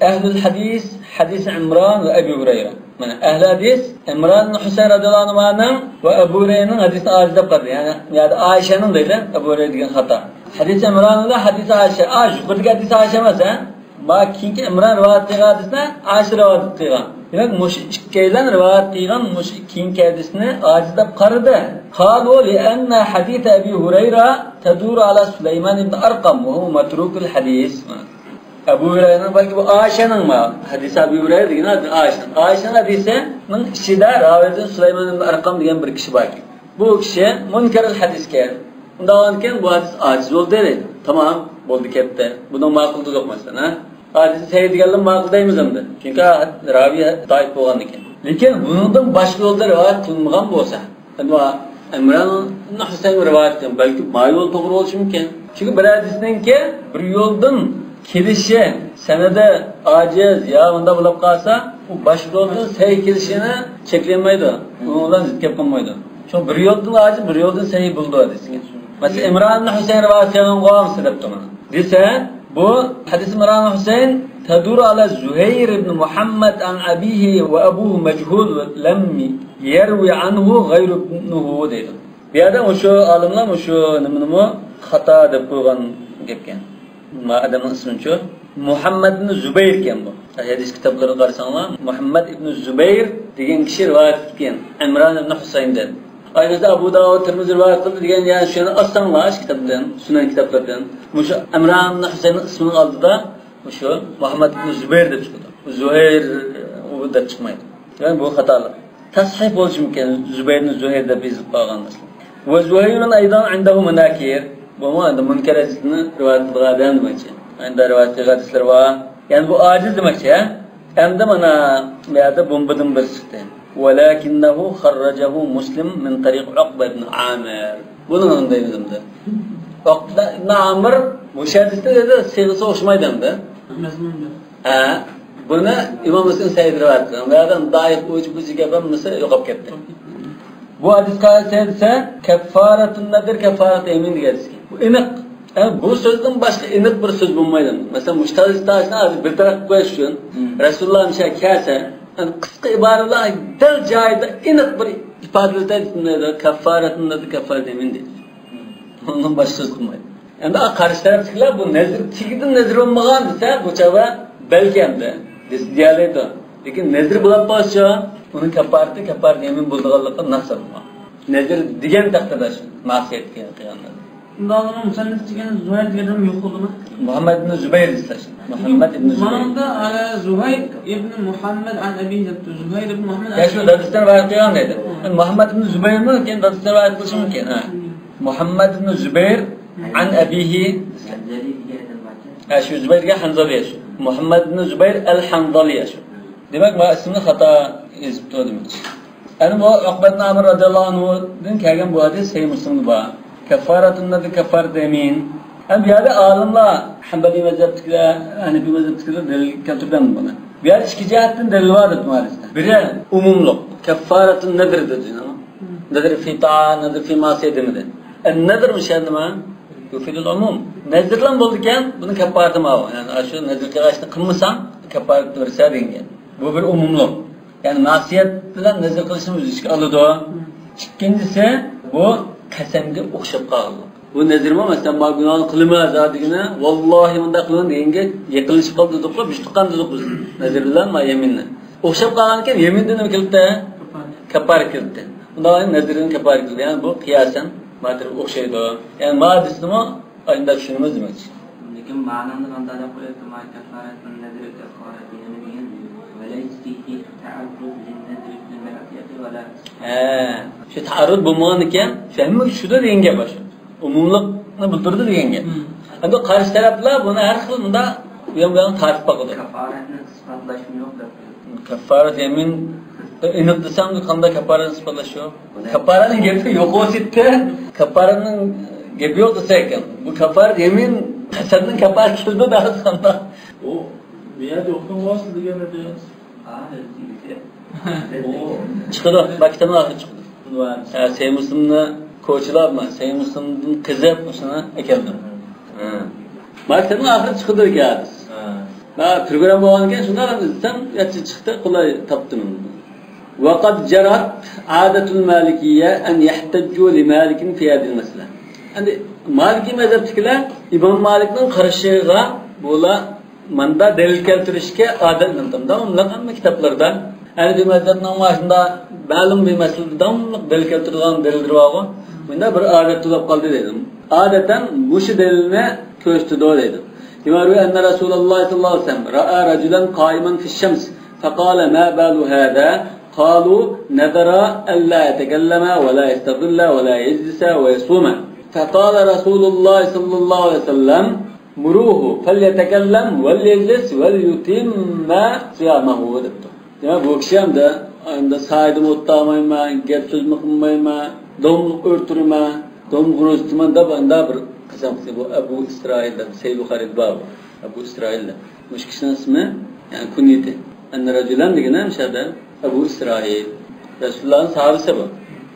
أهل الحديث حديث عمران وأبي هريرة. مانا، ئەھلى ھەدىس ئىمران ئىبن ھۈسەيىن رەزىياللاھۇ ئەنھۇمانىڭ ۋە ئەبۇ ھۇرەيرىنىڭ ھەدىسىنى ئاجىز دەپ قارىدى. يەنى، بۇ يەردە ئائىشەنىڭ دەيدۇ، ئەبۇ ھۇرەيرە دېگەن خاتا. ھەدىس ئىمران بىلەن ھەدىس ئائىشە. ئا، يۇقىرىدىكى ھەدىس ئائىشە ئەمەس، ھە؟ ما كېيىنكى ئىمران رىۋايەت قىلغان ھەدىسنى ئائىشە رىۋايەت قىلغان. دېمەك، مۇشۇ ئىككىيلەن رىۋايەت قىلغان مۇشۇ كېيىنكى ھەدىسنى ئاجىز دەپ قارىدى. قالوا لأن حديث أبي هريرة تدور على سليمان بن أرقم وهو متروك الحديث. ئەبۇ ھۇرەيرىنىڭ، بەلكى بۇ ئائىشەنىڭ ما، ھەدىس ئەبۇ ھۇرەيرە دېگەن ئائىشە. ئائىشەنىڭ ھەدىسىنىڭ ئىچىدە راۋىدىن سۇلايمان ئىبن ئەرقەم دېگەن بىر كىشى بار ئىكەن. بۇ كىشى مۇنكەرۇل ھەدىسكەن. ئۇنداق بولغاندىكىن بۇ ھەدىس ئاجىز بولدى دەيدۇ. تامام، بولدى كەتتى. بۇنى ماقۇل دېدۇق مەسىلەن، ھە؟ ھەدىسنى سەھىھ دېگەنلەر ماقۇل دەيمىز ئەمدى. چۈنكى راۋى زەئىپ بولغاندىكىن. لېكىن بۇنىڭدىن باشقا يولدا رىۋايەت قىلىنمىغان بولسا، ئەمما ئىمران ئىبن ھۈسەيىن رىۋايەت قىلغان، بەلكى ما يول توغرا بولۇشى مۇمكىن. چۈنكى بىر ھەدىسنىڭكى بىر يولدىن كېلىشى، سەنىدى ئاجىز يا مۇنداق بولۇپ قالسا، ئۇ باشقا يولدىن سەھىھ كېلىشىنى چەكلىيەلمەيدۇ. ئۇنىڭ بىلەن زىت گەپ قىلمايدۇ. شۇڭا بىر يولدىن ئاجىز، بىر يولدىن سەھىھ بولىدۇ ھەدىسكە. مەسىلەن، ئىمران ئىبن ھۈسەيىن رىۋايەت قىلغان بولغانمىسى دەپتۇ مانا. دېسە، بۇ ھەدىس ئىمران ئىبن ھۈسەيىن تەدۇرۇ ئالا زۇھەير ئىبن مۇھەممەد ئەن ئەبىھى ۋە ئەبۇھۇ مەجھۇل ۋە لەم يەرۋى ئەنھۇ غەيرۇ ئىبنىھۇ دەيدۇ. بۇ يەردە مۇشۇ ئالىملار مۇشۇ نېمىنىمۇ خاتا دەپ قويغان گەپكەن. ما ئادەمنىڭ ئىسمىچۇ؟ مۇھەممەد ئىبن زۇبەير ئىكەن بۇ. ھەدىس كىتابلىرىغا قارىساڭلار، مۇھەممەد ئىبن زۇبەير دېگەن كىشى رىۋايەت قىلغان ئىمران ئىبن ھۈسەيندىن. ئايرىسا ئەبۇ داۋۇد، تىرمىزى رىۋايەت قىلدى دېگەن، يەنى شۇنى ئالساڭلار، ئىش كىتابتىن، سۈنەن كىتابلىرىدىن. مۇشۇ ئىمران ئىبن ھۈسەيننىڭ ئىسمىنىڭ ئالدىدا مۇشۇ مۇھەممەد ئىبن زۇبەير دەپ چىقىدۇ. زۇھەير، ئۇ دەپ چىقمايدۇ. يەنى بۇ خاتالىق. تەسھىھ بولۇشى مۇمكىن، زۇبەيرنى زۇھەير دەپ يېزىپ قالغان مەسىلەن. ۋە زۇھەيرۇن ئەيزەن ئىندەھۇ مۇنكەر. بۇمۇ ئەمدى مۇنكەر ھەدىسنى رىۋايەت قىلغان ئادەم دېمەكچى. ئەمدى رىۋايەت قىلغان ھەدىسلىرى بار. يەنى بۇ ئاجىز دېمەكچى، ھە؟ ئەمدى مانا بۇ يەردە بومبىدىن بىر چىقتى. ۋەلەكىننەھۇ خەررەجەھۇ مۇسلىم مىن تەرىق ئۇقبە ئىبن ئامىر. بۇنى دەيمىز ئەمدى. ئۇقبە ئىبن ئامىر مۇشۇ ھەدىسنى دېدى، سىيغىسى ئوخشىمايدۇ ئەمدى. مەزمۇن بىر. ھە، بۇنى ئىمام مۇسلىم سەھىھ رىۋايەت قىلغان. بۇ يەردە دائىف ئۇجۇ بۇجۇ گەپ ھەممىسى يوقاپ كەتتى. بۇ ھەدىس قايسى دېسە، كەففارەتۇن نەزر، كەففارەتۇ يەمىن دېگەن ھەدىس. بۇ ئېنىق. ھە، بۇ سۆزدىن باشقا ئېنىق بىر سۆز بولمايدۇ. مەسىلەن، مۇشۇ ھەدىسنى ھازىر بىر تەرەپ قىلىپ قويۇش ئۈچۈن، مم، رەسۇلۇللا مۇشۇ يەرگە كەلسە، يەنى قىسقا ئىبارە بىلەن دەل جايىدا ئېنىق بىر ئىپادىلىتەي، كەففارەتۇن نەزر، كەففارەتۇ يەمىن دەيدۇ. مم. ئۇنىڭدىن باشقا سۆز قىلمايدۇ. ئەمدى قارشى تەرەپتىكىلەر بۇ نەزىر، تېگىدىن نەزىر بولمىغان دېسە، بۇ چاغدا بەلكى ئەمدى دېسە دېيەلەيدۇ. لېكىن نەزىر بولۇپ قالسىچۇ، ئۇنىڭ كەپپارىتى كەپپارەتۇ يەمىن بولىدىغانلىقى نەس بار. نەزىر دېگەن تەقدىردە شۇ مەسىيەت قىلغانلار. ئۇنداقلارنىڭ مۇسەننىپ دېگەن زۇھەير دېگەن ئادەم يوق بولدىمۇ؟ مۇھەممەد ئىبن زۇبەير دېسە شۇ. مۇھەممەد ئىبن زۇبەير. مانا ئەنە زۇھەير ئىبن مۇھەممەد ئەن ئەبىھى دەپتۇ. زۇھەير ئىبن مۇھەممەد يا شۇ ئەن دادىسىدىن رىۋايەت قىلغان دەيدۇ. مۇھەممەد ئىبن زۇبەيرمۇ كېيىن دادىسىدىن رىۋايەت قىلىشى مۇمكىن. ھە. مۇھەممەد ئىبن زۇبەير ئەن ئەبىھى. ھە، شۇ زۇبەير دېگەن ھەنزالىيە شۇ. مۇھەممەد ئىبن زۇبەير ئەل ھەنزالىيە شۇ. دېمەك، مانا ئىسمىنى خاتا يېزىپتۇ دېمەكچى. ئەنە بۇ ئۇقبەت ئىبن ئامىر رەزىياللاھۇ ئەنھۇدىن كەلگەن بۇ ھەدىس سەھىھ مۇسلىمدا بار. كەففارەتۇن نەزر كەففارەتۇ يەمىن. ھەم بۇ يەردە ئالىملار، ھەنبەلىي مەزھەپتىكىلەر، ھەنەفىي مەزھەپتىكىلەر دەلىل كەلتۈردى بۇنى. بۇ يەردە ئىككى جەھەتتىن دەلىل بار دەپتۇ ھەدىستە. بىرى ئومۇملۇق. كەففارەتۇن نەزر دېدى. نەزر فى تائە، نەزر فى مەسىيە دېمىدى. ئەن نەزر مۇشۇ يەردە نېمە؟ يۇفىدۇل ئومۇم. نەزرلەم بولىدىكەن، بۇنىڭ كەففارىتى ماۋۇ. يەنى ئاشۇ نەزر قىلغاچنى قىلمىساڭ، كەففارەت بېرىسەن دېگەن گەپ. بۇ بىر ئومۇملۇق. يەنى مەسىيەت بىلەن نەزر قىلىشنى ئۆز ئىچىگە ئالىدۇ. ئىككىنچىسى، بۇ قەسەمگە ئوخشاپ قالغانلىق. بۇ نەزرمۇ، مەسىلەن، ما گۇناھنى قىلىمەن ھازىر دېگىنى، ۋاللاھى مۇنداق قىلىمەن دېگەنگە يېقىنلىشىپ قالدى دېدۇققۇ، بىز تۇغقان دېدۇق بىز. نەزر بىلەن ما يەمىننى. ئوخشاپ قالغانىكەن، يەمىندە نېمە كېلىپتۇ؟ كەپپارەت كېلىپتۇ. ئۇنداق نەزرىدىن كەپپارەت كېلىدۇ. يەنى بۇ قىياسەن ماتېرىيال ئوخشايدۇ. يەنى ما ھەدىسنىمۇ ئاشۇنداق چۈشىنىمىز دېمەكچى. لېكىن مەنىنى قانداق قويۇپتۇ؟ ما كەففارەتۇن نەزرى كەففارەتۇ يەمىنى دېگەن. وليس فيه تعرض للنذر في المعصية ولا. ھە، شۇ تائارۇد بولمىغان ئىكەن، شۇ ھەممىگە چۈشىدۇ دېگەن گەپ شۇ. ئومۇملۇقنى بىلدۈرىدۇ دېگەن گەپ. مم. ئەمدى قارشى تەرەپلەر بۇنى ھەر خىل مۇنداق ئۇيان بۇيان تارتىپ باقىدۇ. كەففارەتنى ئىسپاتلاشمۇ يوق دەپ. كەففارەت يەمىن ئېنىق دېسەڭ، قانداق كەففارەتنى ئىسپاتلاش يوق؟ كەففارەتنىڭ گېپى يوق بولسا، كەففارەتنىڭ گېپى يوق دېسەك، بۇ كەففارەت يەمىن قەسەمنىڭ كەففارىتى كېلىدۇ دەۋاتقاندا. ئۇ بۇ يەردە يوقتىن بولسا دېگەن ئىدى. ئۇ چىقىدۇ، مەكتەپنىڭ ئاخىرى چىقىدۇ. ھە، سەھىھ مۇسلىمنى كوچىلاپ، مەن سەھىھ مۇسلىمدىن قېزىپ، مۇشۇنى ئەكەلدىم. ھە. مەكتەپنىڭ ئاخىرى چىقىدۇ ھېكايىتى. ھە. ھە، پروگرامما بولغانىكەن، شۇنداق ئىزدىسەم، ياخشى چىقتى، قولاي تاپتىم. وقد جرت عادة المالكية أن يحتجوا لمالك في هذه المسألة. ئەمدى مالىكىي مەزھەپتىكىلەر ئىمام مالىكنىڭ قارىشىغا بۇلار ماندا دەلىل كەلتۈرۈشكە ئادەتلەندى. داۋاملىق ھەممە كىتابلاردا ھەنەفىي مەزھەپنىڭ مۇشۇنداق مەلۇم بىر مەسىلىدە داۋاملىق دەلىل كەلتۈرىدىغان دەلىللىرى بارغۇ. مۇنداق بىر ئادەت بولۇپ قالدى دەيدۇ. ئادەتەن مۇشۇ دەلىلنى كۆرسىتىدۇ دەيدۇ. لما روي أن رسول الله صلى الله عليه وسلم رأى رجلا قائما في الشمس فقال: ما بال هذا؟ قالوا: نذر ألا يتكلم ولا يستظل ولا يجلس ويصوم. فقال رسول الله صلى الله عليه وسلم: مروه فليتكلم وليجلس وليتم صيامه، دەپتۇ. دېمەك، بۇ كىشى ئەمدى، ئەمدى سايىدىمۇ ئولتۇرمايمەن، گەپ سۆزمۇ قىلمايمەن، دوملۇق ئۆرتۈرمەن، دوملۇق روزا تۇتىمەن دەپ، ئەمدى بىر قەسەم قىلدى. بۇ ئەبۇ ئىسرائىل دەپ، سەھىھ بۇخارىدا بار بۇ. ئەبۇ ئىسرائىل دەپ. مۇشۇ كىشىنىڭ ئىسمى، يەنى كۇنيىتى. ئەننە رەجۇلەن دېگىنى مۇشۇ يەردە ئەبۇ ئىسرائىل. رەسۇلۇللانىڭ ساھابىسى بۇ.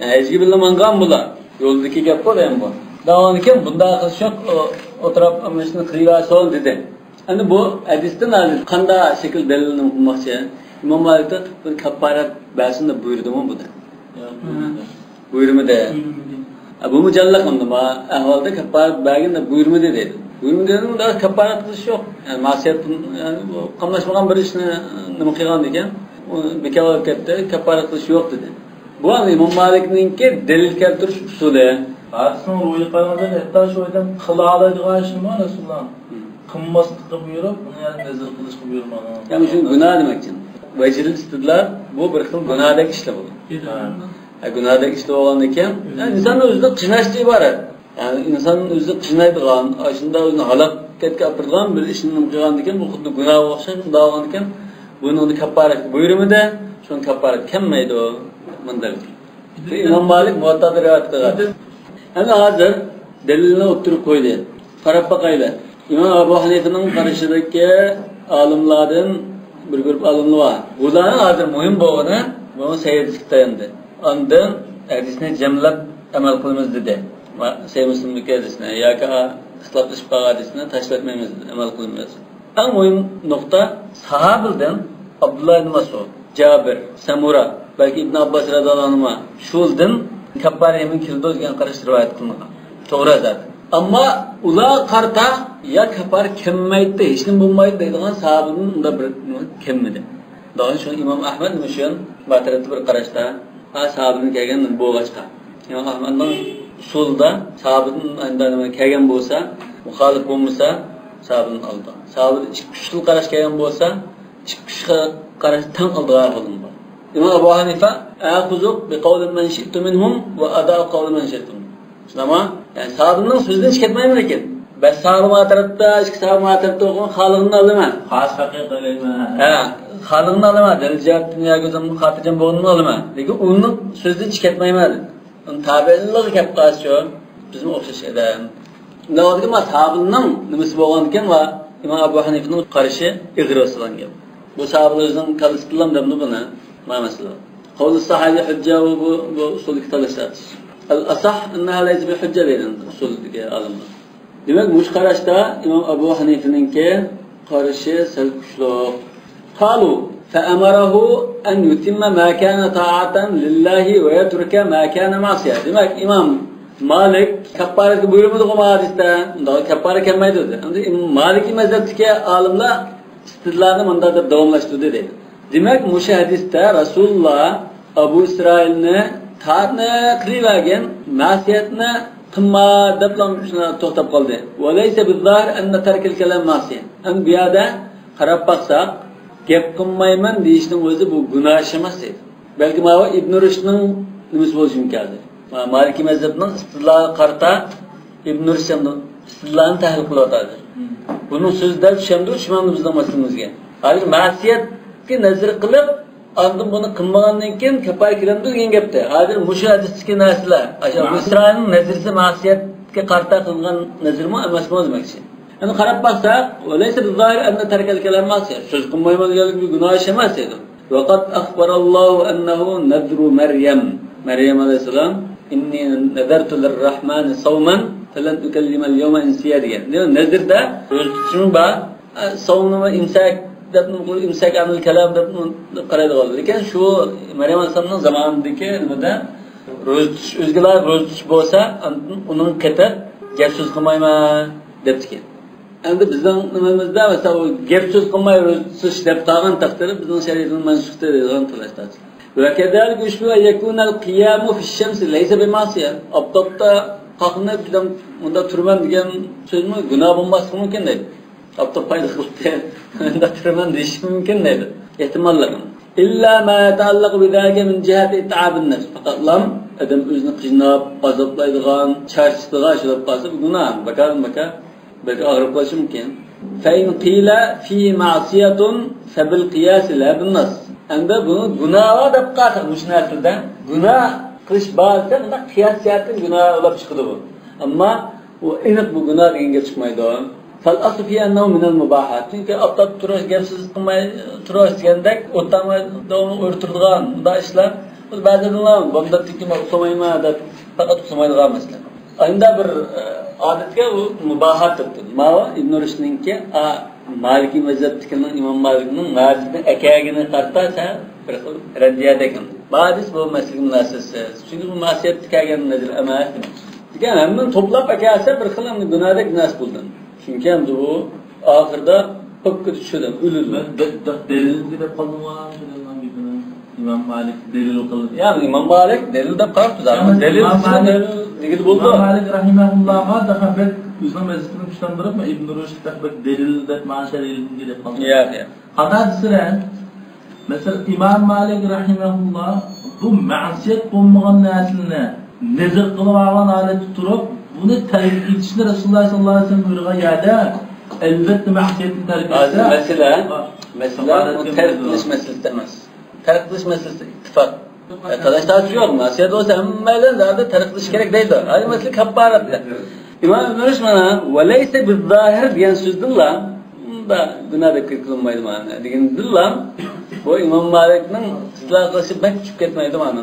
يەنى ھەجگە بىللە ماڭغان بۇلار. يولدىكى گەپقۇ دەيمەن بۇ. داۋاملىكەن بۇنداق قىلىش يوق، ئو-، ئولتۇرۇپ مۇشۇنى قىلىۋەرسۇن دېدى. ئەمدى بۇ ھەدىستىن ھازىر قانداق شەكىل دەلىلنى قىلماقچى؟ ئىمام مالىكتا بىر كەپپارەت بەرسۇن دەپ بۇيرۇدىمۇ بۇنى؟ بۇيرۇمىدى. بۇيرۇمىدى. ھە، بۇمۇ جانلىق ئەمدى ما ئەھۋالدا كەپپارەت بەرگىن دەپ بۇيرۇمىدى دەيدۇ. بۇيرۇمىدى دېگەن ئۇنداق كەپپارەت قىلىش يوق. يەنى مەسىيەت، يەنى بۇ قاملاشمىغان بىر ئىشنى نېمە قىلغاندىكىن، ئۇ بىكار بولۇپ كەتتى، كەپپارەت قىلىش يوق دېدى. بۇ ئەمدى ئىمام مالىكنىڭكى دەلىل كەلتۈرۈش ئۇسۇلى. ھەدىسنىڭ روھىغا قارىغاندا، ھەتتا شۇ ئادەم قىلالايدىغان ئىشنىمۇ رەسۇلۇللا قىلماسلىققا بۇيرۇپ، ئۇنى يەنە نەزىر قىلىشقا بۇيرۇمىغان. يەنى شۇ گۇناھ دېمەكچى. ۋەجھىل ئىستىدلال بۇ بىر خىل گۇناھدەك ئىشلار بۇ. ھە. ھە، گۇناھدەك ئىشلار بولغاندىكىن، يەنى ئىنساننىڭ ئۆزىنى قىيناشتىن ئىبارەت. يەنى ئىنسان ئۆزىنى قىينايدىغان، ئاشۇنداق ئۆزىنى ھالاكەتكە ئاپىرىدىغان بىر ئىشنى نېمە قىلغاندىكىن، بۇ خۇددى گۇناھقا ئوخشاش، شۇنداق بولغاندىكىن، بۇنىڭدا كەپپارەتكە بۇيرۇمىدى، شۇنىڭ كەپپارەت كەلمەيدۇ، مۇنداق. ئىمام مالىك مۇۋەتتادا رىۋايەت قىلغان. ئەمدى ھازىر دەلىلنى ئوتتۇرىغا قويدى. قاراپ باقايلى. ئىمام ئەبۇ ھەنىفىنىڭ قارىشىدىكى ئالىملاردىن بىر گۇرۇپ ئالىملار بار. بۇلارنىڭ ھازىر مۇھىم بولغىنى، بۇنىڭ سەھىھلىكىگە تايىنىدۇ. ئاندىن ھەدىسنى جەملەپ ئەمەل قىلىمىز دېدى. سەھىھ مۇسلىمدىكى ھەدىسنى ياكى ئىختىلاپلىشىپ قالغان ھەدىسنى تاشلاپ ئەتمەيمىز، ئەمەل قىلىمىز. ئەڭ مۇھىم نۇقتا، ساھابىلەردىن ئابدۇللا ئىبن مەسئۇد، جابىر، سەمۇرا، بەلكى ئىبن ئابباس رەزىياللاھۇ ئەنھۇما شۇلىدىن كەففارە يەمىن كېلىدۇ دېگەن قاراش رىۋايەت قىلىنغان. توغرا زادى. ئەمما ئۇلارغا قارىتا يا كەففارە كەلمەيتتى، ھېچنېمە بولمايدۇ دەيدىغان ساھابىدىن ئۇنداق بىر كەلمىدى. داۋان شۇ ئىمام ئەھمەد مۇشۇ باتىرەتتە بىر قاراشتا، ھا، ساھابىدىن كەلگەن بولغاچقا. ئىمام ئەھمەدنىڭ ئۇسۇلىدا ساھابىدىن ئەندى نېمە كەلگەن بولسا، مۇخالىپ بولمىسا، ساھابىدىن ئالىدۇ. ساھابىدىن ئىككى ئۇچ خىل قاراش كەلگەن بولسا، ئىككى ئۇچ خىل قاراشنى تەڭ ئالىدىغان ئەھۋالىمۇ بار. ئىمام ئەبۇ ھەنىفە، «ئەخۇزۇ بىقەۋلى مەن شىئتۇ مىنھۇم ۋە ئەدەئۇ قەۋلى مەن شىئتۇ مىنھۇم.» شۇنداقمۇ؟ يەنى ساھابىنىڭ سۆزىدىن چىقىپ كەتمەيمەن، لېكىن بەس ساھابە ما تەرەپتە، ئىككى ساھابە ما تەرەپتە بولغان خالىغىنى ئالىمەن. خاس ھەقىقەت ئالىمەن. ھە، خالىغىنى ئالىمەن. دەلىل جەھەتتىن ياكى ئۆزۈم خاتىرجەم بولغىنىنى ئالىمەن. لېكىن ئۇنىڭ سۆزىدىن چىقىپ كەتمەيمەن. ئۇنى تابىئىنلىققا كەپ قالسىچۇ، بىزمۇ ئوخشاش ئادەم. ئۇنداق بولدىكى، ما ساھابىنىڭ نېمىسى بولغاندىكىن ۋە ئىمام ئەبۇ ھەنىفىنىڭ قارىشى ئېغىر باسىدىغان گەپ. بۇ ساھابىلەر ئۆزىنىڭ كاللىسىدىنلا دەمدۇ بۇنى. ما مەسىلە. قول الصحابي حجة، بۇ، بۇ، بۇ ئۇسۇلدىكى تالاشتارتىش. الأصح أنها ليس بحجة دەيدۇ ئۇسۇلدىكى ئالىملار. دېمەك، مۇشۇ قاراشتا ئىمام ئەبۇ ھەنىفىنىڭكى قارىشى سەل كۈچلۈك. قالۇ فأمره أن يتم ما كان طاعة لله ويترك ما كان معصية. دېمەك، ئىمام مالىك كەپپارەتكە بۇيرۇمىدىغۇ ما ھەدىستە؟ ئۇنداق كەپپارەت كەلمەيدۇ دېدى. ئەمدى ئىم-، مالىكىي مەزھەپتىكى ئالىملار ئىستىدلالنى مۇنداق دەپ داۋاملاشتۇردى دەيدۇ. دېمەك، مۇشۇ ھەدىستە رەسۇلۇللا ئەبۇ ئىسرائىلنى تائەتنى قىلىۋەرگىن، مەسىيەتنى قىلما دەپلا شۇنداق توختاپ قالدى. وليس بالظاهر أن ترك الكلام معصية. ئەمدى بۇ يەردە قاراپ باقساق، گەپ قىلمايمەن دېيىشنىڭ ئۆزى بۇ گۇناھ ئىش ئەمەس دەيدۇ. بەلكى ماۋۇ ئىبن رۇشدنىڭ نېمىسى بولۇشى مۇمكىن ھازىر. ما-، مالىكىي مەزھەپنىڭ ئىستىدلالىغا قارىتا ئىبن رۇشد ئىستىدلالنى تەھلىل قىلىۋاتىدۇ. بۇنىڭ سۆزى دەل چۈشەمدۇ، چۈشمەمدۇ بىزنىڭ مەسىلىمىزگە؟ ھازىر مەسىيەتكە نەزىر قىلىپ، ئاندىن بۇنى قىلمىغاندىن كېيىن كاپپارەت كېلەمدۇ دېگەن گەپتە. ھازىر مۇشۇ ھەدىستىكى نەرسىلەر، ئاشۇ ئەبۇ ئىسرائىلنىڭ نەزىرىسى مەسىيەتكە قارىتا قىلىنغان نەزىرمۇ ئەمەسمۇ دېمەكچى. يەنە قاراپ باقساق، وليس بالظاهر أن ترك الكلام معصية. سۆز قىلمايمەن دېگەنلىك بۇ گۇناھ ئىش ئەمەس دەيدۇ. وقد أخبر الله أنه نذر مريم. مەريەم ئەلەيھىسسالام، إني نذرت للرحمن صوما فلن أكلم اليوم إنسيا دېگەن. دېمەك، نەزىردە روزا تۇتۇشمۇ بار. ئە، سومنىمۇ ئىمساك دەپمۇ، ئىمساك ئەنىل كالام دەپمۇ قارايدىغانلار. لېكىن شۇ مەريەم ئەلەيھىسسالامنىڭ زامانىدىكى نېمىدە روزا تۇتۇش، ئۆزگىلەر روزا تۇتۇش بولسا، ئاندىن ئۇنىڭغا قېتىپ گەپ سۆز قىلمايمەن دەپتىكەن. ئەمدى بىزنىڭ نېمىمىزدە، مەسىلەن، ئۇ گەپ سۆز قىلماي روزا تۇتۇش دەپ قالغان تەقدىردە، بىزنىڭ شەرىئىتىمىز مەنسۇختۇر دەيدىغان تالاش تارتىش. وكذلك يشبه أن يكون القيام في الشمس ليس بمعصية. ئاپتاپتا قاقلىنىپ، بىردەم مۇنداق تۇرىمەن دېگەن سۆزمۇ گۇناھ بولماسلىقى مۇمكىن دەيدۇ. ئاپتاپ پايدا قىلىپتۇ، مۇنداق تۇرىمەن دېيىشى مۇمكىن دەيدۇ. ئېھتىماللىقىنى. إلا ما يتعلق بذلك من جهة إتعاب النفس. پەقەتلا ئادەم ئۆزىنى قىيناپ، ئازابلايدىغان، چارچىتىدىغان ئىش بولۇپ قالسا، بۇ گۇناھ. بىكار، بىكار. بەلكى ئاغرىپ قېلىشى مۇمكىن. فإن قيل فيه معصية فبالقياس لا بالنص. ئەمدى بۇنى گۇناھ دەپ قالسا، مۇشۇ نەرسىدە گۇناھ قىلىش بار دېسە، بۇنداق قىياس جەھەتتىن گۇناھ بولۇپ چىقىدۇ بۇ. ئەمما ئۇ ئېنىق بۇ گۇناھ دېگەن گەپ چىقمايدۇ. فالأصل فيه أنه من المباحات. چۈنكى ئاپتاپ تۇرۇش، گەپ سۆز قىلماي تۇرۇش دېگەندەك، ئوتتانغا داۋاملىق ئۆرە تۇرىدىغان مۇنداق ئىشلار، بۇ بەزىدىلا بامداتتىن كېيىن ئۇخلىمايمەن دەپ پەقەت ئۇخلىمايدىغان مەسىلە. ئەمدى بىر، ئە، ئادەتكە ئۇ مۇباھات دەپتۇ. ماۋۇ ئىبن رۇشدنىڭكى، ئا، مالىكىي مەزھەپتىكىنىڭ، ئىمام مالىكنىڭ مەزھىپىنى ئەكەلگىنىگە قارىتا سەل بىر خىل رەددىيەدەك. بۇ ھەدىس بۇ مەسىلىگە مۇناسىۋەتسىز. چۈنكى بۇ مەسىيەتتە كەلگەن نەزىر ئەمەس دېمەكچى. لېكىن ھەممىنى توپلاپ ئەكەلسە بىر خىل ئەمدى گۇناھدەك نەرسە بولىدۇ. چۈنكى ئەمدى بۇ ئاخىرىدا پوككىدە چۈشىدۇ، ئۆلىدۇ. بىر، بىر، بىر دەلىلگە دەپ قالدىڭغۇ، شۇنىڭ گېپىنى. ئىمام مالىك دەلىل قىلدى. يا، ئىمام مالىك دەلىل دەپ قاراپتۇ. يا، دەلىل ئىمام مالىك، دەلىل دېگىلى بولىدۇ. ئىمام مالىك رەھىمەھۇللاغا تېخى بەك ئۆزىنىڭ مەزھىپىنى كۈچلەندۈرۈپ، ئىبن رۇشد تېخى بەك دەلىل دەپ مانا شۇ دەلىلگە دەپ قالدى. ياق، ياق. قانداق دېسىلە، مەسىلەن، ئىمام مالىك رەھىمەھۇللا بۇ مەسىيەت بولمىغان نەرسىنى نەزەر قىلىپ ئالغان ھالەتتە تۇرۇپ، بۇنى تەرك ئېتىشنى رەسۇلۇللا ساللاللاھۇ ئەلەيھى ۋەسەللەم بۇيرۇغان يەردە، ئەلۋەتتە، مەسىيەتنى تەرك ھازىر ئەتسە، مەسىلە، مەسىلە بۇ تەرك قىلىش مەسىلىسى ئەمەس. تەرك قىلىش مەسىلىسى ئىتتىپاق. ئە، تالاش تارتىش يوق. مەسىيەت بولسا ھەممەيلەن زادى تەرك قىلىش كېرەك دەيدۇ. ھازىر مەسىلە كاپپارەتتە. ئىمام ئىبن رۇشد مانا، وليس بالظاهر دېگەن سۆزدىنلا، بۇندا گۇناھ دەپ كىرگۈزۈلمەيدۇ مانا دېگەندىنلا، بۇ ئىمام مالىكنىڭ ئىستىدلال قىلىشى بەك چۈشۈپ كەتمەيدۇ مانا.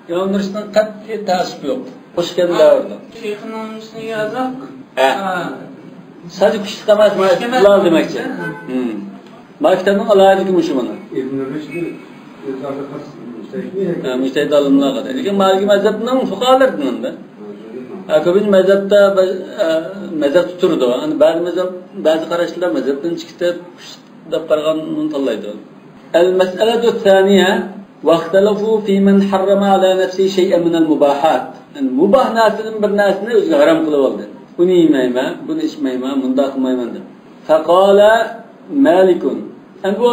ئىمام ئىبن رۇشدنىڭ قەتئىي تەئەسسۇپى يوق. ئوخشىغان دەۋردە. شەيخىنىڭ ئۈستىگە يازاق. ھە. ھە. سادە كۈچلۈك ئەمەس، مانا ئىستىدلال دېمەكچى. ھە. ھىم. مانا كىتابنىڭ ئالاھىدىلىكى مۇشۇ مانا. ئىبن رۇشد ئۆزى ھەققىدە خاس مۇجتەھىد. ھە، مۇجتەھىد ئالىملار قاتارىدا. لېكىن مالىكىي مەزھەپنىڭ فۇقاھالىرىدىن ئەمدى. ھە، كۆپىنچە مەزھەپتە بەز-، ئە، مەزھەپتە تۇرىدۇ. ئەمدى بەزى مەزھەپ، بەزى قاراشلار مەزھەپتىن چىقىپ كېتىپ، دەپ قارىغاننى تاللايدۇ. المسألة الثانية، واختلفوا في من حرم على نفسه شيئا من المباحات. يەنى مۇباھ نەرسىدىن بىر نەرسىنى ئۆزىگە ھارام قىلىۋالدى. ئۇنى يېمەيمەن، بۇنى ئىچمەيمەن، مۇنداق قىلمايمەن دەپ. فقال مالك. ئەمدى بۇ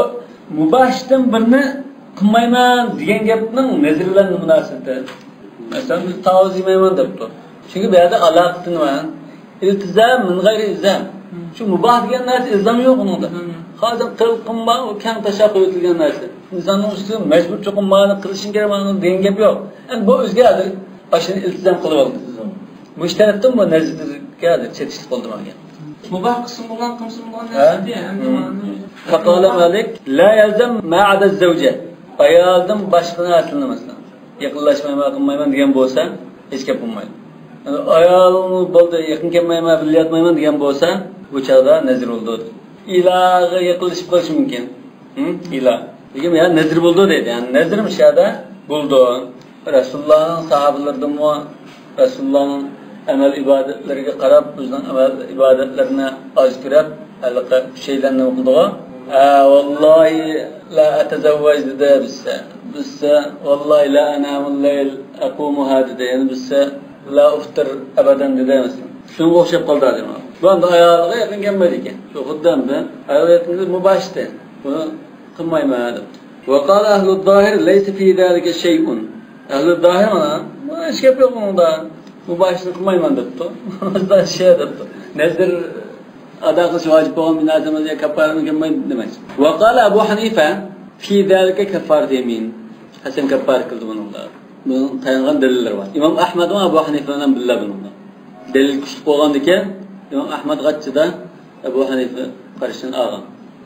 مۇباھ ئىشتىن بىرنى قىلمايمەن دېگەن گەپنىڭ نەزىر بىلەن مۇناسىۋىتى. مەسىلەن، بىز تاۋۇز يېمەيمەن دەپتۇ. چۈنكى بۇ يەردە ئالاقىسى نېمە؟ ئىلتىزام مىن غەيرى ئىلزام. شۇ مۇباھ دېگەن نەرسە ئىلزام يوق ئۇنىڭدا. ھازىر قىل، قىلما، ئۇ كەڭ تاشلاپ قويۇۋېتىلگەن نەرسە. ئىنساننىڭ ئۈستىگە مەجبۇر چوقۇم مانا قىلىشىڭ كېرەك، مانا دېگەن گەپ يوق. ئەمدى بۇ ئۆزىگە ھازىر ئاشۇنى ئىلتىزام قىلىۋالدى. مۇشۇ تەرەپتىن بۇ نەزىرگە ھازىر چېتىشلىق بولدى ماڭا. مۇباھ قىلسىمۇ بولغان، قىلمىسىمۇ بولغان نەرسە دېدى، ئەمدى مانا. فقال مالك لا يلزم ما عدا الزوجة. ئايالدىن باشقا نەرسىلەرنى مەسىلەن، يېقىنلاشمايمەن، قىلمايمەن دېگەن بولسا، ھېچ گەپ بولمايدۇ. ئايالىڭ بولدى، يېقىن كەلمەيمەن، بىللە ياتمايمەن دېگەن بولسا، بۇ چاغدا نەزىر بولىدۇ. ئىلاغا يېقىنلىشىپ قېلىشى مۇمكىن. ھە؟ ئىلا. لېكىن يا نەزىر بولىدۇ دەيدۇ. يەنى نەزىر مۇشۇ يەردە بولىدۇ. رەسۇلۇللانىڭ ساھابىلىرىدىنمۇ رەسۇلۇللانىڭ ئەمەل ئىبادەتلىرىگە قاراپ، ئۆزىنىڭ ئەمەل ئىبادەتلىرىنى ئاز كۆرۈپ، ھېلىقى ئۈچەيلەن نېمە قىلىدىغۇ؟ ھە، ۋاللاھى لا ئەتەزەۋۋەج دېدى بىزسە. بىزسە، ۋاللاھى لا ئەنامۇل لەيل ئەقۇمۇھا دېدى. يەنە بىزسە، لا ئۇفتىر ئەبەدەن دېدى مەسىلەن. شۇنىڭغا ئوخشاپ قالدى ھازىر. بۇ ئەمدى ئايالىغا يېقىن كەلمەيدىكەن. شۇ خۇددى ئەمدى ئايالغا يېقىن مۇباھ ئىشتى. بۇنى قىلمايمەن دەپتۇ. وقال أهل الظاهر ليس في ذلك شيء. ئەھلى زاھىر مانا، مانا ھېچ گەپ يوق ئۇنىڭدا. مۇباھ ئىشنى قىلمايمەن دەپتۇ. شۇ دەپتۇ. نەزىر ئادا قىلىش ۋاجىپ بولغان بىر نەرسە ئەمەس، كاپپارەتنى قىلمايدۇ دېمەكچى. وقال أبو حنيفة في ذلك كفارة يمين. قەسەم كاپپارەت قىلدى بۇنىڭدا. بۇنىڭ تايانغان دەلىللىرى بار. ئىمام ئەھمەد ۋە ئەبۇ ھەنىفە بىلەن بىللە بۇنىڭدا. دەلىل كۈچلۈك بولغاندىكىن، ئىمام ئەھمەد غاچچىدا ئەبۇ ھەنىفە قارىشىنى ئالغان.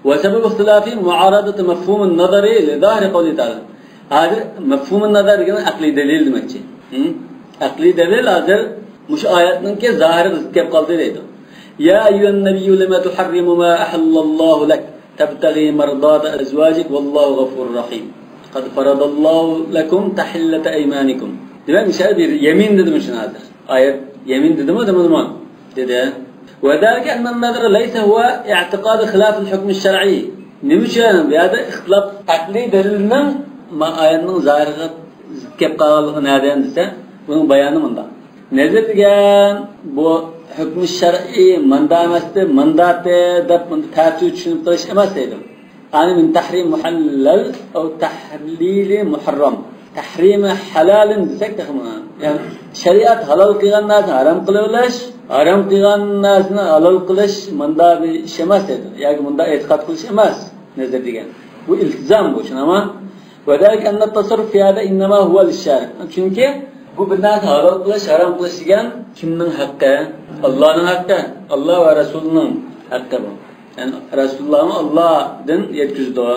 وسبب اختلافهم معارضة مفهوم النظر لظاهر قوله تعالى. ھازىر مەفھۇمۇن نەزەر دېگەن ئەقلىي دەلىل دېمەكچى. ھە؟ ئەقلىي دەلىل ھازىر مۇشۇ ئايەتنىڭكى زاھىرىغا زىت كەپ قالدى دەيدۇ. يا أيها النبي لم تحرم ما أحل الله لك تبتغي مرضات أزواجك والله غفور رحيم. قد فرض الله لكم تحلة أيمانكم. دېمەك، مۇشۇ يەردە بىر يەمىن دېدى مۇشۇنى ھازىر. ئايەت يەمىن دېدىمۇ، دېمىدىمۇ؟ دېدى. وذلك أن النظر ليس هو اعتقاد خلاف الحكم الشرعي. نېمە ئۈچۈن بۇ يەردە ئىختىلاپ ئەقلىي دەلىلنىڭ ما-، ئايەتنىڭ زاھىرىغا زىت كەپ قالغانلىقى نەدىن دېسە، بۇنىڭ بايانى مۇنداق. نەزىر دېگەن بۇ ھۆكمى شەرئىي ماندا ئەمەستى، مانداتى دەپ بۇنى تەتۈر چۈشىنىپ قېلىش ئەمەس دەيدۇ. ئەنى من تەھرىم مۇھەللەل ئەۋ تەھلىلى مۇھەررەم. تەھرىمى ھالالىن دېسەك تېخىمۇ. يەنى شەرىئەت ھالال قىلغان نەرسىنى ھارام قىلىۋېلىش، ھارام قىلغان نەرسىنى ھالال قىلىش، مۇنداق بىر ئىش ئەمەس دەيدۇ. ياكى مۇنداق ئېتىقاد قىلىش ئەمەس نەزىر دېگەن. بۇ ئىلتىزام بۇ، چۈشىنەما؟ وذلك أن التصرف في هذا إنما هو للشارع. چۈنكى بۇ بىر نەرسە ھالال قىلىش، ھارام قىلىش دېگەن كىمنىڭ ھەققى؟ ئاللانىڭ ھەققى. ئاللا ۋە رەسۇلىنىڭ ھەققى بۇ. يەنى رەسۇلۇللاھمۇ ئاللادىن يەتكۈزىدۇ.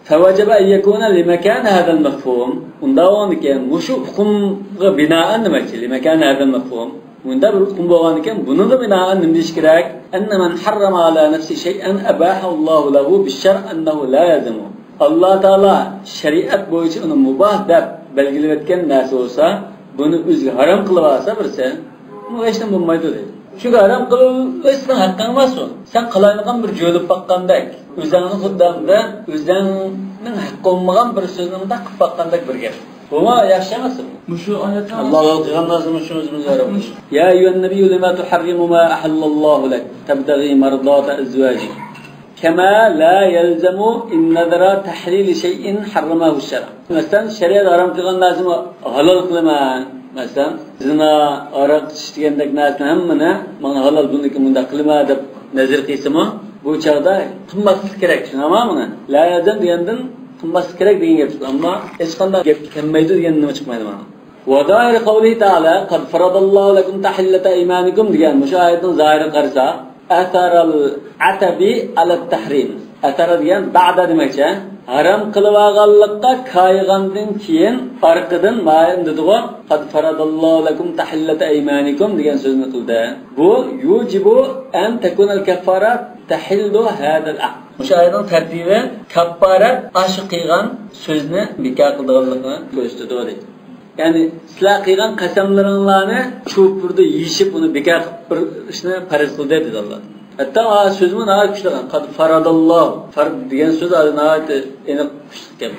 فوجب أن يكون لمكان هذا المفهوم. ئۇنداق بولغاندىكىن، مۇشۇ ئۇقۇمغا بىنائەن دېمەكچى، لمكان هذا المفهوم. مۇنداق بىر ئۇقۇم بولغاندىكىن، بۇنىڭغا بىنائەن نېمە دېيىش كېرەك؟ أن من حرم على نفسه شيئا أباحه الله له بالشرع أنه لا يلزمه. ئاللا تائالا شەرىئەت بويىچە ئۇنى مۇباھ دەپ بەلگىلەۋەتكەن نەرسە بولسا، بۇنى ئۆزىگە ھارام قىلىۋالسا بىرسى، بۇ ھېچنېمە بولمايدۇ دەيدۇ. چۈنكى ھارام قىلىش سېنىڭ ھەققىڭ ئەمەس ئۇ. سەن قالايمىقان بىر جۆلۈپ باققاندەك، ئۆزۈڭنى خۇددى ئۆزۈڭنىڭ ھەققى بولمىغان بىر سۆزنى مۇنداق قىلىپ باققاندەك بىر گەپ. بۇمۇ ياخشى ئەمەس بۇ. مۇشۇ ئايەتتە ئاللا ھالال قىلغان نەرسىنى مۇشۇ ئۆزىمىزگە ھارام قىلىش. يا أيها النبي لم تحرم ما أحل الله لك تبتغي مرضات أزواجك. كما لا يلزم أن نظر تحليل شيء حرمه الشرع. مەسىلەن، شەرىئەت ھارام قىلغان نەرسىنى ھالال قىلىمەن. مەسىلەن، زىنا، ھاراق ئىچىش دېگەندەك نەرسىنى ھەممىنى مانا ھالال، بۇنىڭكى مۇنداق قىلىمەن دەپ نەزىر قىلسىمۇ، بۇ چاغدا قىلماسلىق كېرەك، چۈشىنەما بۇنى؟ لا يلزم دېگەندىن قىلماسلىق كېرەك دېگەن گەپ چىقىدۇ، ئەمما ھېچقانداق گەپ كەلمەيدۇ دېگەن نېمە چىقمايدۇ مانا. وظاهر قوله تعالى قد فرض الله لكم تحلة أيمانكم دېگەن مۇشۇ ئايەتنىڭ زاھىرىغا قارىسا، أثر العتب على التحريم. ئەسەر دېگەن بەئدە دېمەكچى. ھارام قىلىۋالغانلىققا كايىغاندىن كېيىن ئارقىدىن مايىن دېدىغۇ، قد فرض الله لكم تحلة أيمانكم دېگەن سۆزنى قىلدى. بۇ يوجب أن تكون الكفارة تحل هذا العقد. مۇشۇ ئايەتنىڭ تەرتىپى كاپپارەت ئاشۇ قىلغان سۆزنى بىكار قىلىدىغانلىقىنى كۆرسىتىدۇ دەيدۇ. يەنى سىلەر قىلغان قەسەملىرىڭلارنى چوپۇردا يېشىپ، ئۇنى بىكار قىلىپ بېرىشنى پەرز قىلدى دېدى ئاللا. ھەتتا ئا سۆزمۇ ناھايىتى كۈچلۈك. قد فرض الله. فرض دېگەن سۆز ھازىر ناھايىتى ئېنىق كۈچلۈك گەپ.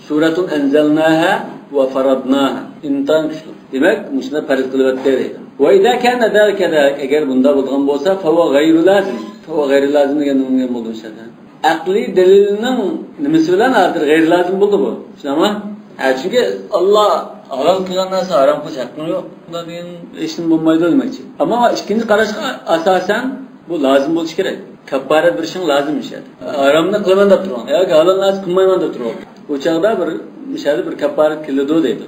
سورة أنزلناها وفرضناها. ئىنتايىن كۈچلۈك. دېمەك، مۇشۇنداق پەرز قىلىۋەتتى دەيدۇ. وإذا كان ذلك كذلك، ئەگەر بۇنداق بولىدىغان بولسا، فهو غير لازم. فهو غير لازم دېگەن نېمە بولىدۇ مۇشۇ يەردە؟ ئەقلىي دەلىلنىڭ نېمىسى بىلەن ھازىر غەيرىي لازىم بولدى بۇ؟ شۇنداقمۇ؟ ھە، چۈنكى ئاللا ھالال قىلغان نەرسە ھارام قىلىش ھەققىڭ يوق. بۇنداق دېگەن ھېچنېمە بولمايدۇ دېمەكچى. ئەمما ئىككىنچى قاراشقا ئاساسەن بۇ لازىم بولۇشى كېرەك. كاپپارەت بېرىشىڭ لازىم مۇشۇ يەردە. ھارامنى قىلىمەن دەپ تۇرغان ياكى ھالال نەرسە قىلمايمەن دەپ تۇرغان. ئۇ چاغدا بىر، مۇشۇ يەردە بىر كاپپارەت كېلىدۇ دەيدۇ.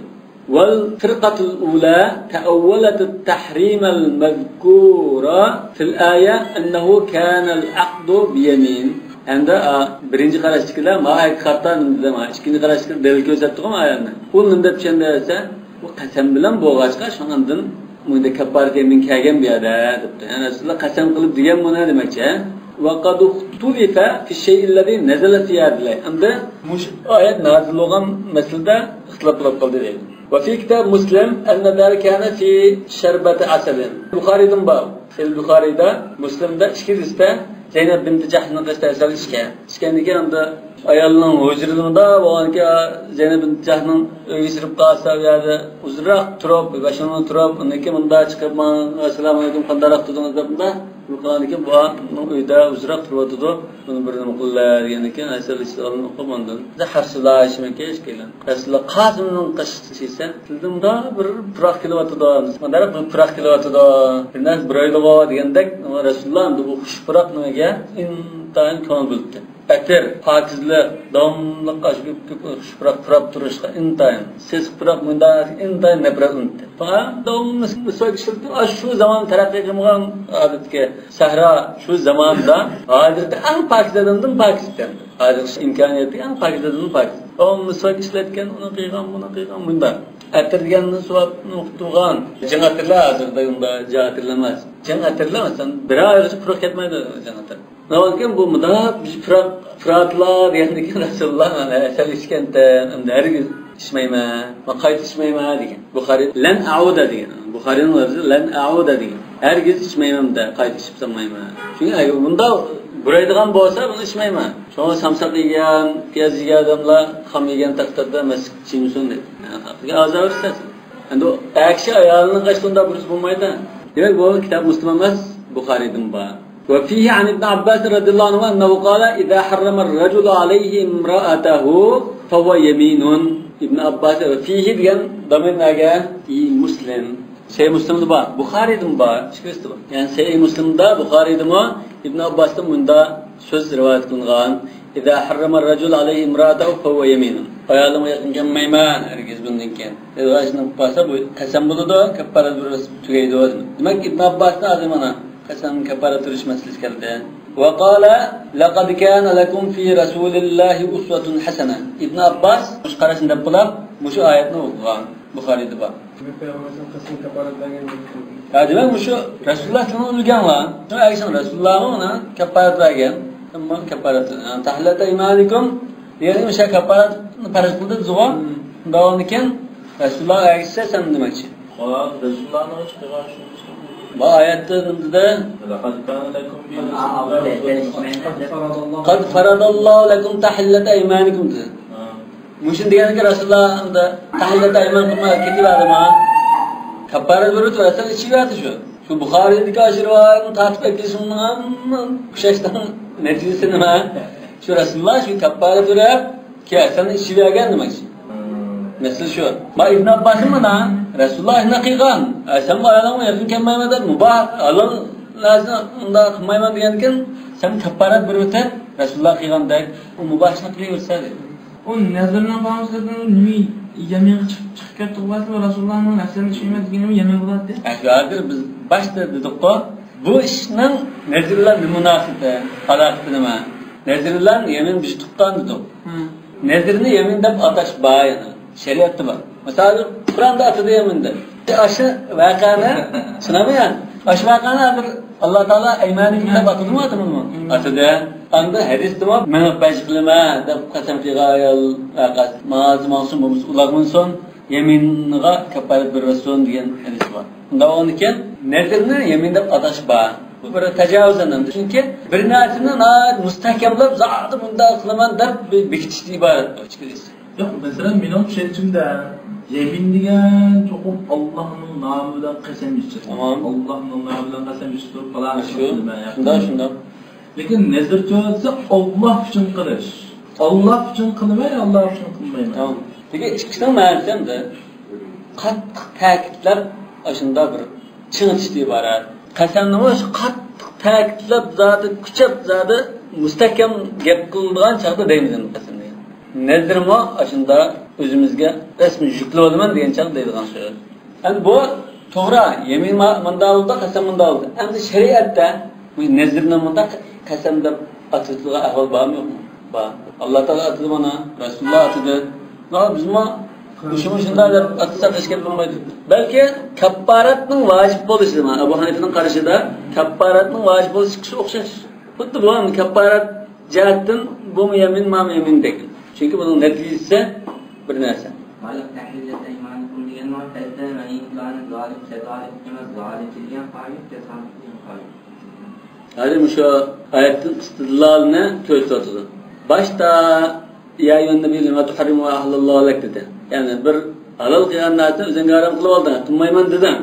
والفرقة الأولى تأولت التحريم المذكور في الآية أنه كان العقد بيمين. ھەمدە، ئا، بىرىنچى قاراشتىكىلەر ماڭا ھەقىقەتتە نېمە دېدى، مانا ئىككىنچى قاراشتىكى دەلىل كۆرسەتتىغۇ ئايەتنى. ئۇ نېمە دەپ چۈشەندۈرسە، بۇ قەسەم بىلەن بولغاچقا، شۇڭا ئاندىن بۇندا كاپپارەت يەمىن كەلگەن بۇ يەردە دەپتۇ. يەنى رەسۇلۇللا قەسەم قىلىپ دېگەن بۇنى دېمەكچى. وقد اختلف في الشيء الذي نزل في هذا الآية. ئەمدى مۇشۇ ئايەت نازىل بولغان مەسىلىدە ئىختىلاپ بولۇپ قالدى دەيدۇ. وفي كتاب مسلم أن ذلك كان في شربة عسل. بۇخارىدىن بار. سەھىھ بۇخارىدا، مۇسلىمدا ئىككى ھەدىستە زەينەپ بىنت جەھشنىڭ قېشىدا ئەسەر ئىچكەن. ئىچكەندىن كېيىن ئەمدى ئايالنىڭ ھۇجرىلىرىدا بولغانكى، زەينەپ بىنت جەھشنىڭ ئۆيىگە كىرىپ قالسا، ئۇ يەردە ئۇزۇنراق تۇرۇپ، بەشىنى تۇرۇپ، ئۇنىڭ كېيىن مۇنداق چىقىپ، ماڭا، ئەسسالامۇ ئەلەيكۇم، قانداقراق تۇردىڭىز دەپ مۇنداق بۇ قىلغاندىن كېيىن، بۇ ئۆيدە ئۇزۇنراق تۇرۇۋاتىدۇ. بۇنى بىر نېمە قىلىلە دېگەندىن كېيىن، ئەسەر ئىشلارنى ئوقۇپ ئاندىن. ھەپسىلە ئىشمىكى ئىككىيلەن. ھەپسىلە قاسىمنىڭ قېشىغا كەلسە، تىلدىمدا بىر پۇراق كېلىۋاتىدۇ. مانداق بىر پۇراق كېلىۋاتىدۇ. بىر نەرسە بۇرايدىغۇ دېگەندەك، رەسۇلۇللا ئەمدى بۇ خۇش پۇراق نېمىگە ئىنتايىن كۆڭۈل بۆلۈپتۇ. ئەتىر، پاكىزلىق، داۋاملىق ئاشۇ كۆپ، كۆپ خۇش پۇراق پۇراپ تۇرۇشقا ئىنتايىن، سېسىق پۇراق مۇنداق ئىنتايىن نەپرەتلىنىپتۇ. داۋاملىق مىسۋاك ئىشلىتىپ، ئاشۇ زامان تەرەققىي قىلمىغان ئادەتتىكى سەھرا شۇ زاماندا ھازىرقى ئەڭ پاكىز ئادەمدىن پاكىز ئىكەن. ھازىرقى ئىمكانىيەتتىكى ئەڭ پاكىز ئادەمدىن پاكىز. داۋاملىق مىسۋاك ئىشلەتكەن، ئۇنى قىلغان، بۇنى قىلغان، مۇنداق. ئەتىر دېگەندىن سوراپ ئۇنى ئوقۇپ تۇرغان. جىڭ ئەتىرلەر ھازىرقىدەك ئۇنداق جىڭ ئەتىرلەر ئەمەس. جىڭ ئەتىرلەر مەسىلەن بىر ئايغىچە پۇراق كەتمەيدۇ جىڭ ئەتىر. نېمانكىن بۇ مۇنداق بىز پۇراق، پۇراتىلا دېگەندىن كېيىن رەسۇلۇللا مانا ئەسەر ئىچكەنتەن، ئەمدى ھەرگىز ئىچمەيمەن، مەن قايتا ئىچمەيمەن دېگەن. بۇخارى لەن ئەئۇدە دېگەن. بۇخارىنىڭ لەپزى لەن ئەئۇدە دېگەن. ھەرگىز ئىچمەيمەن دە، قايتا ئىچىپ سالمايمەن. چۈنكى ئەگەر بۇنداق بۇرايدىغان بولسا بۇنى ئىچمەيمەن. شۇڭا سامساق يېگەن، پىياز يېگەن ئادەملەر خام يېگەن تەقدىردە مەسچىتكە چىقمىسۇن دەيدۇ. يەنى خەققە ئازار بېرىسەن. ئەمدى ئەر كىشى ئايالىنىڭ قېشىدا ئۇنداق بۇرۇسى بولمايدۇ. دېمەك، بۇ كىتاب مۇسلىم ئەمەس، بۇخارىدىن بار. وفيه عن ابن عباس رضي الله عنهما أنه قال: إذا حرم الرجل عليه امرأته فهو يمين. ئىبن ئابباس، فيه دېگەن دامىر نەگە؟ ئى مۇسلىم. سەھىھ مۇسلىمدا بار، بۇخارىدىمۇ بار، ئىككىسىدە بار. يەنى سەھىھ مۇسلىمدا، بۇخارىدىمۇ ئىبن ئابباستىن مۇنداق سۆز رىۋايەت قىلىنغان: إذا حرم الرجل عليه امرأته فهو يمين. ئايالىمغا يېقىن كەلمەيمەن ھەرگىز بۇندىن كېيىن. ئەگەر شۇنداق بولسا، بۇ قەسەم بولىدۇ، كەپپارەت بېرىپ تۈگەيدۇ. دېمەك، ئىبن ئابباسنىڭ ھازىر مانا قەسەم كەپپارەت بېرىش مەسىلىسى كەلدى. وقال: لقد كان لكم في رسول الله أسوة حسنة. ئىبن ئابباس مۇشۇ قاراشنى دەپ بولاپ، مۇشۇ ئايەتنى ئوقۇغان. بۇخارىدا بار. دېمەك، پەيغەمبەرنىڭ قەسەم كەپپارەت بەرگەن. ھە، دېمەك، مۇشۇ رەسۇلۇللا سىلەرنى ئۈلگەڭلار. شۇ ئەگىشىڭ رەسۇلۇللامۇ ئۇنى كەپپارەت بەرگەن. ئەمما كەپپارەت، تەھلىللەت ئەيمانىكۇم دېگەن ئىشقا كەپپارەتنى پەرز قىلدى بىزغۇ. داۋامىدىن كېيىن رەسۇلۇللا ئەگىشسە سەن نېمە ئىشى؟ رەسۇلۇللانىڭ ئىشى قىلغان شۇ. بۇ ئايەتتە نېمە دېدى؟ لقد كان لكم في رسول الله أسوة حسنة. قد فرض الله لكم تحلة أيمانكم دېدى. ھا. مۇشۇنى دېگەندىكىن رەسۇلۇللا ئەمدى تەھلىللەت ئەيمانىكۇم كېتىۋەردىما؟ كەپپارەت بېرىپ تۇرۇۋەتسەڭ ئىچىۋەردى شۇ. شۇ بۇخارىدىكى ئاشۇ رىۋايەتنى تارتىپ ئەكېلىشىڭنىڭ ھەممە ئوخشاشنىڭ نەتىجىسى نېمە؟ شۇ رەسۇلۇللا شۇ كەپپارەت بېرىپ كەلسەڭ ئىچىۋەرگەن دېمەكچى. مەسىلە شۇ. ما ئىبن ئابباسمۇ مانا رەسۇلۇللا شۇنداق قىلغان. ئە، سەن ئايالىڭغا يېقىن كەلمەيمەن دەپ مۇباھ، ھالال نەرسىنى ئۇنداق قىلمايمەن دېگەندىكىن سەن كەپپارەت بېرىۋېتىپ رەسۇلۇللا قىلغاندەك ئۇ مۇباھ ئىشنى قىلىۋەرسە دەيدۇ. ئۇ نەزىرنىڭ بولمىسىدىن نېمە يەمەنگە چىقىپ، چىقىپ كەتتى بولسا، رەسۇلۇللانىڭ نەپسىنى چۈشۈرمەيدىغىنى يەمەن بولاتتى. ھە، شۇ ھازىر بىز باشتا دېدۇققۇ، بۇ ئىشنىڭ نەزىر بىلەن نېمە مۇناسىۋىتى، ئالاقىسى نېمە؟ نەزىر بىلەن يەمىن بىز تۇغقان دېدۇق. ھە. نەزىرنى يەمىن دەپ ئاتاش بار يەنە. شەرىئەتتە بار. مىسالى، قۇرئاندا ئاتىدۇ يەمىن دەپ. ئاشۇ ۋەقەنى، شۇنداقمۇ يا؟ ئاشۇ ۋەقەنى ھازىر ئاللا تائالا ئەيمانىكۇم دەپ ئاتىدىمۇ، ئاتىمىدىمۇ؟ ئاتىدى. ئاندا ھەدىستىمۇ مېڭىپ باش قىلىمەن دەپ قەسەم قىلغان ئايال ۋەقەسى. ماڭا ماڭسۇن، بولمىسا ئۇلارغا مىنسۇن، يەمىنىغا كاپپارەت بېرىۋەتسۇن دېگەن ھەدىس بار. ئۇنداق بولغاندىكىن نەزىرنى يەمىن دەپ ئاتاش بار. بۇ بىر تاجاۋۇز ئەمەس. چۈنكى بىر نەرسىنى ناھايىتى مۇستەھكەملەپ، زادى مۇنداق قىلىمەن دەپ بېكىتىشتىن ئىبارەت بۇ ئىچكىرىسى. يوق، مەسىلەن، مېنىڭ چۈشەنچەمدە يەمىن دېگەن چوقۇم ئاللاھنىڭ نامى بىلەن قەسەم ئىچىدۇ. تامام. ئاللاھنىڭ نامى بىلەن قەسەم ئىچىدۇ، پالان ئىشنى قىلىمەن، ياكى شۇنداق، شۇنداق. لېكىن نەزىر تۆلىسە، ئاللاھ ئۈچۈن قىلىش. ئاللاھ ئۈچۈن قىلىمەن، ئاللاھ ئۈچۈن قىلمايمەن. تامام. لېكىن ئىككىسىنىڭ مەنىسى ئەمدى قاتتىق تەكىتلەپ، ئاشۇنداق بىر چىڭىتىشتىن ئىبارەت. قەسەمنىمۇ شۇ قاتتىق تەكىتلەپ، زادى كۈچەپ، زادى مۇستەھكەم گەپ قىلىنىدىغان چاغدا دەيمىز ئەمدى قەسەمنى. نەزىرمۇ ئاشۇنداق ئۆزىمىزگە رەسمىي يۈكلىۋالىمەن دېگەن چاغدا دەيدىغان سۆز. ئەمدى بۇ توغرا، يەمىن ما-، مۇنداق بولدى، قەسەم مۇنداق بولدى. ئەمدى شەرىئەتتە بۇ نەزىرنى مۇنداق قەسەم دەپ ئاتىۋېتىدىغان ئەھۋال بارمۇ يوقمۇ؟ بار. ئاللا تائالا ئاتىدى مانا، رەسۇلۇللا ئاتىدى. مانا بىزمۇ مۇشۇ مۇشۇنداق دەپ ئاتىساق ھېچ گەپ بولمايدۇ. بەلكى كاپپاراتنىڭ ۋاجىپ بولۇشى، مانا ئەبۇ ھەنىفىنىڭ قارىشىدا كاپپاراتنىڭ ۋاجىپ بولۇشى ئىككىسى ئوخشاش. خۇددى بۇ ھەم كاپپارات جەھەتتىن بۇمۇ يەمىن، مامۇ يەمىن دېگەن. چۈنكى بۇنىڭ نەتىجىسى بىر نەرسە. قال تحلت أيمانكم دېگەن بار، تەستەن ۋە ئىن كان زالىم كەزالىك ئەمەس، زالىم دېگەن قائىدە، كەزالىك دېگەن قائىدە. ھازىر مۇشۇ ئايەتتىن ئىستىدلالنى كۆرسىتىۋاتىدۇ. باشتا يا أيها النبي لم تحرم ما أحل الله لك دېدى. يەنى بىر ھالال قىلغان نەرسىنى ئۆزۈڭگە ھارام قىلىپ ئالدىڭ، قىلمايمەن دېدىڭ.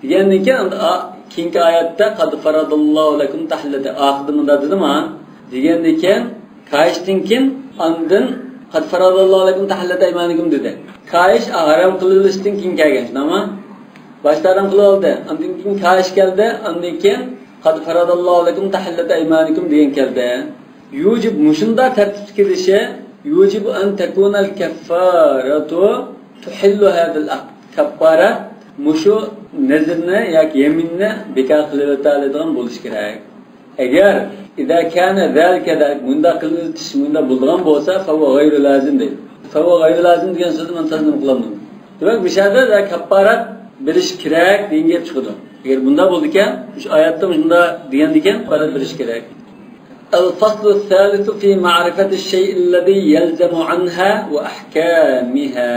دېگەندىن كېيىن ئا-، كېيىنكى ئايەتتە قد فرض الله لكم تحلت، ئاخىرىدا مۇنداق دېدىما؟ دېگەندىن كېيىن كايىشتىن كېيىن ئاندىن قد فرض الله لكم تحلت أيمانكم دېدى. كايىش ھارام قىلىۋېلىشتىن كېيىن كەلگەن، شۇنداقمۇ؟ باشتا ھارام قىلىۋالدى، ئاندىن كېيىن كايىش كەلدى، ئاندىن كېيىن قد فرض الله لكم تحلت أيمانكم دېگەن كەلدى. يوجب، مۇشۇنداق تەرتىپتە كېلىشى، يوجب أن تكون الكفارة تحل هذا العقد. كاپپارەت مۇشۇ نەزىرنى ياكى يەمىننى بىكار قىلىۋېتەلەيدىغان بولۇشى كېرەك. ئەگەر إذا كان ذلك كذلك، مۇنداق قىلىۋېتىش مۇنداق بولىدىغان بولسا، فهو غير لازم دەيدۇ. فهو غير لازم دېگەن سۆزنى مەن تەرجىمە قىلالمىدىم. دېمەك، مۇشۇ يەردە كاپپارەت بېرىش كېرەك دېگەن گەپ چىقىدۇ. ئەگەر بۇنداق بولىدىكەن، مۇشۇ ئايەتتە مۇشۇنداق دېگەندىكەن، كاپپارەت بېرىش كېرەك. الفصل الثالث في معرفة الشيء الذي يلزم عنها وأحكامها.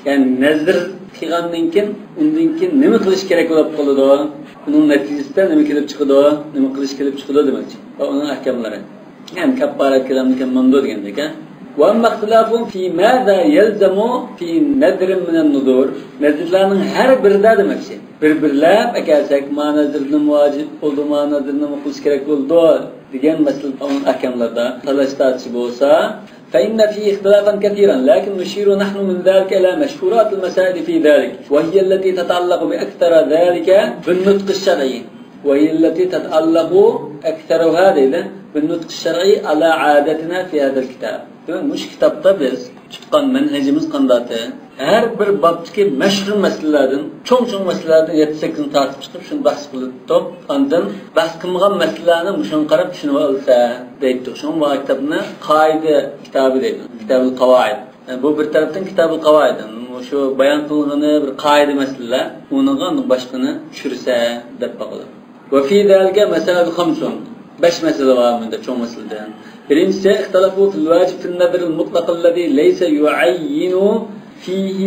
يەنى نەزىر قىلغاندىن كېيىن، ئۇندىن كېيىن نېمە قىلىش كېرەك بولۇپ قالىدۇ؟ ئۇنىڭ نەتىجىسىدە نېمە كېلىپ چىقىدۇ؟ نېمە قىلىش كېلىپ چىقىدۇ دېمەكچى. ۋە ئۇنىڭ ئەھكاملىرى. يەنى كەپپارەت كېلەمدىكەن ماندۇ دېگەندەك، ھە؟ وأما اختلافهم في ماذا يلزم في نذر من النذور. نەزىرلەرنىڭ ھەر بىرىدە دېمەكچى. بىر-بىرلەپ ئەكەلسەك، ما نەزىردىن ۋاجىپ بولىدۇ، ما نەزىردىن قىلىش كېرەك بولىدۇ دېگەن مەسىلە ئۇنىڭ ئەھكاملىرىدا تالاش تارتىشى بولسا، فإن فيه اختلافا كثيرا، لكن نشير نحن من ذلك إلى مشهورات المسائل في ذلك، وهي التي تتعلق بأكثر ذلك بالنطق الشرعي، وهي التي تتعلق أكثرها دەيدۇ، بالنطق الشرعي على عادتنا في هذا الكتاب. دېمەك، مۇشۇ كىتابتا بىز تۇتقان مەنھەجىمىز قانداقتى؟ ھەر بىر بابتىكى مەشھۇر مەسىلىلەردىن، چوڭ-چوڭ مەسىلىلەردىن يەتتە-سەككىزنى تارتىپ چىقىپ، شۇنى بەھس قىلىپ تۇرۇپ، ئاندىن بەھس قىلمىغان مەسىلىلەرنى مۇشۇنى قاراپ چۈشىنىۋالسا دەيتتۇق. شۇڭا بۇ كىتابنى قائىدە كىتابى دەيدۇ. كىتابۇل قاۋائىد. يەنى بۇ بىر تەرەپتىن كىتابۇل قاۋائىد. مۇشۇ بايان قىلغىنى بىر قائىدە مەسىلىلەر، ئۇنىڭغا باشقىنى چۈشۈرسە دەپ باقىدۇ. وفي ذلك مسائل خمس. بەش مەسىلە بار بۇندا، چوڭ مەسىلىدە. بىرىنچىسى، اختلفوا في الواجب في النذر المطلق الذي ليس يعين فيه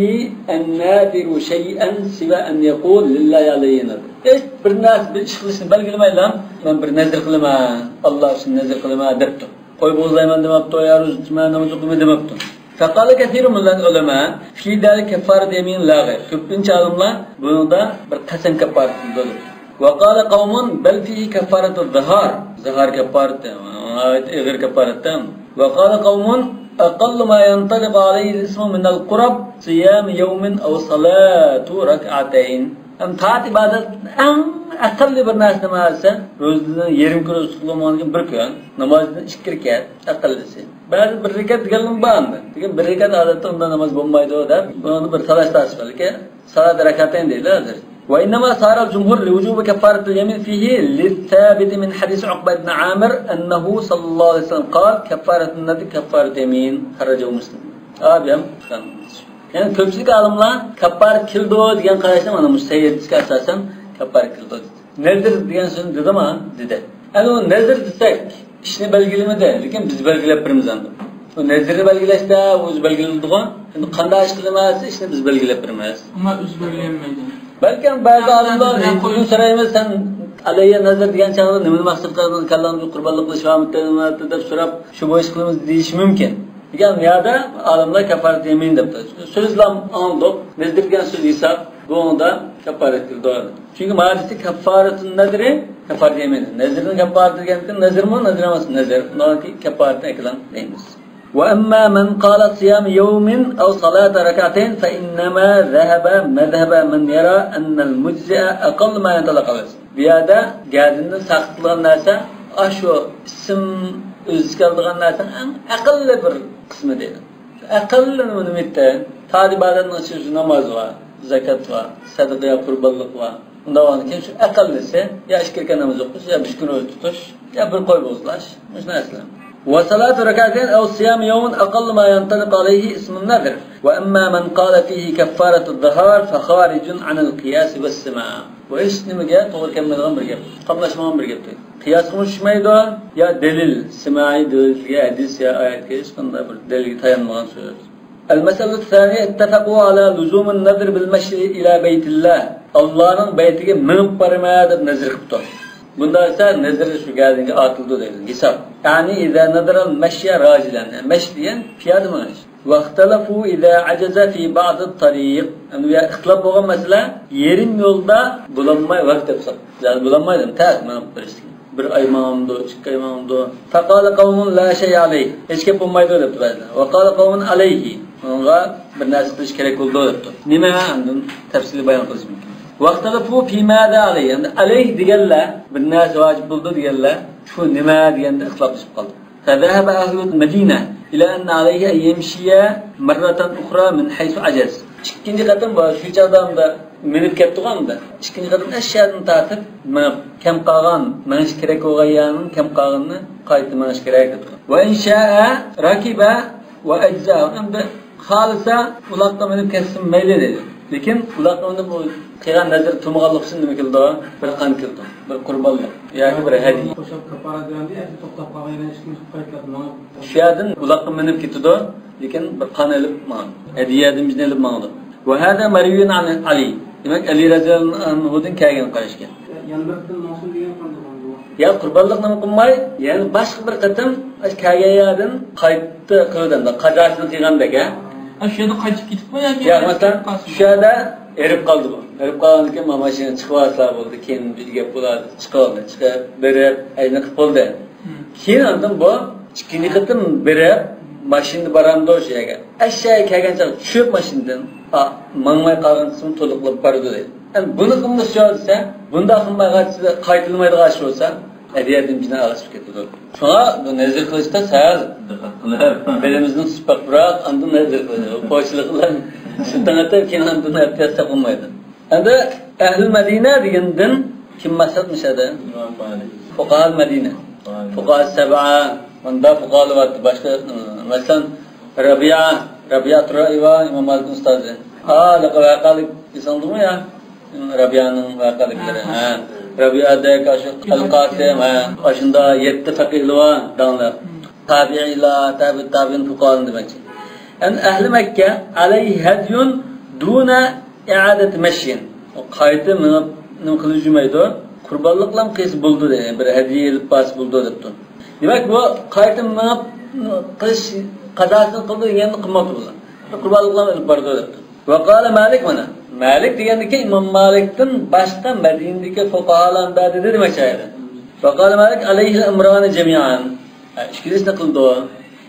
الناذر شيئا سوى أن يقول لله علي نذر. ھېچ بىر نەرسە، بىر ئىش قىلىشنى بەلگىلىمەيلا، مەن بىر نەزىر قىلىمەن، ئاللا ئۈچۈن نەزىر قىلىمەن دەپتۇ. قوي بوزلايمەن دېمەپتۇ، يا روزا تۇتىمەن، ناماز ئوقۇيمەن دېمەپتۇ. فقال كثير من العلماء في ذلك كفارة يمين لا غير. كۆپىنچە ئالىملار بۇنىڭدا بىر قەسەم كەپپارىتى دەيدۇ. وقال قوم بل فيه كفارة الظهار. زىھار كەپپارىتى، ناھايىتى ئېغىر كەپپارەتتە. وقال قوم أقل ما ينطلق عليه الاسم من القرب صيام يوم أو صلاة ركعتين. ھەم تائەت ئىبادەت ئەڭ ئەقەللىي بىر نەرسە نېمە دېسە، روزىدىن يېرىم كۈن روزا تۇتقىلى بولمىغاندىكىن بىر كۈن، نامازدىن ئىككى رەكەت ئەقەللىسى. بەزى بىر رەكەت دېگەنلىرىمۇ بار ئەمدى. لېكىن بىر رەكەت ئادەتتە ئۇنداق ناماز بولمايدۇ دەپ، بۇنىڭدا بىر تالاش تارتىش بار. لېكىن سالات رەكەتەين دەيدۇ ھازىر. وإنما سار الجمهور لوجوب كفارة اليمين فيه للثابت من حديث عقبة بن عامر أنه صلى الله عليه وسلم قال كفارة النذر كفارة يمين. خرجه مسلم. ئابىم. يەنى كۆپچىلىك ئالىملار كەپپارەت كېلىدۇ دېگەن قاراشنى مانا مۇشۇ سەھىھەتكە ئاساسەن كەپپارەت كېلىدۇ دېدى. نەزىر دېگەن سۆزنى دېدىما؟ دېدى. ئەنە ئۇ نەزىر دېسەك، ئىشنى بەلگىلىمىدى، لېكىن بىز بەلگىلەپ بېرىمىز ئەمدى. ئۇ نەزىرنى بەلگىلەشتە ئۇ ئۆزى بەلگىلىدىغان. ئەمدى قانداق ئىش قىلىمىز دېسە، ئىشنى بىز بەلگىلەپ بېرىمىز. ئەمما ئۆزى بەلگىلەنمەيدۇ. بەلكىم بەزى ئالىملار، بىزدىن سورايمىز، سەن ئەلەيھىيە نەزىر دېگەن چاغدا نېمىنى مەقسەت قىلدىڭ، كاللاڭدا قۇربانلىق قىلىش بارمىتى دەپ سوراپ، شۇ بويىچە قىلىمىز دېيىشى مۇمكىن. دېگەن يەردە ئالىملار كەففارەت يەمىن دەپتۇ. سۆزلەم ئاڭلىدۇق. نەزر دېگەن سۆز ھېساب. بۇنىڭدا كەففارەت كېلىدۇ. چۈنكى ماجىسى كەففارەتۇن نەزرى، كەففارەت يەمىن. نەزرنىڭ كەففارەتى دېگەندىكىن نەزرمۇ، نەزر ئەمەس، نەزر. بۇنىڭكى كەففارەتىنى ئەكلەڭ دەيمىز. وأما من قال صيام يوم أو صلاة ركعتين فإنما ذهب مذهب من يرى أن المجزئ أقل ما ينطلق عليه. بۇ يەردە گەدىندىن ساقىت قىلغان نەرسە، ئاشۇ ئىسىم ئۆزى كېلىدىغان نەرسىنىڭ ئەڭ ئەقەللىي بىر قىسمى دەيدۇ. شۇ ئەقەللىي نېمە، نېمە ئېيتتى؟ تاجى ئىبادەتنىڭ ئىچىدە شۇ ناماز بار، زاكات بار، سەدىقە يا قۇربانلىق بار. ئۇنداق بولغاندىكىن شۇ ئەقەللىسى يا ئىككى رەكەت ناماز ئوقۇش، يا بىر كۈن روزا تۇتۇش، يا بىر قوي بوزلاش، مۇشۇ نەرسىلەر. وصلاة ركعتين أو صيام يوم أقل ما ينطلق عليه اسم النذر. وأما من قال فيه كفارة الظهار فخارج عن القياس والسماع. بۇ ھېچ نېمىگە توغرا كەلمەيدىغان بىر گەپ، قاملاشمىغان بىر گەپ. قىياسقىمۇ چۈشمەيدۇ، يا دەلىل، سىمائىي دەلىلگە، ھەدىس يا ئايەتكە ھېچقانداق بىر دەلىلگە تايانمىغان سۆز. المسألة الثانية، اتفقوا على لزوم النذر بالمشي إلى بيت الله. ئاللانىڭ بەيتىگە مېڭىپ بارىمەن دەپ نەزر قىپتۇ. بۇنداق دېسە نەزر شۇ گەدىنگە ئارتىلىدۇ دەيدۇ، ھېساب. يعني إذا نذر المشي راجلا، مەشي دېگەن پىيادە مېڭىش. واختلفوا إذا عجز في بعض الطريق. ئەمدى بۇ يەردە ئىختىلاپ بولغان مەسىلە، يېرىم يولدا بولالماي ۋاقىت تاپساق. يەنى بولالمايدۇ، تەس مېڭىپ بېرىشتىن. بىر ئاي ماڭامدۇ، ئىككى ئاي ماڭامدۇ؟ فقال قوم لا شيء عليه. ھېچ گەپ بولمايدۇ دەپتۇ بەزىلەر. وقال قوم عليه. ئۇنىڭغا بىر نەرسە قىلىش كېرەك بولىدۇ دەپتۇ. نېمە؟ ئاندىن تەپسىلىي بايان قىلىش مۇمكىن. واختلفوا في ماذا عليه. ئەمدى عليه دېگەنلەر بىر نەرسە ۋاجىپ بولىدۇ دېگەنلەر شۇ نېمە دېگەندە ئىختىلاپلىشىپ قالدى. فذهب أهل المدينة إلى أن عليه أن يمشي مرة أخرى من حيث عجز. ئىككىنچى قېتىم بۇ شۇ چاغدا ئەمدى مېڭىپ كەپتىغۇ ئەمدى. ئىككىنچى قېتىم ئەشيادىن تارتىپ مېڭىپ، كەم قالغان، مېڭىش كېرەك بولغان يەرنىڭ كەم قالغىنىنى قايتا مېڭىش كېرەك دەپتۇ. وإن شاء ركب وأجزأه. ئەمدى خالىسا ئۇلاققا مىنىپ كەتسىمۇ مەيلى دەيدۇ. لېكىن ئۇلاققا مىنىپ ئۇ قىلغان نەزىرى تۇرمىغانلىقى ئۈچۈن نېمە كېلىدۇ؟ بىر قان كېلىدۇ. بىر قۇربانلىق ياكى بىر ھەدىيە. قوشۇپ كاپپارەت بەردى، ئەمدى توختاپ قالغان يەردىن ئىككىنچى قايتىپ ماڭىپ. شۇ يەردىن ئۇلاققا مىنىپ كېتىدۇ، لېكىن بىر قان ئېلىپ ماڭىدۇ. ھەدىيە دېمىشنى ئېلىپ ماڭىدۇ. وهذا مروي عن علي. دېمەك، ئەلى رەزىياللاھۇ ئەنھۇدىن كەلگەن قاراش ئىكەن. يەنە بىر قېتىم ماڭسۇن دېگەن قانداق بولىدۇ؟ يا قۇربانلىق نېمە قىلماي، يەنە باشقا بىر قېتىم ئاشۇ كەلگەن يەردىن قايتا قىلىدۇ، قازاسىنى قىلغاندەك، ھە؟ ھە، شۇ يەردە قايتىپ كېتىپمۇ ياكى ياق، مەسىلەن، قالسىمۇ؟ شۇ يەردە ھېرىپ قالدىغۇ. ھېرىپ قالغاندىن كېيىن، ما ماشىنا چىقىۋالسا بولدى، كېيىن بىر گەپ بولار، چىقىۋالدى. چىقىپ بېرىپ، ئەينى قىلىپ بولدى. مم. كېيىن ئاندىن بۇ ئىككىنچى قېتىم بېرىپ، ماشىنىدا بارامدۇ شۇ يەرگە. ئەشياگە كەلگەن چاغدا چۈشۈپ ماشىنىدىن، ئا، ماڭماي قالغان قىسمى تولۇقلاپ بارىدۇ دەيدۇ. ئەمدى بۇنى قىلمىسا دېسە، بۇنداق قىلمايغاچ، قايتىلمايدىغان ئىش بولسا، ئەدىيەدىن جىنايى ئاغىشىپ كېتىدۇ. شۇڭا بۇ نەزىر قىلىشتا سەل دىققەت قىلىپ، بېلىمىزنى سىپاق بىراق، ئاندىن نەزىر قىلىشى. قويچىلىق بىلەن شۇنداق ئېتىپ، كېيىن ئاندىن ئەپتىياس تاپالمايدۇ. ئەمدى ئەھلى مەدىنە دېگەندىن كىم مەقسەتمىش ئەدە؟ فۇقاھال مەدىنە. فۇقاھال سەبئە. مۇندا فۇقاھالار بار، باشقا، مەسىلەن، رەبىئە، رەبىئەتۇر رەئى بار، ئىمام مالىكنىڭ ئۇستازى. ھا، ۋەقەلىك ئېسىڭدىمۇ يا؟ رەبىئەنىڭ ۋەقەلىكلىرى. ھە. رەبىئەدەك ئاشۇ ئەل قاسىم، ھە. ئاشۇندا يەتتە فەقىھلىرى بار، داڭلىق. تابىئىيلار، تابىئ تابىئىن، فۇقاھالار دېمەكچى. يەنى ئەھلى مەككە، ئەلەيھى ھەديۇن دۇنە ئىئادەتى مەشيىن. قايتا مېڭىپ نېمە قىلىپ يۈرمەيدۇ. قۇربانلىقلام قىلسا بولىدۇ دەيدۇ. بىر ھەدىيە ئېلىپ بارسا بولىدۇ دەپتۇ. دېمەك، بۇ قايتا مېڭىپ قىلىش قازاسىنى قىلدى دېگەننى قىلماپتۇ بۇلار. قۇربانلىقلام ئېلىپ بارىدۇ دەپتۇ. ۋەقالە مالىك، مانا، مالىك دېگەندىكى ئىمام مالىكتىن باشقا مەدىنىدىكى فۇقاھالارنى دېدى دېمەكچى ئەدە. ۋەقالە مالىك ئەلەيھىل ئەمرانى جەمىئەن. ھە، ئىككىلىسىنى قىلىدۇ.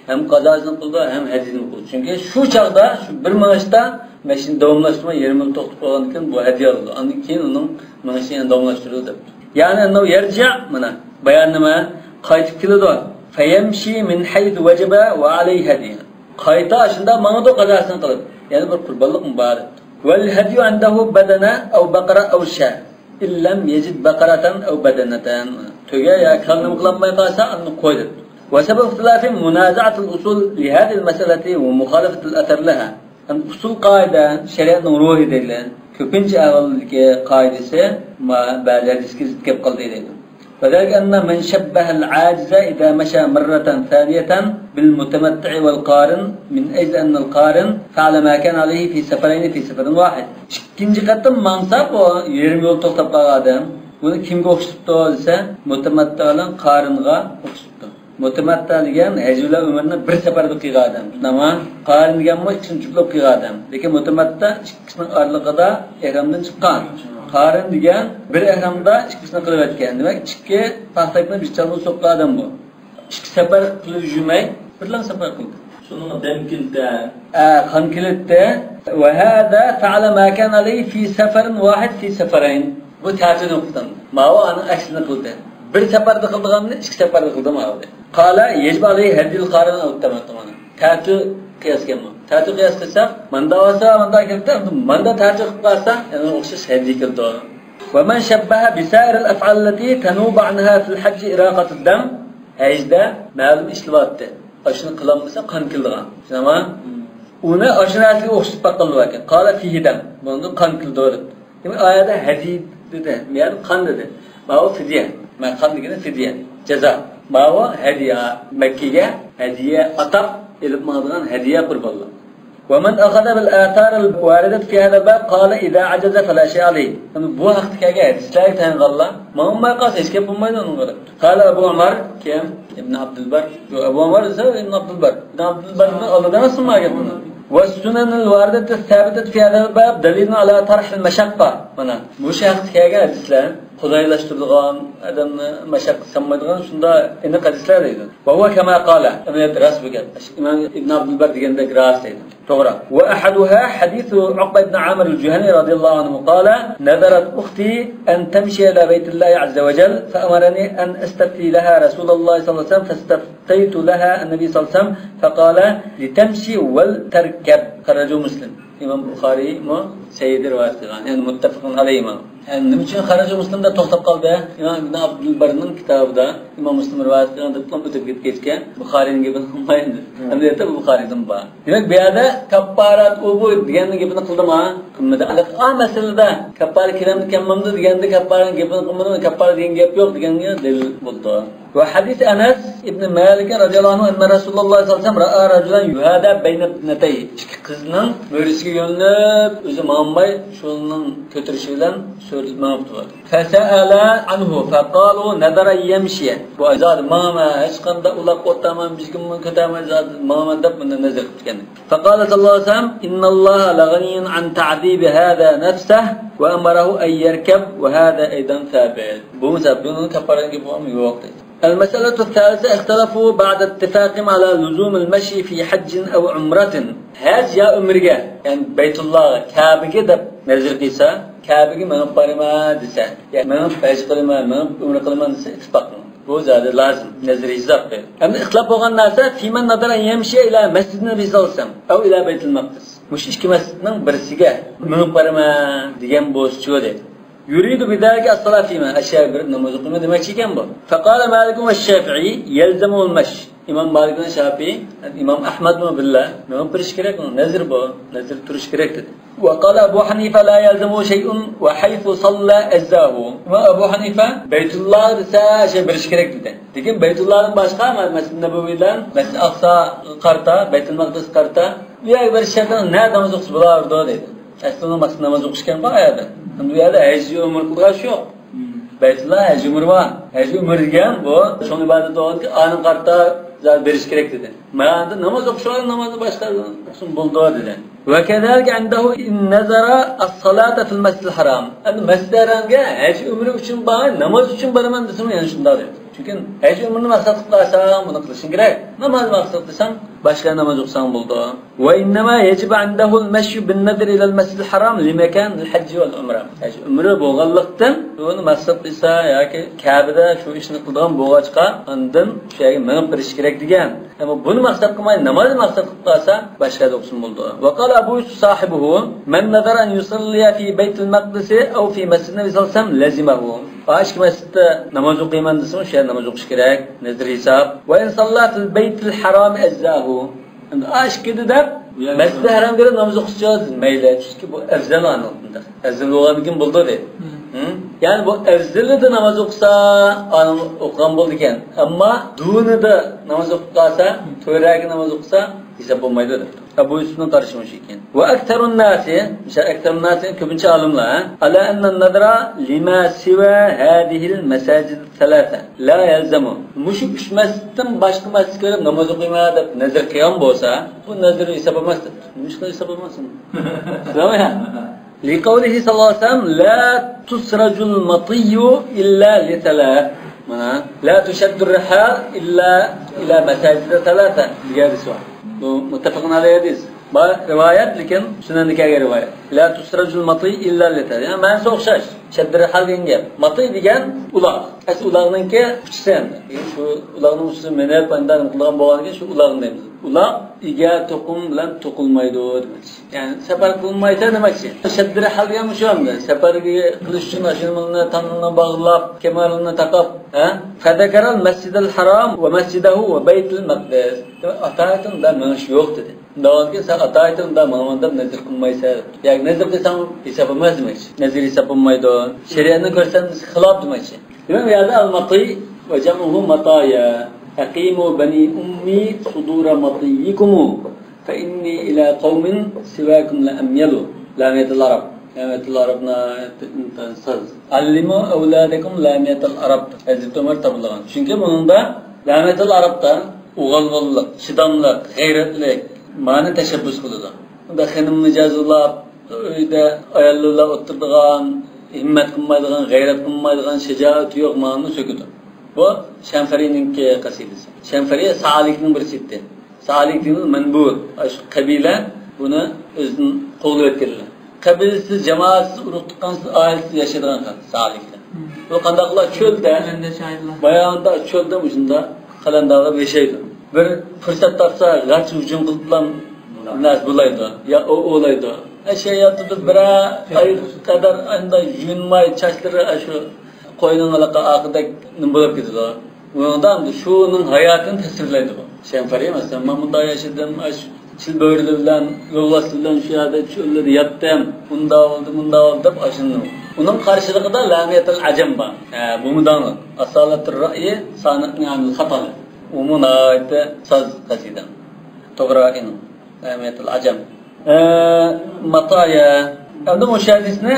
ھەم قازاسىنى قىلىدۇ، ھەم ھەدىيىنى قىلىدۇ. چۈنكى شۇ چاغدا، شۇ بىر مېڭىشتا ماشىنا داۋاملاشتۇرماي، يېرىم يول توختاپ قالغاندىن كېيىن بۇ ھەدىيە ئالىدۇ. ئاندىن كېيىن ئۇنىڭ مېڭىشى يەنە داۋاملاشتۇرىدۇ دەپتۇ. يەنى ئەننەھۇ يەرجىئ، مانا، بايان نېمە؟ قايتىپ كېلىدۇ. فيمشي من حيث وجب وعليه هدي. قايتا شۇنداق ماڭىدۇ قازاسىنى قىلىپ. يەنە بىر قۇربانلىقمۇ بار دەپتۇ. والهدي عنده بدنة أو بقرة أو شاة. إن لم يجد بقرة أو بدنة. تۆگە يا كالىنى قىلالماي قالسا، ئۇنى قوي دەپتۇ. وسبب اختلاف منازعة الأصول لهذه المسألة ومخالفة الأثر لها. ئەمدى ئۇسۇل قائىدە، شەرىئەتنىڭ روھى دەيلى. كۆپىنچە ئەھۋالدىكى قائىدىسى ما بەزى ھەدىسكە زىت كەپ قالدى دەيدۇ. وذلك أن من شبه العاجز إذا مشى مرة ثانية بالمتمتع والقارن من أجل أن القارن فعل ما كان عليه في سفرين في سفر واحد. ئىككىنچى قېتىم ماڭسا، بۇ يېرىم يول توختاپ قالغان ئادەم، بۇنى كىمگە ئوخشىتىپتۇ دېسە، مۇتەمەتتىئنىڭ قارىنغا ئوخشىتىپتۇ. مۇتەمەتتە دېگەن ھەج بىلەن ئۆمرىنى بىر سەپەردە قىلغان ئادەم. تامام. قارىن دېگەنمۇ ئىككىسىنى جۈپلەپ قىلغان ئادەم. لېكىن مۇتەمەتتە ئىككىسىنىڭ ئارىلىقىدا ئېھرامدىن چىققان. قارىن دېگەن بىر ئېھرامدا ئىككىسىنى قىلىۋەتكەن. دېمەك، ئىككى پاختەكنى بىر چالما سوققان ئادەم بۇ. ئىككى سەپەر قىلىپ يۈرمەي، بىرلا سەپەر قىلدى. شۇنىڭغا دەم كېلىتتى. ئە، قان كېلىتتى. وهذا فعل ما كان عليه في سفر واحد في سفرين. بۇ تەتۈر نۇقتىدىن. ماۋۇ ئانىڭ ئەكسىنى قىلدى. بىر سەپەردە قىلىدىغاننى ئىككى سەپەردە قىلدى ماۋۇ. قال يجب عليه هدي القارن أو التمتع. تەتۈر قىياس ئىكەن بۇ. تەتۈر قىياس قىلساق، ماندا بولسا، ماندا كېلىدۇ، ماندا تەتۈر قىلىپ قالسا، يەنە ئوخشاش ھەديى كېلىدۇ. ومن شبه بسائر الأفعال التي تنوب عنها في الحج إراقة الدم. ھەجدە مەلۇم ئىشلىۋاتتى. ئاشۇنى قىلالمىسا قان كېلىدىغان. شۇنداقمۇ؟ ئۇنى ئاشۇ نەرسىگە ئوخشىتىپ باققانلار باركەن. قال فيه دم. بۇنىڭدا قان كېلىدۇ دەپتۇ. دېمەك، ئايەتتە ھەدي دېدى. بۇ يەردە قان دېدى. ماۋۇ فىدىيە. مانا قان دېگىنى فىدىيە. جازا. ماۋۇ ھەدىيە. مەككىگە ھەدىيە ئاتاپ ئېلىپ ماڭىدىغان ھەدىيە قۇربانلار. ومن أخذ بالآثار الواردة في هذا الباب قال إذا عجز فلا شيء عليه. يەنى بۇ ھەقتە كەلگەن ھەدىسلەرگە تايانغانلار ماڭماي قالسا ھېچ گەپ بولمايدۇ ئۇنىڭغا. قال أبو عمر، كىم؟ ئىبن ئابدۇلبار. يو، ئەبۇ ئەمر دېسە ئىبن ئابدۇلبار. ئىبن ئابدۇلبار بىلەن ئالدىدا ئەمەسمۇ بۇ گەپ بۇنى. والسنن الواردة الثابتة في هذا الباب دليل على طرح المشقة. مانا مۇشۇ ھەقتە كەلگەن ھەدىسلەر قولايلاشتۇرىدىغان، ئادەمنى مەشەققە سالمايدىغان شۇنداق ئېنىق ھەدىسلەر دەيدۇ. وهو كما قال. ئەمەلىيەتتە راست بۇ گەپ. ئىمام ئىبن ئابدۇلبار دېگەندەك راست دەيدۇ. توغرا. وأحدها حديث عقبة بن عامر الجهني رضي الله عنه قال: نذرت أختي أن تمشي إلى بيت الله عز وجل، فأمرني أن أستفتي لها رسول الله صلى الله عليه وسلم، فاستفتيت لها النبي صلى الله عليه وسلم، فقال: لتمشي ولتركب. خرجه مسلم. ئىمام بۇخارىيمۇ سەھىھتە رىۋايەت قىلغان، يەنى مۇتتەپەقۇن ئەلەيھىما. يەنى نېمە ئۈچۈن خەرەجە مۇسلىمدا توختاپ قالدى؟ ئىمام ئىبن ئابدۇلبەرنىڭ كىتابىدا ئىمام مۇسلىم رىۋايەت قىلغان دەپ ئۆتۈپ كەتكەچكە، بۇخارىينىڭ گېپىنى قىلمايدۇ. ئەمەلىيەتتە بۇ بۇخارىيدىن بار. دېمەك، بۇ يەردە كەپپارەت ئۇ بۇ دېگەننىڭ گېپىنى قىلدىما؟ قىلمىدى. ئا مەسىلىدە كەپپارە كېلەمدۇ كەلمەمدۇ دېگەندە، كەپپارەنىڭ گېپىنى قىلمىدىمۇ، كەپپارە دېگەن گەپ يوق دېگەنگە دەلىل بولىدۇ. وحديث أنس بن مالك رضي الله عنه أن رسول الله صلى الله عليه وسلم رأى رجلا يهادى بين ابنتيه. ئىككى قىزنىڭ مۈرىسىگە يۆلىنىپ، ئۆزى ماڭماي، شۇنىڭ كۆتۈرۈشى بىلەن سۆرىلىپ مېڭىپتۇ. فسأل عنه فقالوا نذر أن يمشي. بۇ زادى ماڭىمەن، ھېچقانداق ئۇلاققا ئولتۇرمايمەن، بىر كىممۇ كۆتەرمەي زادى ماڭىمەن دەپ بۇنى نەزەر قىپتىكەن. فقال صلى الله عليه وسلم: إن الله لغني عن تعذيب هذا نفسه وأمره أن يركب وهذا أيضا ثابت. بولمىسا بۇنىڭ كەپپارەتكە بولمىغان يوق دەيدۇ. المسألة الثالثة، اختلفوا بعد اتفاقهم على لزوم المشي في حج أو عمرة. ھەج يا ئۆمرىگە، يەنى بەيتۇللاغا، كەبىگە دەپ نەزىر قىلسا، كەبىگە مېڭىپ بارىمەن دېسە، يا مېڭىپ ھەج قىلىمەن، مېڭىپ ئۆمرە قىلىمەن دېسە، ئىتتىپاق قىلىڭ. بۇ زادى لازىم، نەزىر ھېساب قىلىڭ. ئەمدى ئىختىلاپ بولغان نەرسە، فيمن نذر أن يمشي إلى مسجد النبي صلى الله عليه وسلم أو إلى بيت المقدس. مۇشۇ ئىككى مەسچىتنىڭ بىرسىگە مېڭىپ بارىمەن دېگەن بولسىچۇ دەيدۇ. يريد بذلك الصلاة فيهما، ئەشياغا بېرىپ ناماز ئوقۇيمەن دېمەكچى ئىكەن بۇ. فقال مالك والشافعي يلزمه المشي. ئىمام مالىك بىلەن شافىئى، ئىمام ئەھمەدمۇ بىللە مېڭىپ بېرىش كېرەك، نەزىر بۇ، نەزىر تۇرۇش كېرەك دېدى. وقال أبو حنيفة لا يلزمه شيء وحيث صلى أجزاه. ئىمام ئەبۇ ھەنىفە بەيتۇللا دېسە شۇ بېرىش كېرەك دېدى. لېكىن بەيتۇللادىن باشقا مەسچىدى نەبەۋىدىن مەسچىدى ئەقساغا قارىتا، بەيتۇل مەقدىسكە قارىتا، بۇ يەرگە بېرىش شەرتىنىڭ نەدە ناماز ئوقۇسا بولىدۇ دېدى. ئەسلى ئۇنىڭ مەقسىتى ناماز ئوقۇش ئىكەنغۇ ئۇ يەردە. ئەمدى ئۇ يەردە ھەج ئۆمرە قىلىدىغان ئىش يوق. بەيتۇللا ھەج ئۆمرە بار. ھەج ئۆمرە دېگەن بۇ چوڭ ئىبادەت بولغاندىكىن ئانىڭ قارىتا زادى بېرىش كېرەك دېدى. مانا ئەمدى ناماز ئوقۇش ئورنى نامازنى باشقا ئوقۇسۇن بولىدۇ دېدى. وكذلك عنده إن نذر الصلاة في المسجد الحرام. ئەمدى مەسچىدى ھەرامغا ھەج ئۆمرە ئۈچۈن بار، ناماز ئۈچۈن بارىمەن دېسىمۇ يەنە شۇنداق دەيدۇ. چۈنكى ھەج ئۆمرىنى مەقسەت قىلىپ قىلساڭ، بۇنى قىلىشىڭ كېرەك. ناماز مەقسەت قىلساڭ، باشقا ناماز ئوقۇساڭ بولىدۇ. وإنما يجب عنده المشي بالنذر إلى المسجد الحرام لمكان الحج والعمرة. ھەج ئۆمرە بولغانلىقتىن، بۇنى مەقسەت قىلسا ياكى كەبىدە شۇ ئىشنى قىلىدىغان بولغاچقا، ئاندىن شۇ يەرگە مېڭىپ بېرىش كېرەك دېگەن. ئەمما بۇنى مەقسەت قىلماي، نامازنى مەقسەت قىلىپ قالسا، باشقا يەردە ئوقۇسىمۇ بولىدۇ. وقال أبو يوسف صاحبه: من نذر أن يصلي في بيت المقدس أو في مسجد النبي صلى الله عليه وسلم لزمه. ئا، ئىككى مەسچىتتە ناماز ئوقۇيمەن دېسىمۇ، شۇ يەردە ناماز ئوقۇش كېرەك، نەزىر ھېساب. وإن صلى في البيت الحرام أجزاه. ئەمدى ئا، ئىككىدە دەپ، مەسچىدى ھەرامغا كىرىپ ناماز ئوقۇسىچۇ، مەيلى، چۈنكى بۇ ئەۋزەل ئانىڭ. ئەۋزەل بولغاندىن كېيىن بولىدۇ دەيدۇ. يەنى بۇ ئەۋزىلىدە ناماز ئوقۇسا، ئانىڭ ئوقۇغان بولىدىكەن. ئەمما دۇنىدا ناماز ئوقۇپ قالسا، تۆرەگە ناماز ئوقۇسا، ھېساب بولمايدۇ دەپتۇ. ئەبۇ يۈسۈپنىڭ قارىشى مۇشۇ ئىكەن. وأكثر الناس، مىسال، أكثر الناس، كۆپىنچە ئالىملار، على أن النظر لما سوى هذه المساجد الثلاثة لا يلزم. مۇشۇ ئۈچ مەسچىتتىن باشقا مەسچىتكە بېرىپ ناماز ئوقۇيمەن دەپ نەزەر قىلغان بولسا، بۇ نەزىر ھېساب بولماس دەپتۇ. نېمىشقا ھېساب بولماسمۇ؟ شۇنداقمۇ يا؟ لقوله صلى الله عليه وسلم، لا تسرج المطي إلا لثلاث. مانا، لا تشد الرحال إلا إلى مساجد ثلاثة دېگەن ھەدىس بار. بۇ مۇتتەپەقۇن ئەلەيھى ھەدىس. بار رىۋايەت، لېكىن سۈنەندە كەلگەن رىۋايەت. لا تسرج المطي إلا لثلاث. يەنى مەنىسى ئوخشاش. شەددىر رىھال دېگەن گەپ. ماتى دېگەن ئۇلاغ. ئەسلى ئۇلاغنىڭكى ئۇچىسى ئەمدى. شۇ ئۇلاغنىڭ ئۇچىسى مېنىپ، ئانداق نېمە قىلغان بولغاندىكىن شۇ ئۇلاغنى دەيمىز. ئۇلاغ ئىگە توقۇم بىلەن توقۇلمايدۇ دېمەكچى. يەنى سەپەر قىلمايسەن دېمەكچى. شەددىر رىھال دېگەن مۇشۇ ئەمدى. سەپەرگە قىلىش ئۈچۈن ئاشۇنىڭنى تانىنى باغلاپ، كېمەرلىرىنى تاقاپ، ھە؟ فذكر المسجد الحرام ومسجده وبيت المقدس. ئاتايىتىن مېڭىش يوق دېدى. ئۇنداق بولغاندىكىن سەن ئاتايىتىن ماڭىمەن دەپ نەزىر قىلمايسەن. ياكى نەزىر قىلساڭ ھېساب بولماس دېمەكچى. نەزىر ھېساب بولمايدۇ. شەرىئەتنىڭ كۆرسەتمىسىگە خىلاپ دېمەكچى. دېمەك، بۇ يەردە المطي وجمعه مطايا. أقيموا بني أمي صدور مطيكم فإني إلى قوم سواكم لأميل. لامية العرب. لامية العرب ناھايىتى ئىنتايىن ساز. علموا أولادكم لامية العرب. ھەزرىتى ئۆمەر تاپىلىغان. چۈنكى بۇنىڭدا لامية العرب دا ئوغۇل بولۇشلۇق، چىداملىق، غەيرەتلىك، مانا تەشەببۇس قىلىدۇ. بۇندا خېنىم مىجەز بولۇپ، ئۆيدە ئاياللار بىلەن ئولتۇرىدىغان، ھىممەت قىلمايدىغان، غەيرەت قىلمايدىغان، شىجائىتى يوق، مانا سۆكىدۇ. بۇ شەنفەرىنىڭكى قەسىدىسى. شەنفەرى سائالىكنىڭ بىرسى ئىدى. سائالىك دېگىنى مەنبۇت. ئاشۇ قەبىلە بۇنى ئۆزىدىن قوغلىۋەتكەنلەر. قەبىلىسىز، جامائەتسىز، ئۇرۇق تۇغقانسىز، ئائىلىسىز ياشايدىغان خەلق سائالىكلەر. بۇ قانداقلار؟ چۆلدە، قەلەندەر شاھىدلار. باياۋاندا چۆلدە مۇشۇنداق قەلەندەرلەر ياشايدۇ. بىر پۇرسەت تاپسا، غەرچە ھۇجۇم قىلىپلا نەرسە بۇلايدۇ، يا ئوۋ ئوۋلايدۇ. ئەشۇ ياتىدۇ، بىرەر ئاي قەدەر ئانداق يۇيۇنماي، چاچلىرى ئاشۇ قوينىڭ ھېلىقى ئاقىدەك نېمە بولۇپ كېتىدۇ. ئۇنىڭدا ئەمدى شۇنىڭ ھاياتىنى تەسۋىرلەيدۇ بۇ. شەنفەرى، مەسىلەن، مەن مۇنداق ياشىدىم، ئاش-، چىلبۆرىلەر بىلەن، يولۋاسلار بىلەن شۇ يەردە چۆللەردە ياتتىم، ئۇنداق بولدى، مۇنداق بولدى دەپ ئاشۇنى. ئۇنىڭ قارشىلىقىدا لامىيەتۇل ئەجەم بار. ھە، بۇمۇ داڭلىق. ئاسالەتۇر رەئيى سانىقنى ئەنىل خاتا. ئۇمۇ ناھايىتى ساز قەسىدە. توغرا ئىنىڭ. لامىيەتۇل ئەجەم. ئە، ماتايا. ئەمدى مۇشۇ ھەدىسنى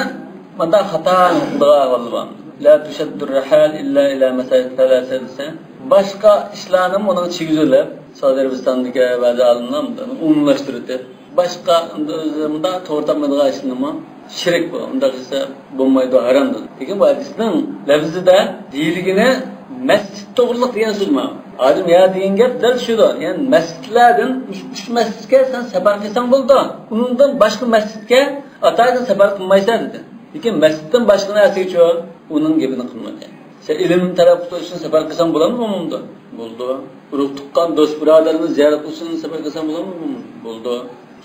مۇنداق خاتا قىلىدىغان ئەھۋاللار بار. لا تشد الرحال إلا إلى مساجد ثلاثة دېسە، باشقا ئىشلارنى ئۇنىڭ ئىچىگە يۈزۈلۈپ، سەئۇدى ئەرەبىستاندىكى بەزى ئالىملار ئومۇملاشتۇرۇۋېتىپ، باشقا ئۆزى مۇنداق توغرا تاپمايدىغان ئىشلارنىمۇ شىرك بۇ. ئۇنداق دېسە بولمايدۇ، ھارام دېدى. لېكىن بۇ ھەدىسنىڭ لەپزىدە دېيىلگىنى مەسچىت توغرىلىق دېگەن سۆز مانا. ئادەم يا دېگەن گەپ دەل شۇدۇر. يەنى مەسچىتلەردىن، ئۈچ، ئۈچ مەسچىتكە سەن سەپەر قىلساڭ بولىدۇ. ئۇنىڭدىن باشقا مەسچىتكە ئاتايىتىن سەپەر قىلمايسەن دېدى. لېكىن مەسچىتتىن باشقا نەرسىگىچۇ ئۇنىڭ گېپىنى قىلمىدى. سەن ئىلىم تەلەپ قىلىش ئۈچۈن سەپەر قىلساڭ بولامدۇ، بولمامدۇ؟ بولىدۇ. ئۇرۇق تۇغقان، دوست بۇرادەرنى زىيارەت قىلىش ئۈچۈن سەپەر قىلساڭ بولامدۇ، بولمامدۇ؟ بولىدۇ.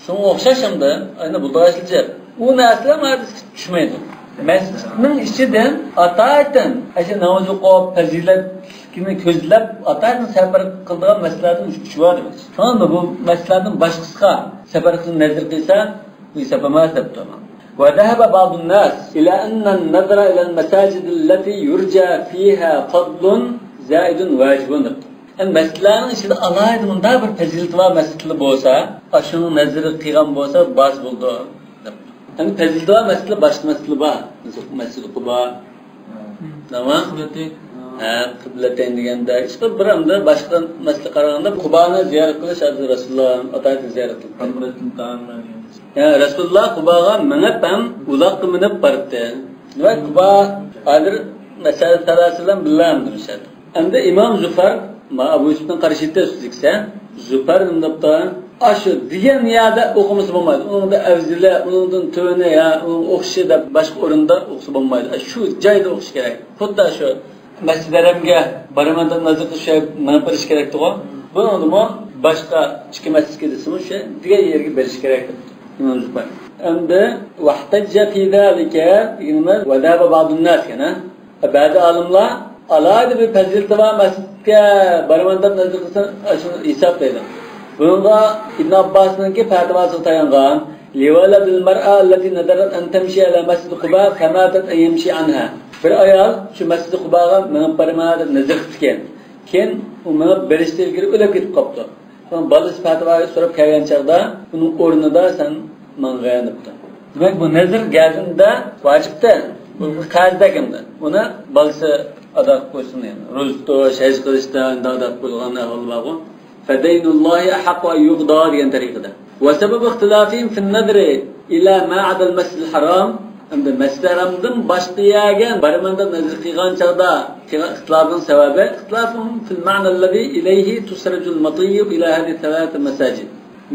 شۇڭا ئوخشاش ئەمدى، ئەنە بۇلدۇرغاچلىجە. ئۇ نەرسىلەر مانا بىزگە چۈشمەيدۇ. مەسچىتنىڭ ئىچىدىن ئاتايىتىن ئاشۇ ناماز ئوقۇپ، پەزىلەتلىكىنى كۆزلەپ، ئاتايىتىن سەپەر قىلىدىغان مەسچىتلەردىن ئۈچ بار دېمەكچى. شۇڭا بۇ مەسچىتلەردىن باشقىسىغا سەپەر قىلىشنى نەزەر قىلسا، بۇ ھېساب ئەمەس دەپتۇ. وذهب بعض الناس إلى أن النظر إلى المساجد التي يرجى فيها فضل زائد واجب دەپتۇ. يەنى مەسچىتلەرنىڭ ئىچىدە ئالاھىدە مۇنداق بىر پەزىلىتى بار مەسچىتلەر بولسا، ئاشۇنىڭ نەزىرى قىلغان بولسا، بارسا بولىدۇ دەپتۇ. يەنى پەزىلىتى بار مەسچىتلەر، باشقا مەسچىتلەر بار. مەسچىدى قۇبا. تامام. قىبلىتەين. ھە، قىبلىتەين دېگەندە، ئىشقىلىپ بىر ئەمدى باشقا مەسچىتكە قارىغاندا قۇبانى زىيارەت قىلىش ھەدىسى رەسۇلۇللا ئاتايىتىن زىيارەت قىلىپ. يا، رەسۇلۇللا قۇباغا مېڭىپ ھەم ئۇلاغقا مىنىپ باراتتى. دېمەك، قۇبا ھازىر مەسچىدى سەلاسە بىلەن بىللە ھەمدە مۇشەدە. ئەمدى ئىمام زۇفەر، ما ئەبۇ يۈسۈپنىڭ قارىشى تەسدىقسە، زۇفەر نېمە دەپتۇ؟ ئاشۇ دېگەن يەردە ئوقۇمىسا بولمايدۇ. ئۇنىڭدا ئەۋزىلى، ئۇنىڭدىن تۆۋىنى، يا ئۇنىڭ ئوخشىشى دەپ باشقا ئورۇندا ئوقۇسا بولمايدۇ. شۇ جايدا ئوقۇش كېرەك. خۇددى شۇ مەسچىدى ھەرەمگە بارىمەن دەپ نەزەر قىلىش مېڭىپ بېرىش كېرەكتىغۇ. بۇنىڭدىمۇ باشقا ئىككى مەسچىتكە دېسىمۇ شۇ دېگەن يەرگە بېرىش كېرەك دەپتۇ ئىمام زۇفەر. ئەمدى واحتج في ذلك دېگىنىمىز وذهب بعض الناس يەنە. بەزى ئالىملار ئالاھىدە بىر پەزىلىتى بار مەسچىتكە بارىمەن دەپ نەزەر قىلسا، شۇنى ھېسابلايدۇ. بۇنىڭغا ئىبن ئابباسنىڭكى پەتىۋاسىغا تايانغان، لولد المرأة التي نذرت أن تمشي إلى مسجد قباء فماتت أن يمشي عنها. بىر ئايال شۇ مەسچىدى قۇباغا مېڭىپ بارىمەن دەپ نەزەر قىپتىكەن. كېيىن ئۇ مېڭىپ بېرىشتىن ئىلگىرى ئۆلۈپ كېتىپ قاپتۇ. بالىسى پەتىۋاگە سوراپ كەلگەن چاغدا، ئۇنىڭ ئورنىدا سەن ماڭغىن دەپتۇ. دېمەك، بۇ نەزر گەزىندە ۋاجىپتە، بۇ قەرزدەك ئەمدى. ئۇنى بالىسى ئادا قىلىپ قويسۇن، يەنى روزا تۇتۇش، ھەج قىلىشتا ئەمدى ئادا قىلىپ قويىدىغان ئەھۋال بارغۇ. فدين الله أحق أن يقضى دېگەن تەرىقىدە. وسبب اختلافهم في النذر إلى ما عدا المسجد الحرام. ئەمدى مەسجىدى ھارامدىن باشقا يەرگە بارىمەن دەپ نەزىر قىلغان چاغدا قىلغان ئىختىلاپنىڭ سەۋەبى، اختلافهم في المعنى الذي إليه تسرج المطية إلى هذه الثلاثة مساجد.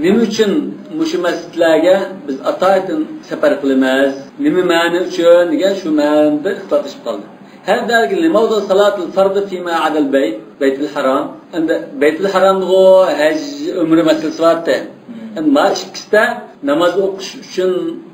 نېمە ئۈچۈن مۇشۇ مەسچىتلەرگە بىز ئاتايىتىن سەپەر قىلىمىز؟ نېمە مەنە ئۈچۈن دېگەن شۇ مەنىدە ئىختىلاپلىشىپ قالدى. هل ذلك لموضع صلاة الفرض فيما عدا البيت، بيت الحرام. ئەمدى بەيتۇل ھارامدىغۇ ھەج، ئۆمرە مەسىلىسى بارتى. ئەمدى ما ئىككىسىدە ناماز ئوقۇش ئۈچۈن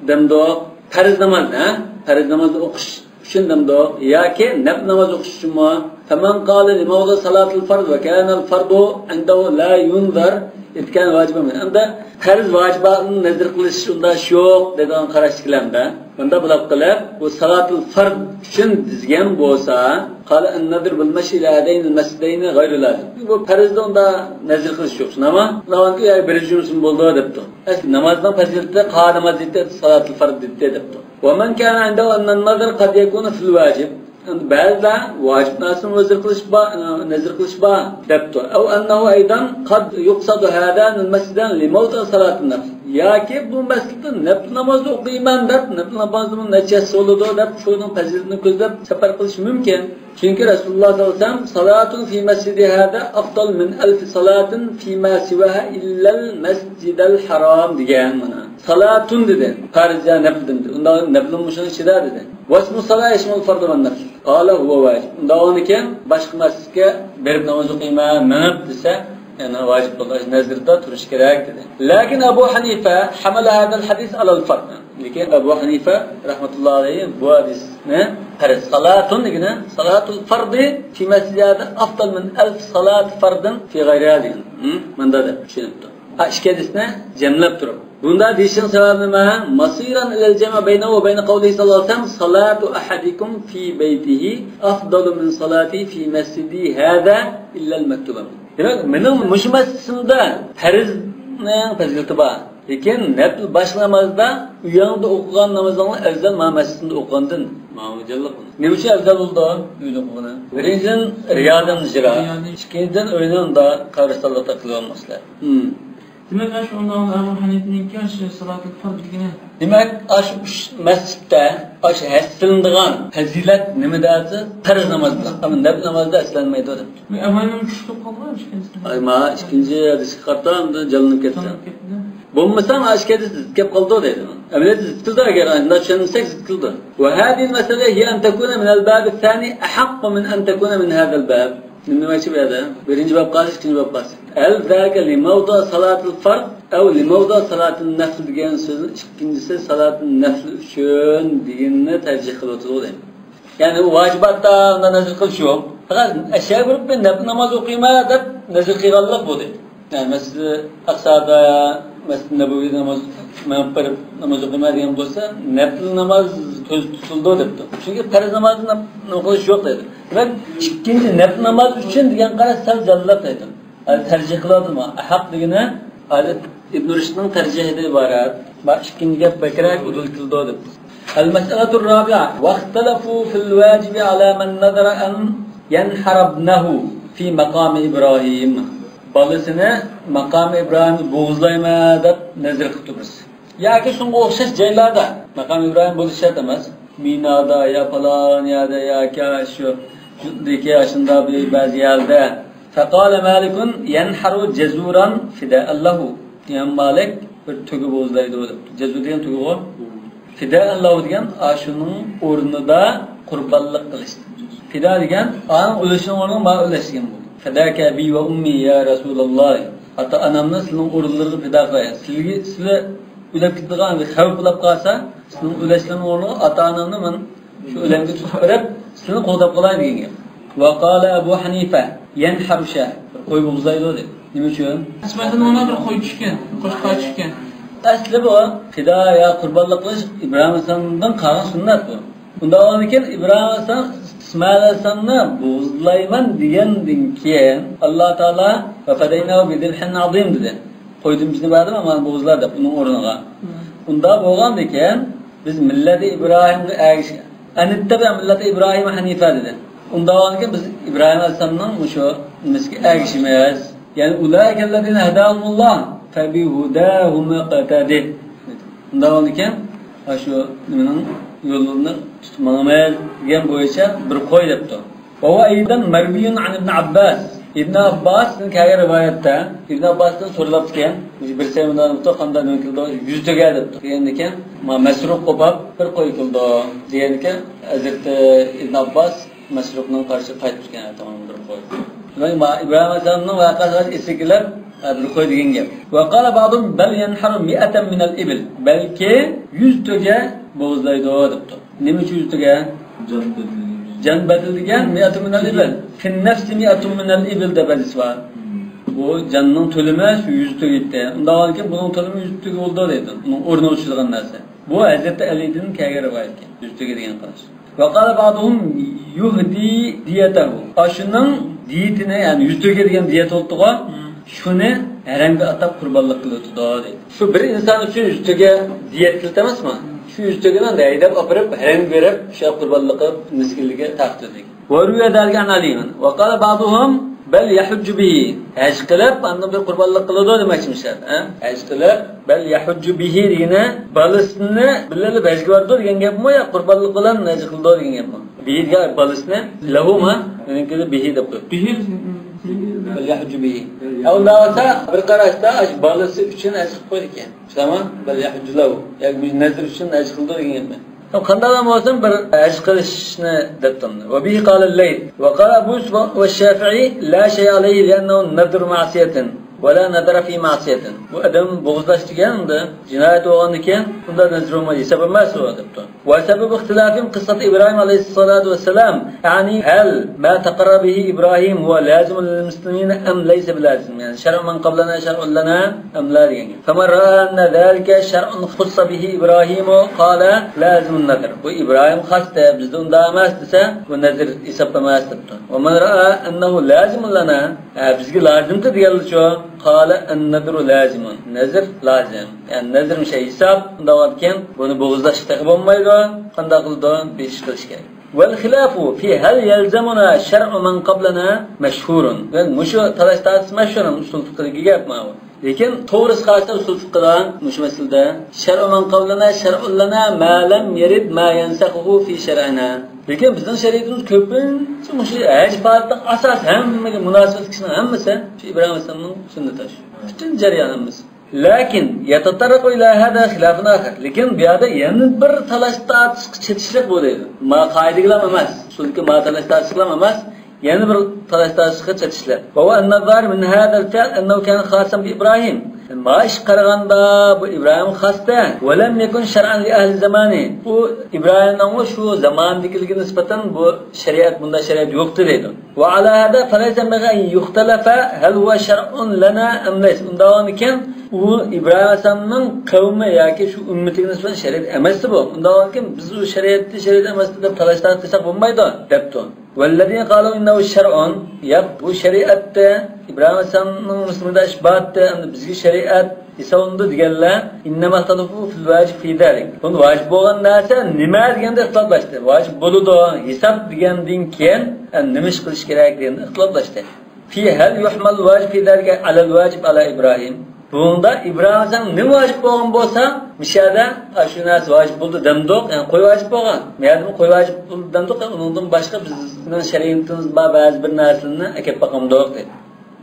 دەمدۇق، پەرز ناماز، ھە؟ پەرز نامازنى ئوقۇش ئۈچۈن دەمدۇق ياكى نەپلى ناماز ئوقۇش ئۈچۈنمۇ؟ فمن قال لموضع صلاة الفرض وكان الفرض عنده لا ينذر إذ كان واجبا. ئەمدى پەرز ۋاجىباتنى نەزىر قىلىش ئۇنداق ئىش يوق دەيدىغان قاراشتىكىلەر ئەمدى. مۇنداق بولۇپ قېلىپ، بۇ سالاتۇل فەرز ئۈچۈن دېگەن بولسا، قال النذر بالمشي إلى هذين المسجدين غير لازم. بۇ پەرزدە ئۇنداق نەزىر قىلىش يوق. شۇنداقمۇ؟ ئۇلار ئۇ يەرگە بېرىپ يۈرمىسىمۇ بولىدۇ دەپتۇ. ئەسلى نامازنىڭ پەزىلىتى، قازا نامازى دەيتتى، سالاتۇل فەرز دەيتتى دەپتۇ. ومن كان عنده أن النذر قد يكون في الواجب. ئەمدى بەزىلەر ۋاجىب نەرسىنى نەزىر قىلىش بار، نەزىر قىلىش بار دەپتۇ. أو أنه أيضا قد يقصد هذان المسجدان لموضع صلاة النفل. ياكى بۇ مەسچىتتە نەپلى ناماز ئوقۇيمەن دەپ، نەپلى نامازنىمۇ نەچچە يەتسە بولىدۇ دەپ، شۇنىڭ پەزىلىتىنى كۆزلەپ سەپەر قىلىشى مۇمكىن. چۈنكى رەسۇلۇللاھ سەللەللاھۇ ئەلەيھى ۋەسەللەم، صلاة في مسجدي هذا أفضل من ألف صلاة فيما سواها إلا المسجد الحرام دېگەن مانا. سالاتۇن دېدى. پەرز يا نەپلى دېدى. ئۇنداق نەپلى مۇشۇنىڭ ئىچىدە دېدى. واسم الصلاة يشمل الفرض والنفل. قال هو واجب. ئۇنداق بولغاندىكىن باشقا مەسچىتكە بېرىپ ناماز ئوقۇيمەن، مېڭىپ دېسە، يەنى ۋاجىپ بولغاچ نەزىردە تۇرۇش كېرەك دېدى. لكن أبو حنيفة حمل هذا الحديث على الفرض. لېكىن ئەبۇ ھەنىفە رەھمەتۇللاھى ئەلەيھى بۇ ھەدىسنى پەرز، سالاتۇن دېگىنى سالاتۇل فەردى في مسجدي هذا أفضل من ألف صلاة فرض في غيرها دېگەن. ھە؟ مۇندا دەپ چۈشىنىپتۇ. ھە، ئىككى ھەدىسنى جەملەپ تۇرۇپ. بۇندا دېيىشنىڭ سەۋەبى نېمە؟ مصيرا إلى الجمع بينه وبين قوله صلى الله عليه وسلم: صلاة أحدكم في بيته أفضل من صلاته في مسجدي هذا إلا المكتوبة. دېمەك، مېنىڭ مۇشۇ مەسچىتىمدە پەرزنىڭ پەزىلىتى بار. لېكىن نەپلى باشقا نامازدا ئۆيۈڭدە ئوقۇغان نامىزىڭلار ئەۋزەل مانا مەسچىتىڭدە ئوقۇغاندىن. ماۋۇ جانلىق. نېمە ئۈچۈن ئەۋزەل بولىدۇ؟ ئۆيدە ئوقۇغىنى. بىرىنچىدىن، رىيادىن ھىجرا. رىيادىن. ئىككىنچىدىن، ئۆينى ئۇندا قەبرىستانلىقتا قىلىۋالماسلىق. ھىم. دېمەك، ئاشۇ ئۇنداق ئەبۇ ھەنىفىنىڭكى ئاشۇ سالاتۇل فەرد دېگىنى. دېمەك، ئاشۇ ئۈچ مەسچىتتە ئاشۇ ھەسسىلىنىدىغان پەزىلەت نېمىدە دېسە، پەرز نامازدا، ئەمما نەپلى نامازدا ھەسسىلەنمەيدۇ دەپتۇ. ئەبۇ ھەنىفە چۈشتە قالغان ئىككىنچىسى. ئاي، ما ئىككىنچى ھەدىسكە قارىتا ئاندىن جانلىنىپ كەتتى. جانلىنىپ كەتتى. بولمىسا ئاشۇ ھەدىس زىت كېلىپ قالىدۇ دەيدۇ. ئەمەلىيەتتە زىت كېلىدۇ، ئەگەر ئۇنداق چۈشەنمىسەك زىت كېلىدۇ. وهذه المسألة هي أن تكون من الباب الثاني أحق من أن تكون من هذا الباب. نېمە دېمەكچى بۇ يەردە؟ بىرىنچى باب قالسا، ئىككىنچى باب قالسا. هل ذلك لموضع صلاة الفرض أو لموضع صلاة النفل دېگەن سۆزنىڭ ئىككىنچىسى سالاتۇن نەفل ئۈچۈن دېگىنىنى تەرجىھ قىلىۋاتىدۇ دەيمەن. يەنى ئۇ ۋاجىباتتا ئۇنداق نەزىر قىلىش يوق. پەقەت ئەشەگە بېرىپ مەن نەپل ناماز ئوقۇيمەن دەپ نەزىر قىلغانلىق بۇ دەيدۇ. يەنى مەسجىدى ئەقسادا، مەسجىدى نەبەۋىدە ناماز، مەن بېرىپ ناماز ئوقۇيمەن دېگەن بولسا، نەپلى ناماز كۆزدە تۇتۇلىدۇ دەپتۇ. چۈنكى پەرز نامازنى نېمە قىلىش يوق دەيدۇ. دېمەك، ئىككىنچى نەپلى ناماز ئۈچۈن دېگەن قاراش سەل جانلىق دەيدۇ. ھازىر تەرجىھ قىلىۋاتىمەن. ئەھەق دېگىنى ھازىر ئىبن رۇشدنىڭ تەرجىھىدىن ئىبارەت. ما ئىككىنچى گەپ بەكرەك ئۇدۇل كېلىدۇ دەپتۇ. المسألة الرابعة، واختلفوا في الواجب على من نذر أن ينحر ابنه في مقام إبراهيم. بالىسىنى ماقام ئىبراھىمدا بوغۇزلايمەن دەپ نەزىر قىلىپتۇ بىرسى. ياكى شۇنىڭغا ئوخشاش جايلاردا، ماقام ئىبراھىم بولۇشى شەرت ئەمەس، مىنادا يا پالان يەردە ياكى شۇ يۇرتتىكى ئاشۇنداق بىر بەزى يەردە. فقال مالك ينحر جزورا فداء له. ئىمام مالىك بىر تۆگە بوغۇزلايدۇ دەپتۇ. جەزۇر دېگەن تۆگىغۇ. فداء له دېگەن ئاشۇنىڭ ئورنىدا قۇربانلىق قىلىش. فدا دېگەن ئانىڭ ئۆلۈشىنىڭ ئورنىغا ما ئۆلۈش دېگەن بولىدۇ. فداك أبي وأمي يا رسول الله. ئاتا-ئانامنى سېنىڭ ئورۇنلىرىغا پىدا قىلاي. سىلىگە، سىلەر ئۆلۈپ كېتىدىغان بىر خەۋپ بولۇپ قالسا، سېنىڭ ئۆلۈشلىرىڭ ئورنىغا ئاتا-ئانامنى مەن شۇ ئۆلۈمگە تۇتۇپ بېرىپ، سېنى قوغداپ قالاي دېگەن گەپ. وقال أبو حنيفة ينحر شاة. بىر قوي بوغۇزلايدۇ دېدى. نېمە ئۈچۈن؟ ئەسلىدە ئۇنىڭ بىر قوي چۈشكەن، قوشقا چۈشكەن. ئەسلى بۇ پىدا يا قۇربانلىق قىلىش ئىبراھىم ئەلەيھىسسالامدىن قالغان سۈننەت بۇ. ئۇنداق بولغاندىكىن ئىبراھىم ئەلەيھىسسالام ئىسمائىل ئەلەيھىسسالامنى بوغۇزلايمەن دېگەندىن كېيىن، ئاللا تائالا «ۋەفەدەيناھۇ بىزىبھىن ئازىم» دېدى. قويدىن بىرنى بەردىم، ئەمما بوغۇزلا دەپ ئۇنىڭ ئورنىغا. ئۇنداق بولغاندىكىن بىز مىللەتى ئىبراھىمغا ئەگىشىپ، «ئەنىتتەبىئ مىللەتە ئىبراھىم ھەنىفە» دېدى. ئۇنداق بولغاندىكىن بىز ئىبراھىم ئەلەيھىسسالامنىڭ مۇشۇ نېمىسىگە ئەگىشىمىز. يەنى «ئۇلائىكەللەزىنە ھەداھۇمۇللاھ فەبىھۇداھۇم ئىقتەدىھ». ئۇنداق بولغاندىكىن، ھە، شۇ نېمىنىڭ يولىنى تۇتۇپ ماڭىمىز دېگەن بويىچە بىر قوي دەپتۇ. وهو أيضا مروي عن ابن عباس. ئىبن ئابباستىن كەلگەن رىۋايەتتە، ئىبن ئابباستىن سورىلاپتىكەن، مۇشۇ بىرسى مۇنداق دەپتۇ، قانداق نېمە كېلىدۇ، يۈز تۆگە دەپتۇ. دېگەندىكىن، ما مەسرۇق قوپاپ بىر قوي كېلىدۇ. دېگەندىكىن، ھەزرىتى ئىبن ئابباس مەسرۇقنىڭ قارشىسىغا قايتىپتىكەن، تامام بىر قوي. دېمەك، ما ئىبراھىم ئەلەيھىسسالامنىڭ ۋەقەسى ئېسىگە كېلىپ، ھە، بىر قوي دېگەن گەپ. وقال بعضهم بل ينحر مائة من الإبل. بەلكى يۈز تۆگە بوغۇزلايدۇ دەپتۇ. نېمە ئۈچۈن يۈز تۆگە؟ جان بەدىلى. جان بەدىلى دېگەن مائة من الإبل. في النفس مائة من الإبل دەپ ھەدىس بار. بۇ جاننىڭ تۆلىمى شۇ يۈز تۆگە ئىدى. ئۇنداق بولغاندىكىن بۇنىڭ تۆلىمى يۈز تۆگە بولىدۇ دەيدۇ. ئۇنىڭ ئورنىغا چۈشىدىغان نەرسە. بۇ ھەزرىتى ئەلىدىن كەلگەن رىۋايەت ئىكەن. يۈز تۆگە دېگەن قاراش. وقال بعضهم يهدي ديته. ئاشۇنىڭ دىيىتىنى، يەنى يۈز تۆگە دېگەن دىيەت بولۇپتۇغۇ، شۇنى ھەرەمگە ئاتاپ قۇربانلىق قىلىۋېتىدۇ دەيدۇ. شۇ بىر ئىنسان ئۈچۈن يۈز تۆگە دىيەت قىلىپ ئەمەسمۇ؟ شۇ يۈز تۆگىنى ھەيدەپ ئاپىرىپ، ھەرەمگە بېرىپ، شۇ قۇربانلىق قىلىپ، مىسكىنلەرگە تارقىتىدۇ. وروي ذلك عن علي. وقال بعضهم بل يحج به. ھەج قىلىپ، ئاندىن بىر قۇربانلىق قىلىدۇ دېمەكچىمىش. ھە؟ ھەج قىلىپ، بل يحج به دېگىنى بالىسىنى بىللە ئېلىپ ھەجگە بارىدۇ دېگەن گەپمۇ يا قۇربانلىق بىلەن ھەج قىلىدۇ دېگەن گەپمۇ؟ به دېگەن بالىسىنى، لەھۇما، مېنىڭكىدە به دەپ قويۇپتۇ. به. بل يحج به. ئە، ئۇنداق بولسا بىر قاراشتا ئاشۇ بالىسى ئۈچۈن ھەج قىلىپ قويىدىكەن. شۇنداقمۇ؟ بل يحج له. ياكى نەزر ئۈچۈن ھەج قىلىدۇ دېگەن گەپمۇ؟ قانداقلا بولسۇن، بىر ھەج قىلىشنى دەپتۇ. وبه قال الليث وقال أبو يوسف والشافعي لا شيء عليه لأنه نذر معصية ولا نذر في معصية. بۇ ئادەم بوغۇزلاش دېگەن ئۇندا جىنايەت بولغاندىكىن، ئۇندا نەزر بولمايدۇ، ھېساب ئەمەس ئۇ دەپتۇ. وسبب اختلافهم قصة إبراهيم عليه الصلاة والسلام، يعني هل ما تقرر به إبراهيم هو لازم للمسلمين أم ليس بلازم؟ يعني شرع من قبلنا شرع لنا أم لا دېگەن گەپ. فمن رأى أن ذلك شرع خص به إبراهيم قال لازم النذر. بۇ ئىبراھىم خاس دە، بىزدە ئۇنداق ئەمەس دېسە، بۇ نەزر ھېسابلانماس دەپتۇ. ومن رأى أنه لازم لنا، ھە، بىزگە لازىمدۇر دېگەنلىكچۇ؟ قال النذر لازم. نەزر لازىم. يەنى نەزر مۇشۇ ھېساب، ئۇنداق بولغاندىكىن بۇنى بوغۇزلاشقا تېخى بولمايدۇ. قانداق قىلىدۇ؟ بىر ئىش قىلىش كېرەك. والخلاف في هل يلزمنا شرع من قبلنا مشهور. مۇشۇ تالاش تارتىش مەشھۇر، ئۇسۇل فىقھىدىكى گەپ ماۋۇ. لېكىن توغرىسى قارىسا ئۇسۇل فىقھىدا مۇشۇ مەسىلىدە شرع من قبلنا شرع لنا ما لم يرد ما ينسخه في شرعنا. لېكىن بىزنىڭ شەرىئىتىمىز كۆپىنچە مۇشۇ ھەج پائالىيىتىنىڭ ئاساسى، ھەممىگە مۇناسىۋەتلىك ئىشنىڭ ھەممىسى شۇ ئىبراھىم ئەلەيھىسسالامنىڭ سۈننىتى شۇ. پۈتۈن جەريان ھەممىسى. لكن يتطرق إلى هذا خلاف آخر. لېكىن بۇ يەردە يەنە بىر تالاش تارتىشقا چېتىشلىق بولىدۇ. ما قائىدىگىلا ئەمەس. ئۇسۇلدىكى ما تالاش تارتىشلىقلا ئەمەس. يەنە بىر تالاش تارتىشقا چېتىشلىق. وهو أن الظاهر من هذا الفعل أنه كان خاصا بإبراهيم. ما ئىشقا قارىغاندا بۇ ئىبراھىم خاس دە. ولم يكن شرعا لأهل زمانه. بۇ ئىبراھىمنىڭمۇ شۇ زاماندىكىلىرىگە نىسبەتەن بۇ شەرىئەت، بۇنداق شەرىئەت يوقتى دەيدۇ. وعلى هذا فليس ينبغي أن يختلف هل هو شرع لنا أم ليس. ئۇنداق بولغاندىكىن، ئۇ ئىبراھىم ئەلەيھىسسالامنىڭ قەۋمى ياكى شۇ ئۈممىتىگە نىسبەتەن شەرىئەت ئەمەستى بۇ. ئۇنداق بولغاندىكىن، بىز ئۇ شەرىئەتتى، شەرىئەت ئەمەستى دەپ تالاش تارتىشساق بولمايدۇ، دەپتۇ. والذين قالوا إنه شرع، ياق، بۇ شەرىئەتتە، ئىبراھىم ئەلەيھىسسالامنىڭ مۇسلىمىدا ئىش بارتتى، ئەمدى بىزگە شەرىئەت ھېسابلىنىدۇ دېگەنلەر، إنما اختلفوا في الواجب في ذلك. بۇ ۋاجىب بولغان نەرسە نېمە دېگەندە ئىختىلاپلاشتى. ۋاجىب بولىدۇ، ھېساب دېگەندىن كېيىن، ئە، نېمە ئىش قىلىش كېرەك دېگەندە ئىختىلاپلاشتى. في هل يحمل الواجب في ذلك على الواجب على إبراهيم. بۇنىڭدا ئىبراھىم ئەلەيھىسسالام نېمە ۋاجىپ بولغان بولسا، مۇشۇ يەردە، ئا، شۇ نەرسە ۋاجىپ بولدى دەمدۇق، يەنى قوي ۋاجىپ بولغان. مۇ يەردىمۇ قوي ۋاجىپ بولدى دەمدۇق، يەنى ئۇنىڭدىن باشقا بىزنىڭ شەرىئىتىمىزدا بار بەزى بىر نەرسىلەرنى ئەكەپ باقامدۇق دەيدۇ.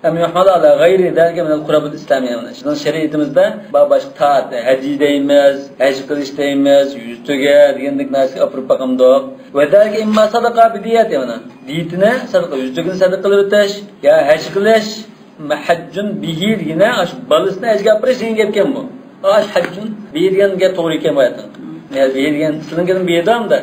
أم يحمل على غير ذلك من القرب الإسلامية. بىزنىڭ شەرىئىتىمىزدا بار باشقا تائەت، ھەديە دەيمىز، ھەج قىلىش دەيمىز، يۈز تۆگە دېگەندەك نەرسىگە ئاپىرىپ باقامدۇق. وذلك إما صدقة بدية، مانا دىيىتىنى سەدىقە، يۈز تۆگىنى سەدىقە قىلىۋېتىش، يا ھەج قىلىش، حج به دېگىنى ئاشۇ بالىسىنى ھەجگە ئاپىرىش دېگەن گەپكەن بۇ. ئاشۇ حج به دېگەن گەپ توغرا ئىكەن بۇ يەردە. يا به دېگەن سىلىڭكىدىن به دە ئەمدى.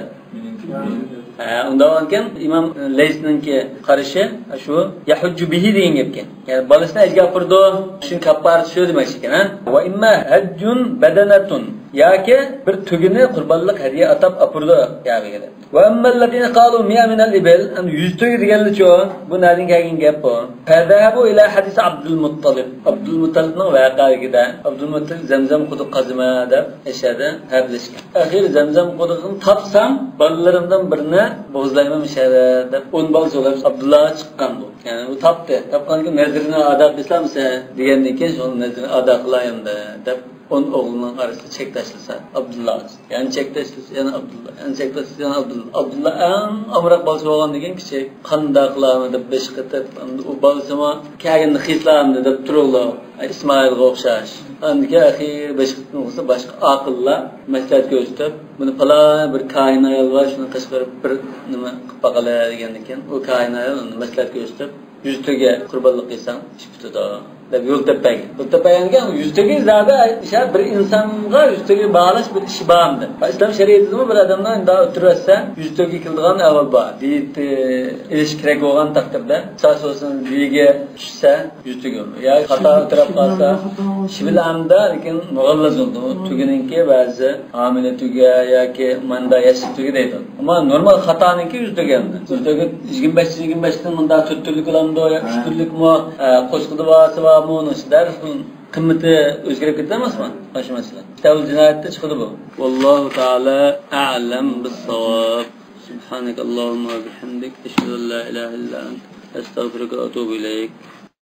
ھە، ئۇنداق بولغانكەن ئىمام لەيسنىڭكى قارىشى شۇ، يحج به دېگەن گەپكەن. يەنى بالىسىنى ھەجگە ئاپىرىدۇ، شۇنىڭ كاپپارىتى شۇ دېمەكچى ئىكەن، ھە؟ وإما هدي بدنة. ياكى بىر تۆگىنى قۇربانلىق ھەدىيە ئاتاپ ئاپىرىدۇ كەبىگە دەپ. وأما الذين قالوا مئة من الإبل، ئەمدى يۈز تۆگە دېگەنلىچۇ؟ بۇ نەدىن كەلگەن گەپ بۇ؟ فذهبوا إلى حديث عبد المطلب. ئابدۇلمۇتتەلىپنىڭ ۋەقەلىكىدە، ئابدۇلمۇتتەلىپ زەمزەم قۇدۇق قازىمە دەپ ئەشەدە ھەپلەشكەن. ئاخىر زەمزەم قۇدۇقىنى تاپسام، بالىلىرىمدىن بىرىنى بوغۇزلايمەن مۇشەدە دەپ ئون بالىسى بىلەن ئابدۇللاغا چىققان بۇ. يەنى ئۇ تاپتى. تاپقاندىن كېيىن نەزىرىنى ئادا قىلسام سەن دېگەندىن كېيىن شۇ نەزىرىنى ئادا قىلاي ئەمدى دەپ ئون ئوغلىنىڭ ئارىسىدا چەك تاشلىسا ئابدۇللاغا. يەنە چەك تاشلىسا يەنە ئابدۇللا. يەنە چەك تاشلىسا يەنە ئابدۇللا. ئابدۇللا ئەڭ ئامراق بالىسى بولغاندىن كېيىن كىچىك قانداق قىلارمەن دەپ بېشى قېتىپ، ئەمدى ئۇ بالىسىمۇ كەلگەندە قىلسىلامدى دەپ تۇرۇڭلار. ئىسمائىلغا ئوخشاش. ئاندىن كېيىن ئاخىرى بېشى قېتىپ بولسا باشقا ئاقىللار مەسلىھەت كۆرسىتىپ، بۇنى پالان بىر كاھىن ئايال بار، شۇنى قېشىغا بېرىپ بىر نېمە قىلىپ باقايلى دېگەندىن كېيىن ئۇ كاھىن ئايال ئۇنى مەسلىھەت كۆرسىتىپ، يۈز تۆگە قۇربانلىق قىلساڭ ئىش پۈتىدۇ دەپ يول تېپىپ بەرگەن. يول تېپىپ بەرگەندىن كېيىن يۈز تۆگە زادى شۇ بىر ئىنسانغا يۈز تۆگە باغلاش بىر ئىشى بارمىدى؟ ئىسلام شەرىئىتىدىمۇ بىر ئادەمنى مۇنداق ئۆلتۈرۈۋەتسە يۈز تۆگە كېلىدىغان ئەھۋال بار. دىيىتى ئېلىش كېرەك بولغان تەقدىردە، قىساس بولسۇن، دىيىگە چۈشسە، يۈز تۆگە. يا خاتا ئېتىراپ قىلسا، شىبىل ئەمدى، لېكىن مۇغەللەز بولىدۇ. تۆگىنىڭكى بەزى ھامىلە تۆگە ياكى ماندا ياشلىق تۆگە دەيدۇ. ئەمما نورمال خاتانىڭكى يۈز تۆگە ئەمدى. يۈز تۆگە يىگىرمە بەش، يىگىرمە بەشتىن مۇنداق تۆت تۈرلۈك بولامدۇ يا ئۈچ تۈرلۈكمۇ؟ ئە، قوشقىدا بارسا بارمۇ؟ ئۇنىڭ ئىچىدە قىممىتى ئۆزگىرىپ كېتەمەسمۇ؟ مانا شۇ مەسىلە. كىتابۇل جىنايەتتە چىقىدۇ بۇ. والله تعالى أعلم بالصواب. سبحانك اللهم وبحمدك، أشهد أن لا إله إلا أنت، أستغفرك وأتوب إليك.